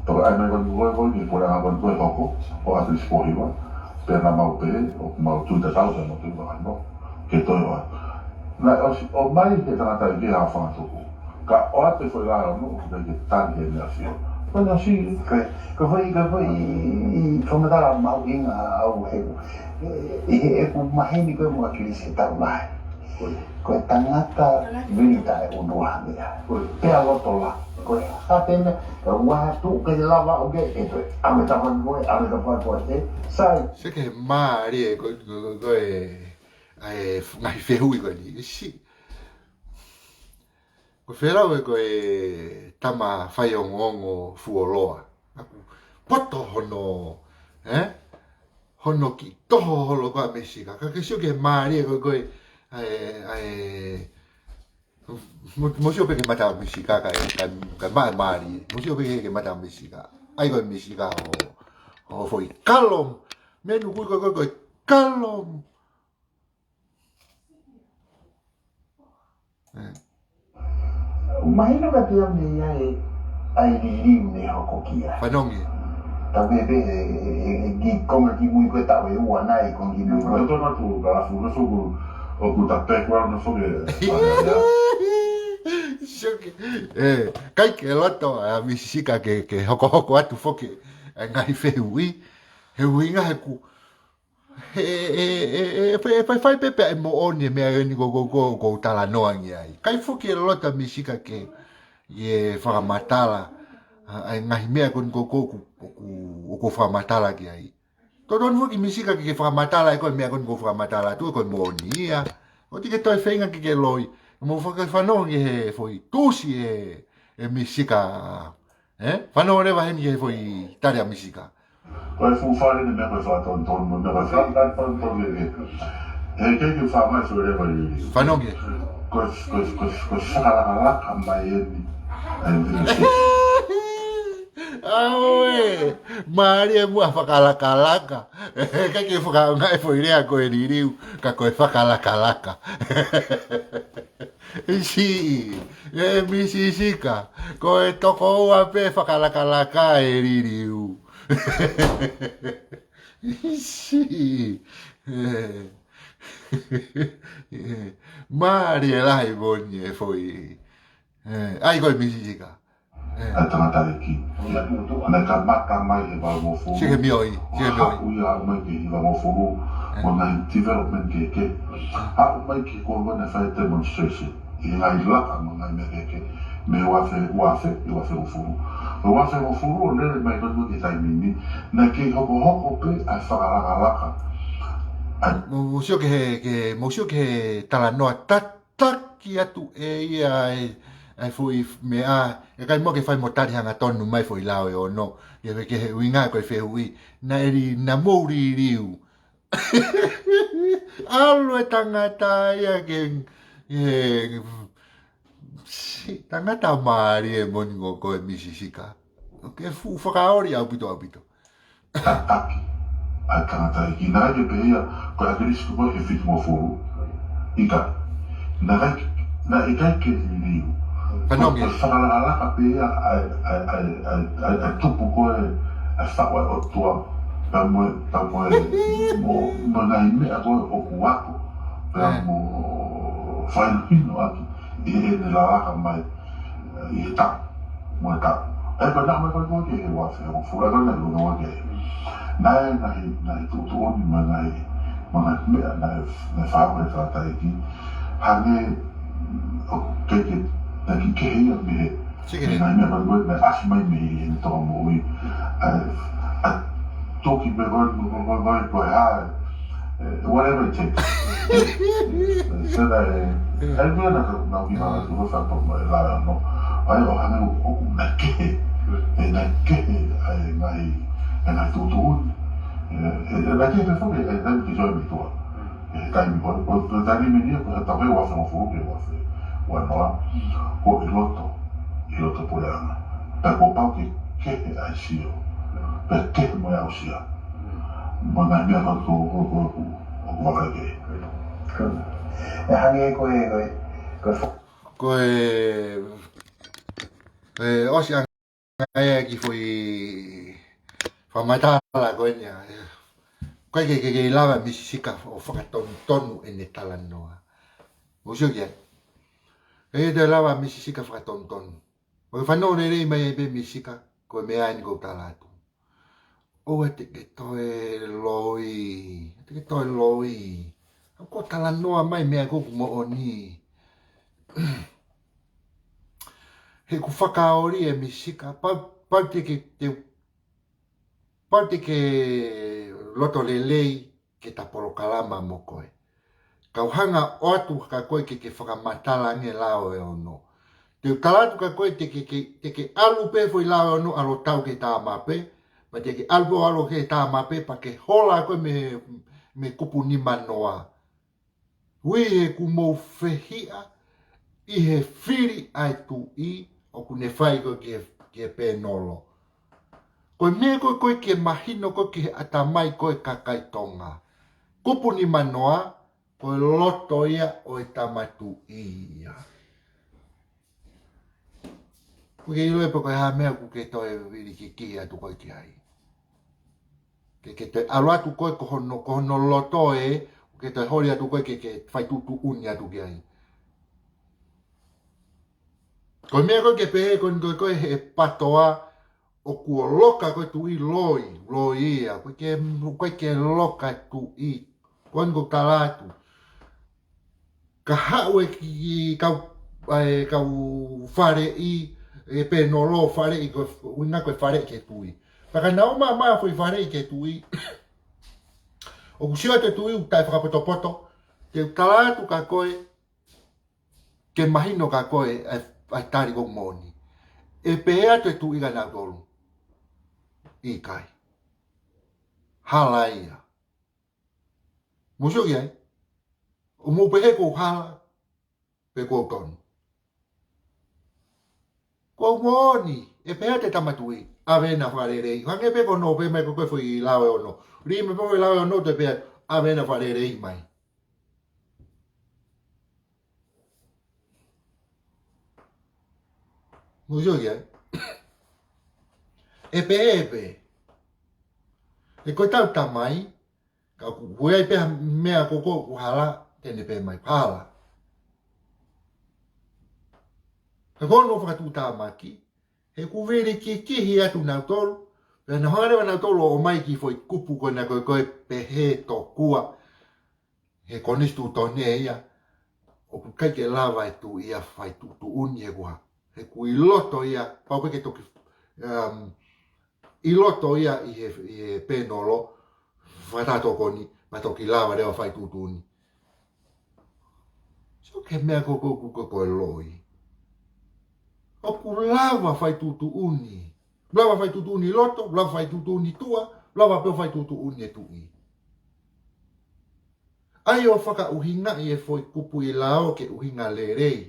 Toka ai mai ko eni ko e, ko eni ko e anga ko eni ko e hoko, ʻo ʻApili siʻi pō hiva, pea naʻa mau pē, ʻoku mau tui tatau pē mo tui vakano, ke toe ʻoatu. Naʻe ʻosi ʻomai he tangata ʻi he hā fanga tuku. Ka ʻoatu e foʻi laʻā ʻo no, ʻoku ʻikai ke tali he meʻa sio. Ko ena si, ko e, ko e foʻi, ko e foʻi, fakamatala mahuʻinga au he, ʻi heʻeku maheni ko ē mo ʻAkilisi he taʻu lahi. Ko e tangata vili taʻe ʻunu ha meʻa. Pea loto lahi. Ko e hā te meʻa, ka ua tuʻu ke lava ʻo ke, e ko e, ʻave tapa ko e, ʻave tapa ko e, e, sai. Sio ki he mālie ko, ko, ko, ko e, ʻa e ngaahi fehuʻi ko eni. Si. Ko Felau ē ko e tama faiongoongo fuoloa. ʻOku poto hono, ē? Hono kiʻi toho holo ko ē ʻa Misi Sika. Ka ke sio ki he mālie ko ē, ko e, ʻa e, ʻa e, mo, mo sio pē ki he mata ʻo Misi Sika, ka, ka, ka ma, mālie. Mo sio pē ki he mata ʻo Misi Sika. ʻAi ko e Misi Sika ʻo, ʻo foʻi kalo. Menu kui ko e, ko e, ko e kalo. Ē. Mahino ka te ame ia e, ʻa e liliu ne hoko ki ai. Fanongo. Tau pehē pē, e, e, e, e, ki konga kimui ko e taʻu ʻe ua nai, konga kimui ko e. Ko e tona tu, ka lafu, no soku, ʻoku ta background, no soku, e, Sio ki ai. Ē, ʻikai ke loto ʻa Misi Sika ke, ke hokohoko atu foki e ngaahi fehuʻi. He ʻuhinga he ʻoku He, he, he, he, he, he, he, he, he, pē pē ʻa e moʻoni e meʻa eni ko, ko, ko, ko talanoa ki ai. ʻIkai foki e loto ʻa Misi Sika ke, ke fakamatala, ʻa, ʻa e ngaahi meʻa ko eni ko, ko, ko, ko, ko fakamatala ki ai. Totonu foki Misi Sika ke, ke fakamatala ʻe koe meʻa ko eni ko fakamatala atu ko e moʻoni ia. ʻOua te ke toe feinga ke ke loi. Mo fakafanongo ki he foʻi tusi ʻe, ʻe Misi Sika. Ē? Fanongo leva heni ki he foʻi tali ʻa Misi Sika. Ko e fuʻu fale ni meʻa ko e fakatonutonu, meʻa ko e fakatonutonu e, e. He kei ke fai mai so leva i. Fanongo ki ai. Ko e, ko e, ko e, ko e fakalakalaka mai eni. Ai, ni. ʻAue, mālie muʻa fakalakalaka. ʻIkai ke fakaʻaongaʻi e foʻi lea ko e liliu, ka ko e fakalakalaka. Siʻi, ē Misi Sika, ko e tokoua pē fakalakalaka e liliu. Siʻi. Ē. Mālie lahi moʻoni e foʻi. Ē, ʻai ko e Misi Sika. Ē. ʻA e tangataʻeiki. Naʻe kamata mai he valungofulu. Sike mioi, sike mioi. Haʻu ia mai ki he hivangofulu. Ē. Mo e ngaahi development kehekehe. Haʻu mai ki he kuonga naʻe fai demonstration. ʻI he ngaahi laka mo e ngaahi meʻa kehekehe. Mei he uaafe, uaafe, ʻi he uaafe hongofulu. Mei he uaafe hongofulu ʻo lele mai kotoa ki he taimi ni. Naʻe kei hokohoko pē ʻa e fakalakalaka. ʻA e. Mou, mou sio ki he, ki he, mou sio ki he talanoa tataki atu ʻe ia ʻa e, ʻa e foʻi meʻa, ʻikai muʻa ke fai mo tali hangatonu mai foʻi lao ʻe ono. Ia pē ki he ʻuhinga ko e fehuʻi, naʻe li-, naʻa mou liliu. ʻAlu e tangata ia ke, ē, siʻi tangata mālie moʻoni ko e Misi Sika. Ke fuʻu fakaoli ʻaupito, ʻaupito. Tataki ʻa e tangataʻeiki. Naʻe ʻikai pē ia, ko e ʻAkilisi ko e he fitungofulu. ʻIkai. Naʻe ʻikai, naʻe ʻikai ke liliu. Fanongo. Ko e fakalakalaka pē ia ʻa e, ʻa e, ʻa e, ʻa e, ʻa e, ʻa e tupu ko e, ʻa e faʻu ʻa e ʻOtua. Pea mo e, pea mo e, mo, mo e ngaahi meʻa ko ē ʻoku ako. Pea mo e fakahinohino ʻaki. ʻI heʻene lalaka mai, ʻi he taʻu, mo e taʻu. ʻE, pea naʻe mai ko ē ki he uaafe hongofulu, ʻe, ko e naʻe luna ua ke. Naʻe ngaahi, ngaahi tuʻutuʻuni mo e ngaahi, mo e ngaahi meʻa naʻe, naʻe fai ʻe he tangataʻeiki. Hangē, ʻoku kei, naʻe kei kehe ia mei he, mei he ngaahi meʻa ko ē naʻe ʻasi mai mei heʻene toʻa moʻui. ʻA e, ʻa e toki pē ko e, ko e, ko e, ko e, ko e hā, ē, whatever it takes. Sera e, ʻai pē na ka, na uki na tu fa pa ma la no. ʻAi ʻo hangē ʻoku naʻe kehe. ʻE naʻe kehe ʻa e ngaahi, ʻa e ngaahi tuʻutuʻuni. ʻE, ʻe naʻe kehe pē foki ʻa e taimi ke sio mai tuʻa. ʻE taimi ko, ko, ko e taimi mei ni ko e tau he uaafe hongofulu ki he uaafe ua noa. Ko e ʻi loto, ʻi loto puleʻanga. Pea kuo pau ke kehe ʻa e sio. Pea kehe mo e aʻusia. Mo e ngaahi meʻa ko, ko, ko, ko, ko, ʻoku vakai ki ai. ʻE hangē ko e, ko e, ko e fo- Ko e, ʻe, ʻosi ʻa e kiʻi foʻi fakamatala ko eni ʻa. ʻIkai ke, ke, ke lava Misi Sika ʻo fakatonutonu ʻene talanoa. Mou sio ki ai. ʻIkai ke lava Misi Sika fakatonutonu. ʻOku fanongo lelei mai ai pē Misi Sika, ko e meʻa eni ʻoku ou tala atu. ʻOua te ke toe loi, te ke toe loi. ʻOku ou talanoa mai meʻa ʻoku moʻoni. He ʻoku fakaoli ʻe Misi Sika, pau, pau te ke, te, pau te ke loto lelei ke ta polokalama mo koe. Kau hanga ʻo ʻoatu kia koe ke ke fakamatala ange lao ʻe ono. Te u tala atu kia koe te ke, ke, te ke ʻalu pē foʻi lao ʻe ono ʻalu ʻo tau ki he tama pē, pea te ke ʻalu pē ʻo ʻalu ki he tama pē, pea ke hola koe mei, mei he kupu nimanoa. Ui he ʻoku mou fehiʻa ʻi he fili ʻa e tuʻi ʻoku ne fai ko ē ki he, ki he pēnolo. Ko e meʻa ko ē ko ē ke mahino ko ē ki he ʻatamai ko ē kakai Tonga. Kupu nimanoa, ko e loto ia ʻo e tama tuʻi ia. ʻOku ke ʻilo ē pe ko e hā e meʻa ʻoku ke toe vili kiki atu ko ē ki ai. Ke, ke toe ʻalu atu ko ē ko hono, ko hono loto ē, ʻoku ke toe holi atu ko ē ke, ke fai tuʻutuʻuni atu ki ai. Ko e meʻa ko ē ke pehē ko eni ko ē ko e he patoa ʻoku ʻo loka ko e tuʻi loi, loi ia, ʻoku ʻikai ke, ʻoku ʻikai ke loka tuʻi, ko eni ʻoku ou tala atu. Ka haʻu e kiʻi kau, ʻa e kau faleʻi, e pēnolo faleʻi, ko e ʻuhinga ko e faleʻi ki he tuʻi. Pea ka nau ō mai ʻo fai faleʻi ki he tuʻi. ʻOku sio atu e tuʻi ʻoku taʻefakapotopoto, te u tala atu kia koe, ke mahino kia koe, ʻa e, ʻa e tali ʻoku moʻoni. ʻE pehē atu e tuʻi kia nautolu. ʻIkai. Hala ia. Mou sio ki ai. ʻOku mou pehē ʻoku ou hala, pe ʻoku ou tonu. Ko e moʻoni, ʻe pehē atu e tama tuʻi, ʻave ʻena fakalelei. Hangē pē ko hono ʻomai ko ē foʻi lao ʻe ono. Lī mai pē foʻi lao ʻe ono, toe pehē atu, ʻave ʻena fakalelei mai. Mou sio ki ai. ʻE pehē pē. ʻE ko ʻetau tamai, ka ʻoku ʻi ai pē ha meʻa ko ē ʻoku hala, te ne pehē mai hala. Ka ko hono fakatuʻutāmaki, he ʻoku vili kikihi atu nautolu, pea nau hanga leva nautolu ʻo ʻomai ki he foʻi kupu ko ena ko ē, ko e pehē tokua he konisitūtone ia, ʻoku ʻikai ke lava e tuʻi ia fai tuʻutuʻuni he kuha. He ʻoku ʻi loto ia, pau pē ke toki, um, ʻi loto ia ʻi he, ʻi he pēnolo, fakatokoni, pea toki lava leva fai tuʻutuʻuni. Sio ki he meʻa ko ē ʻoku, ʻoku, ʻoku, ʻoku loi. ʻOku lava fai tuʻutuʻuni. Lava fai tuʻutuʻuni loto, lava fai tuʻutuʻuni tuʻa, lava pē fai tuʻutuʻuni e tuʻi. ʻAi ʻo fakaʻuhingaʻi e foʻi kupu ʻi he lao ke ʻuhinga lelei.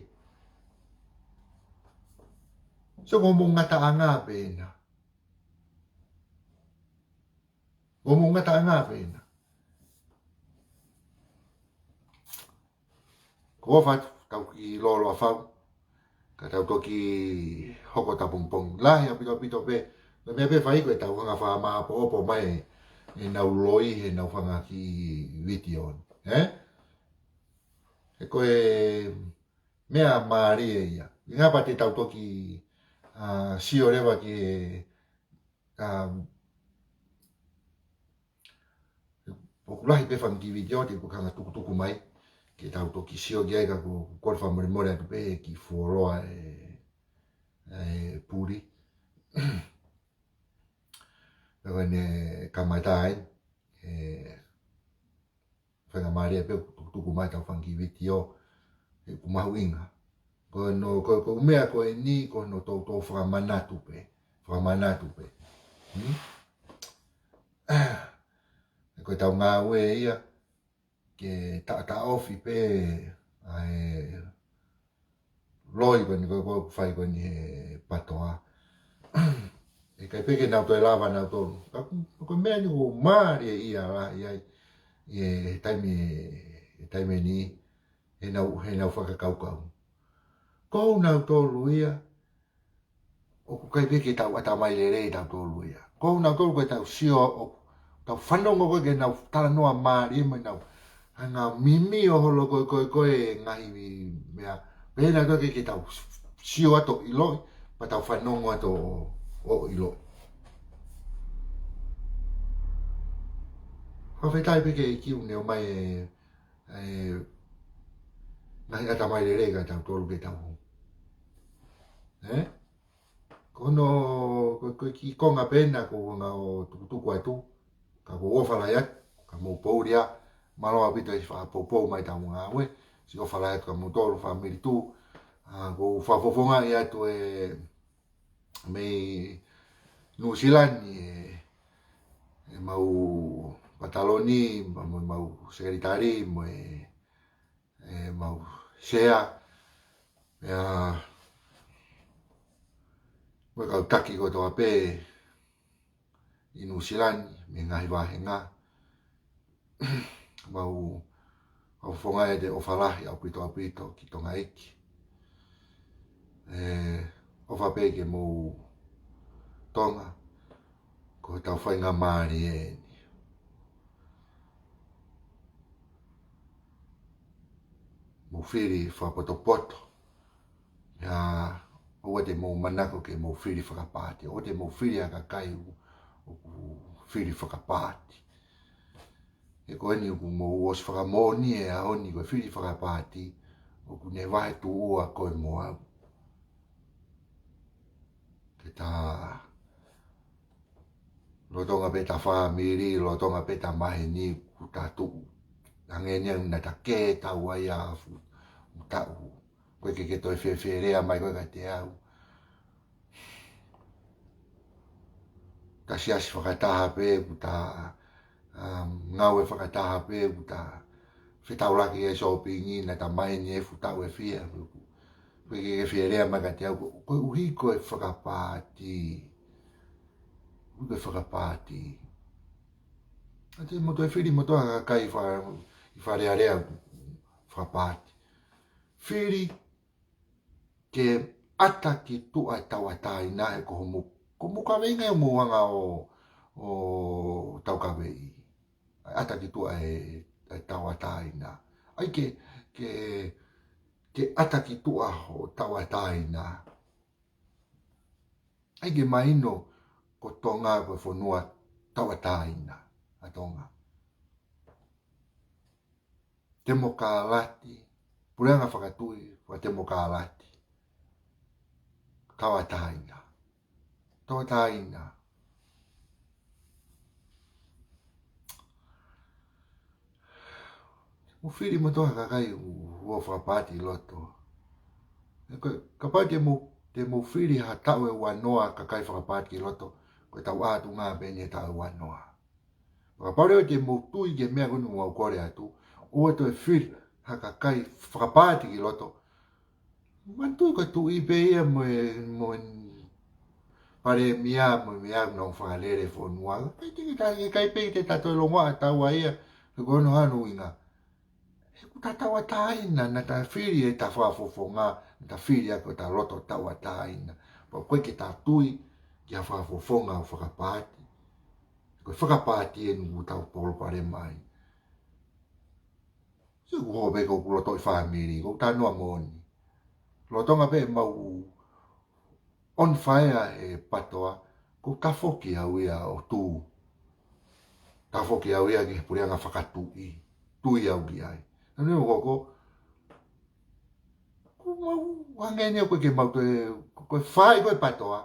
Sio ko hoʻomou ngataʻanga pē ena. Ko hoʻomou ngataʻanga pē ena. Ko e ʻofa atu, tau kiʻi lōloa fau. Ka tau toki hoko atu pongipongi. Lahi ʻaupito ʻaupito pē. Ko e meʻa pē fai ko e tau hanga fakamāʻopoʻopo mai ʻenau loi, ʻenau fanga kiʻi vitiō. Ē? He ko e meʻa mālie ia. ʻInga pea te tau toki, ā, sio leva ki he, ā, ʻoku lahi pē fanga kiʻi vitiō te u hanga tukutuku mai, ke tau toki sio ki ai ka ko, ko e fakamolemole atu pē he kiʻi fuoloa e, e puli. Pea ko ʻene kamata ai, e, faingamālie pē ʻoku tukutuku mai ʻetau fanga kiʻi vitiō, he ʻoku mahuʻinga. Ko hono, ko, ko e meʻa ko eni, ko hono toutou fakamanatu pē, fakamanatu pē. Hmm? Ko ʻetau ngāue ia, ke taʻotaʻofi pē ʻa e loi ko eni ko, ko ʻoku fai ko eni he PATOA. ʻE ʻikai pē ke nau toe lava nautolu. Ka ko, ko e meʻa ni ʻoku mālie ia lahi ai, ʻi he taimi, he taimi ni, heʻenau, heʻenau fakakaukau. Ko nautolu ia, ʻoku ʻikai pē ke tau ʻatamai lelei tautolu ia. Ko nautolu ko ʻetau sio ʻo, tau fanongo ko ē ki heʻenau talanoa mālie mo ʻenau hanga mimio holo ko ē, ko ē, ko ē ngaahi meʻa. Pea nautolu ke, ke tau sio atu ʻo ʻiloʻi, pea tau fanongo atu ʻo, ʻo ʻiloʻi. Fakafetaʻi pē ki he ʻEiki ʻoku ne ʻomai e, e ngaahi ʻatamai lelei kia tautolu ke tau hū. Ē? Ko hono, ko, ko e kiʻi konga pē ena ʻoku ou hanga ʻo tukutuku atu, ka ʻoku ou ʻofa lahi atu, ka mou pouli ā, mālō ʻaupito e fakapoupou mai ʻetau ngāue, siʻi ʻofa lahi atu kia moutolu, fāmili tuʻu, ā, ʻoku ou fakafofongaʻi atu e, mei Nuʻusila ni e, ʻemau pataloni, mo, mo ʻemau sekelitali, mo e, ʻemau sea, ʻa, mo e kau taki kotoa pē ʻi Nuʻusila ni, mei he ngaahi vāhenga. Mau, mau fakafofongaʻi atu e ʻofa lahi ʻaupito ʻaupito ki Tonga ʻEiki. ʻE, ʻofa pē ki he moʻui Tonga, ko hotau faingamālie eni. Mou fili fakapotopoto. ʻIo, ʻoua te mou manako ke mou fili fakapaati. ʻOua te mou fili ʻa e kakai ʻoku, ʻoku fili fakapaati. He ko eni ʻoku mou ʻosi fakamoʻoni he ʻaho ni ko e fili fakapaati, ʻoku ne vahe tuʻua koe mo au. Ke ta lolotonga pē ʻeta fāmili, lolotonga pē ʻeta maheni, ʻoku ta tuʻu. Hangē ni ʻa e ʻuhinga naʻa ta kē tau ai ʻa e afu, ʻo taʻu. Ko e ke ke toe fēfē lea mai ko ē kiate au. Ta siasi fakataha pē, ʻoku ta, um, ngāue fakataha pē, ʻoku ta fetaulaki he sōpingi, naʻa ta maheni he fuʻu taʻu ʻe fiha, ʻoku pe ke, ke fie lea mai kiate au, ko, koeʻuhi ko e fakapaati. Ko e fakapaati. ʻA ia te mou toe fili moutolu ha kakai fa-, ʻi Fale Alea fakapaati. Fili ke ʻata ki tuʻa e tauʻatāina he ko hoʻomou, ko hoʻomou kaveinga ʻi hoʻomou anga ʻo, ʻo taukaveʻi. ʻAi ʻata ki tuʻa e, e tauʻatāina. ʻAi ke, ke, ke ʻata ki tuʻa hoʻo tauʻatāina. ʻAi ke mahino ko Tonga ko e fonua tauʻatāina ʻa Tonga. Temokalati, puleʻanga fakatuʻi, fakatemokalati. Tauʻatāina. Tauʻatāina. Mou fili moutolu ha kakai ʻoku fakapaati ʻi loto. He ko e, kapau te mou, te mou fili ha taʻu ʻe uanoa kakai fakapaati ki loto, ko e tau ʻatunga pē eni he taʻu ʻe uanoa. Kapau leva te mou tui ki he meʻa ko eni ʻoku mau kole atu, ʻoua toe fili ha kakai fakapaati ki loto. Manatuʻi ko e tuʻi pē ia mo e, mo e palēmia mo e meʻa ʻoku nau fakalele fonua. Pea te ke ta-, ke kai pē te ta toe longoaʻa taua ia, he ko hono hā hono ʻuhinga. He ʻoku ta tauʻatāina, naʻa ta fili ʻe ta fakafofonga, naʻa ta fili ʻaki ʻo ta loto tauʻatāina. Pea ʻoku ʻikai ke ta tui ki ha fakafofonga ʻo fakapaati. Ko e fakapaati eni ʻoku tau palopalema ai. Sio, ʻoku hoko pē ko ʻeku loto ʻi fāmili, ko e talanoa moʻoni. Lolotonga pē ʻemau on fire he PATOA, ko e tafoki au ia ʻo tū. Tafoki au ia ki he puleʻanga fakatuʻi. Tui au ki ai. Naʻa ne ʻoku hoko, ʻoku mau hangē ni ʻoku ʻikai ke mau toe, ko e fai ko e PATOA.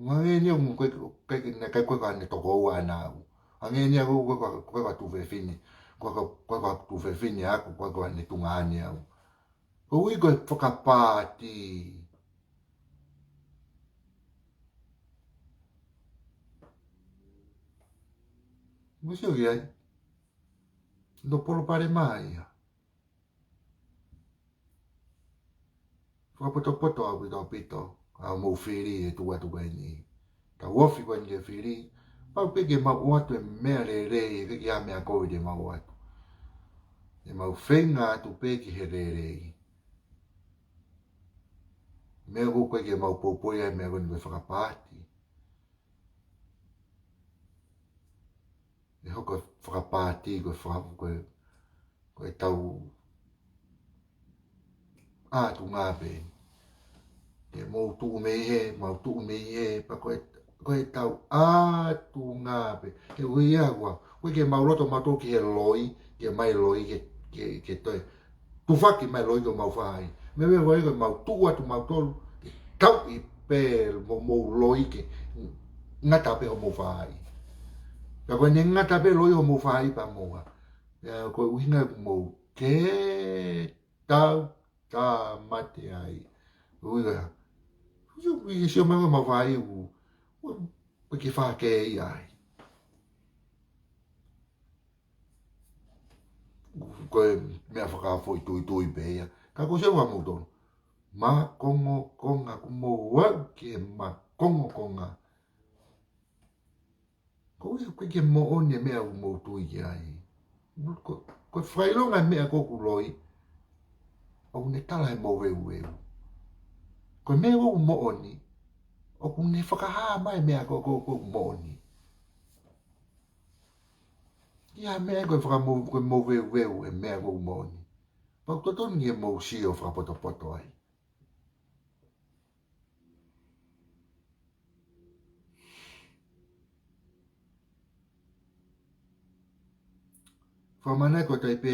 Hangē ni ʻoku ʻikai, ʻikai ke, naʻe ʻikai ko e ka ne toko ua ʻana au. Hangē ni ʻoku, ko e ka, ko e ka tuofefine. Ko e ka, ko e ka tuofefine ʻaʻaku, ko e ka ne tuongaʻane au. Koeʻuhi ko e fakapaati. Mou sio ki ai. Ko e palopalema ia. Fakapotopoto ʻaupito ʻaupito, ʻa hoʻomou fili ʻe tuʻu atu ko eni. Tau ofi ko eni ke fili, pau pē ke mau ʻoatu e meʻa lelei, ʻikai ke ʻi ai ha meʻa kovi te mau ʻoatu. Te mau feinga atu pē ki he lelei. Meʻa ʻoku ʻikai ke mau poupou ai, meʻa ko eni ko e fakapaati. ʻE hoko e fakapaati, ko e faka-, ko e, ko e tau ʻatunga pē. Ke mou tuʻu mei hē, mau tuʻu mei hē, pea ko e, ko e tau ʻatunga pē. He ʻuhi ia ʻoku, ʻoku ʻikai ke mau loto mautolu ki he loi, ke ʻomai loi ke, ke, ke toe tufaki mai loi ki homau faʻahi. Meimei ko e ʻai ko e mau tuʻu atu mautolu, ke tauʻi pē mo hoʻomou loi ke ngata pē homou faʻahi. Ka ko ʻene ngata pē loi homou faʻahi pea mo ua. Pea ko e ʻuhinga ʻoku mou ke tau tāmate ai. ʻUhinga. Sio, sio mai homau faʻahi ʻoku, ʻoku, ʻoku ke fakahā ai. Ko e meʻa fakafoʻituitui pē ia. Ka ko e sio ʻa moutolu. Makongokonga, ʻoku mou ō ki he makongokonga. Ko e ʻuhi ʻoku ʻikai ke moʻoni e meʻa ʻoku mou tui ki ai. Ko, ko e fakaʻilonga e meʻa ko ē ʻoku loi, ʻoku ne tala he moveuveu. Ko e meʻa ʻoku moʻoni, ʻoku ne fakahā mai e meʻa ko ē ʻoku, ʻoku moʻoni. ʻI ai e meʻa ko e fakamou-, ko e moveuveu e meʻa ʻoku moʻoni. Pea ʻoku totonu ke mou sio fakapotopoto ai. Fakamānako atu ai pē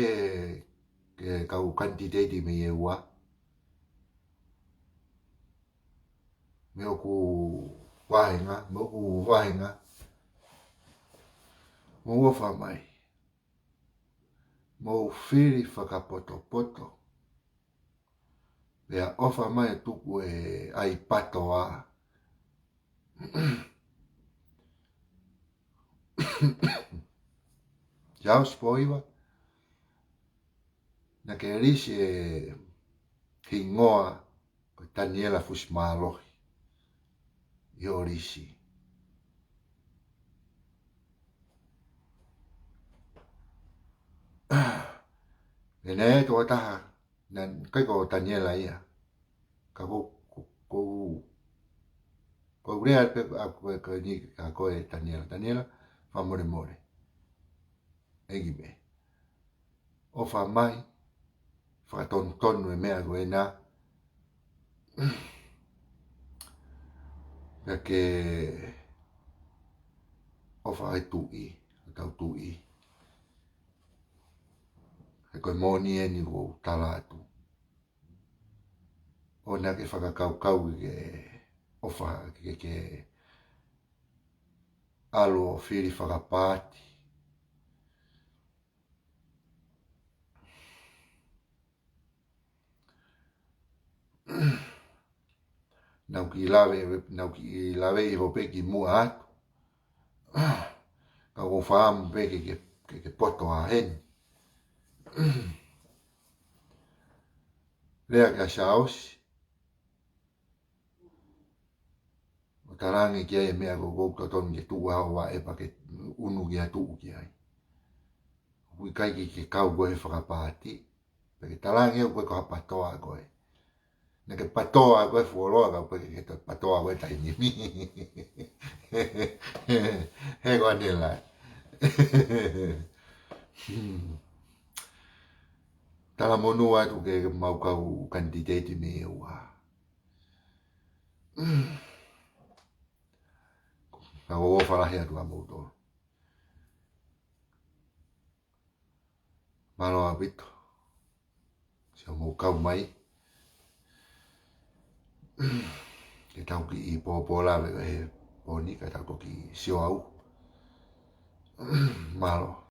ki he kau kanititeiti mei he ua. Mei hoku vāhenga, mei hoku vāhenga. Mou ʻofa mai. Mou fili fakapotopoto. Pea ʻofa mai ʻo tuku e ʻai PATOA. Siaosi Pōhiva. Naʻa ke lisi e hingoa Ko Taniela Fusimālohi ʻi Holisi. Pea naʻe ʻi ai e tokotaha, naʻe ʻikai ko Taniela ia. Ka ko, ko, ko, ko e lea pē ʻaʻaku ko eni kia koe Taniela. Taniela, fakamolemole. ʻEiki pē. ʻOfa mai, fakatonutonu e meʻa ko ena. Pea ke ʻofa e tuʻi, ʻetau tuʻi. He ko e moʻoni eni ʻoku ou tala atu. ʻOua naʻa ke fakakaukau ke ʻofa, ke, ke ʻalu ʻo fili fakapaati. Naʻá ku kiʻi lave, naʻá ku kiʻi lave ʻi hoʻo pē kimuʻa atu. Ka ʻoku ou fakaʻamu pē ke, ke, ke, ke poto ā heni. Lea kia Siaosi. ʻO talaange ki ai e meʻa ko ē ʻoku totonu ke tuʻu ai hoʻo vaʻe pea ke ʻunu ki ha tuʻu ki ai. ʻOku ʻikai ke, ke kau koe he fakapaati. Pea ke talaange ʻoku ʻikai ko ha patoa koe. Naʻá ke patoa koe fuoloa ka ʻoku ʻikai ke ke patoa koe taimi ni. He ko ʻanenai. Talamonū atu ki heʻemau kau kanititeiti mei ʻEua. Ka ʻoku ou ʻofa lahi atu kia moutolu. Mālō ʻaupito siʻomou kau mai. Ke tau kiʻi pōpō lave he pō ni ka tau toki sio au. Mālō.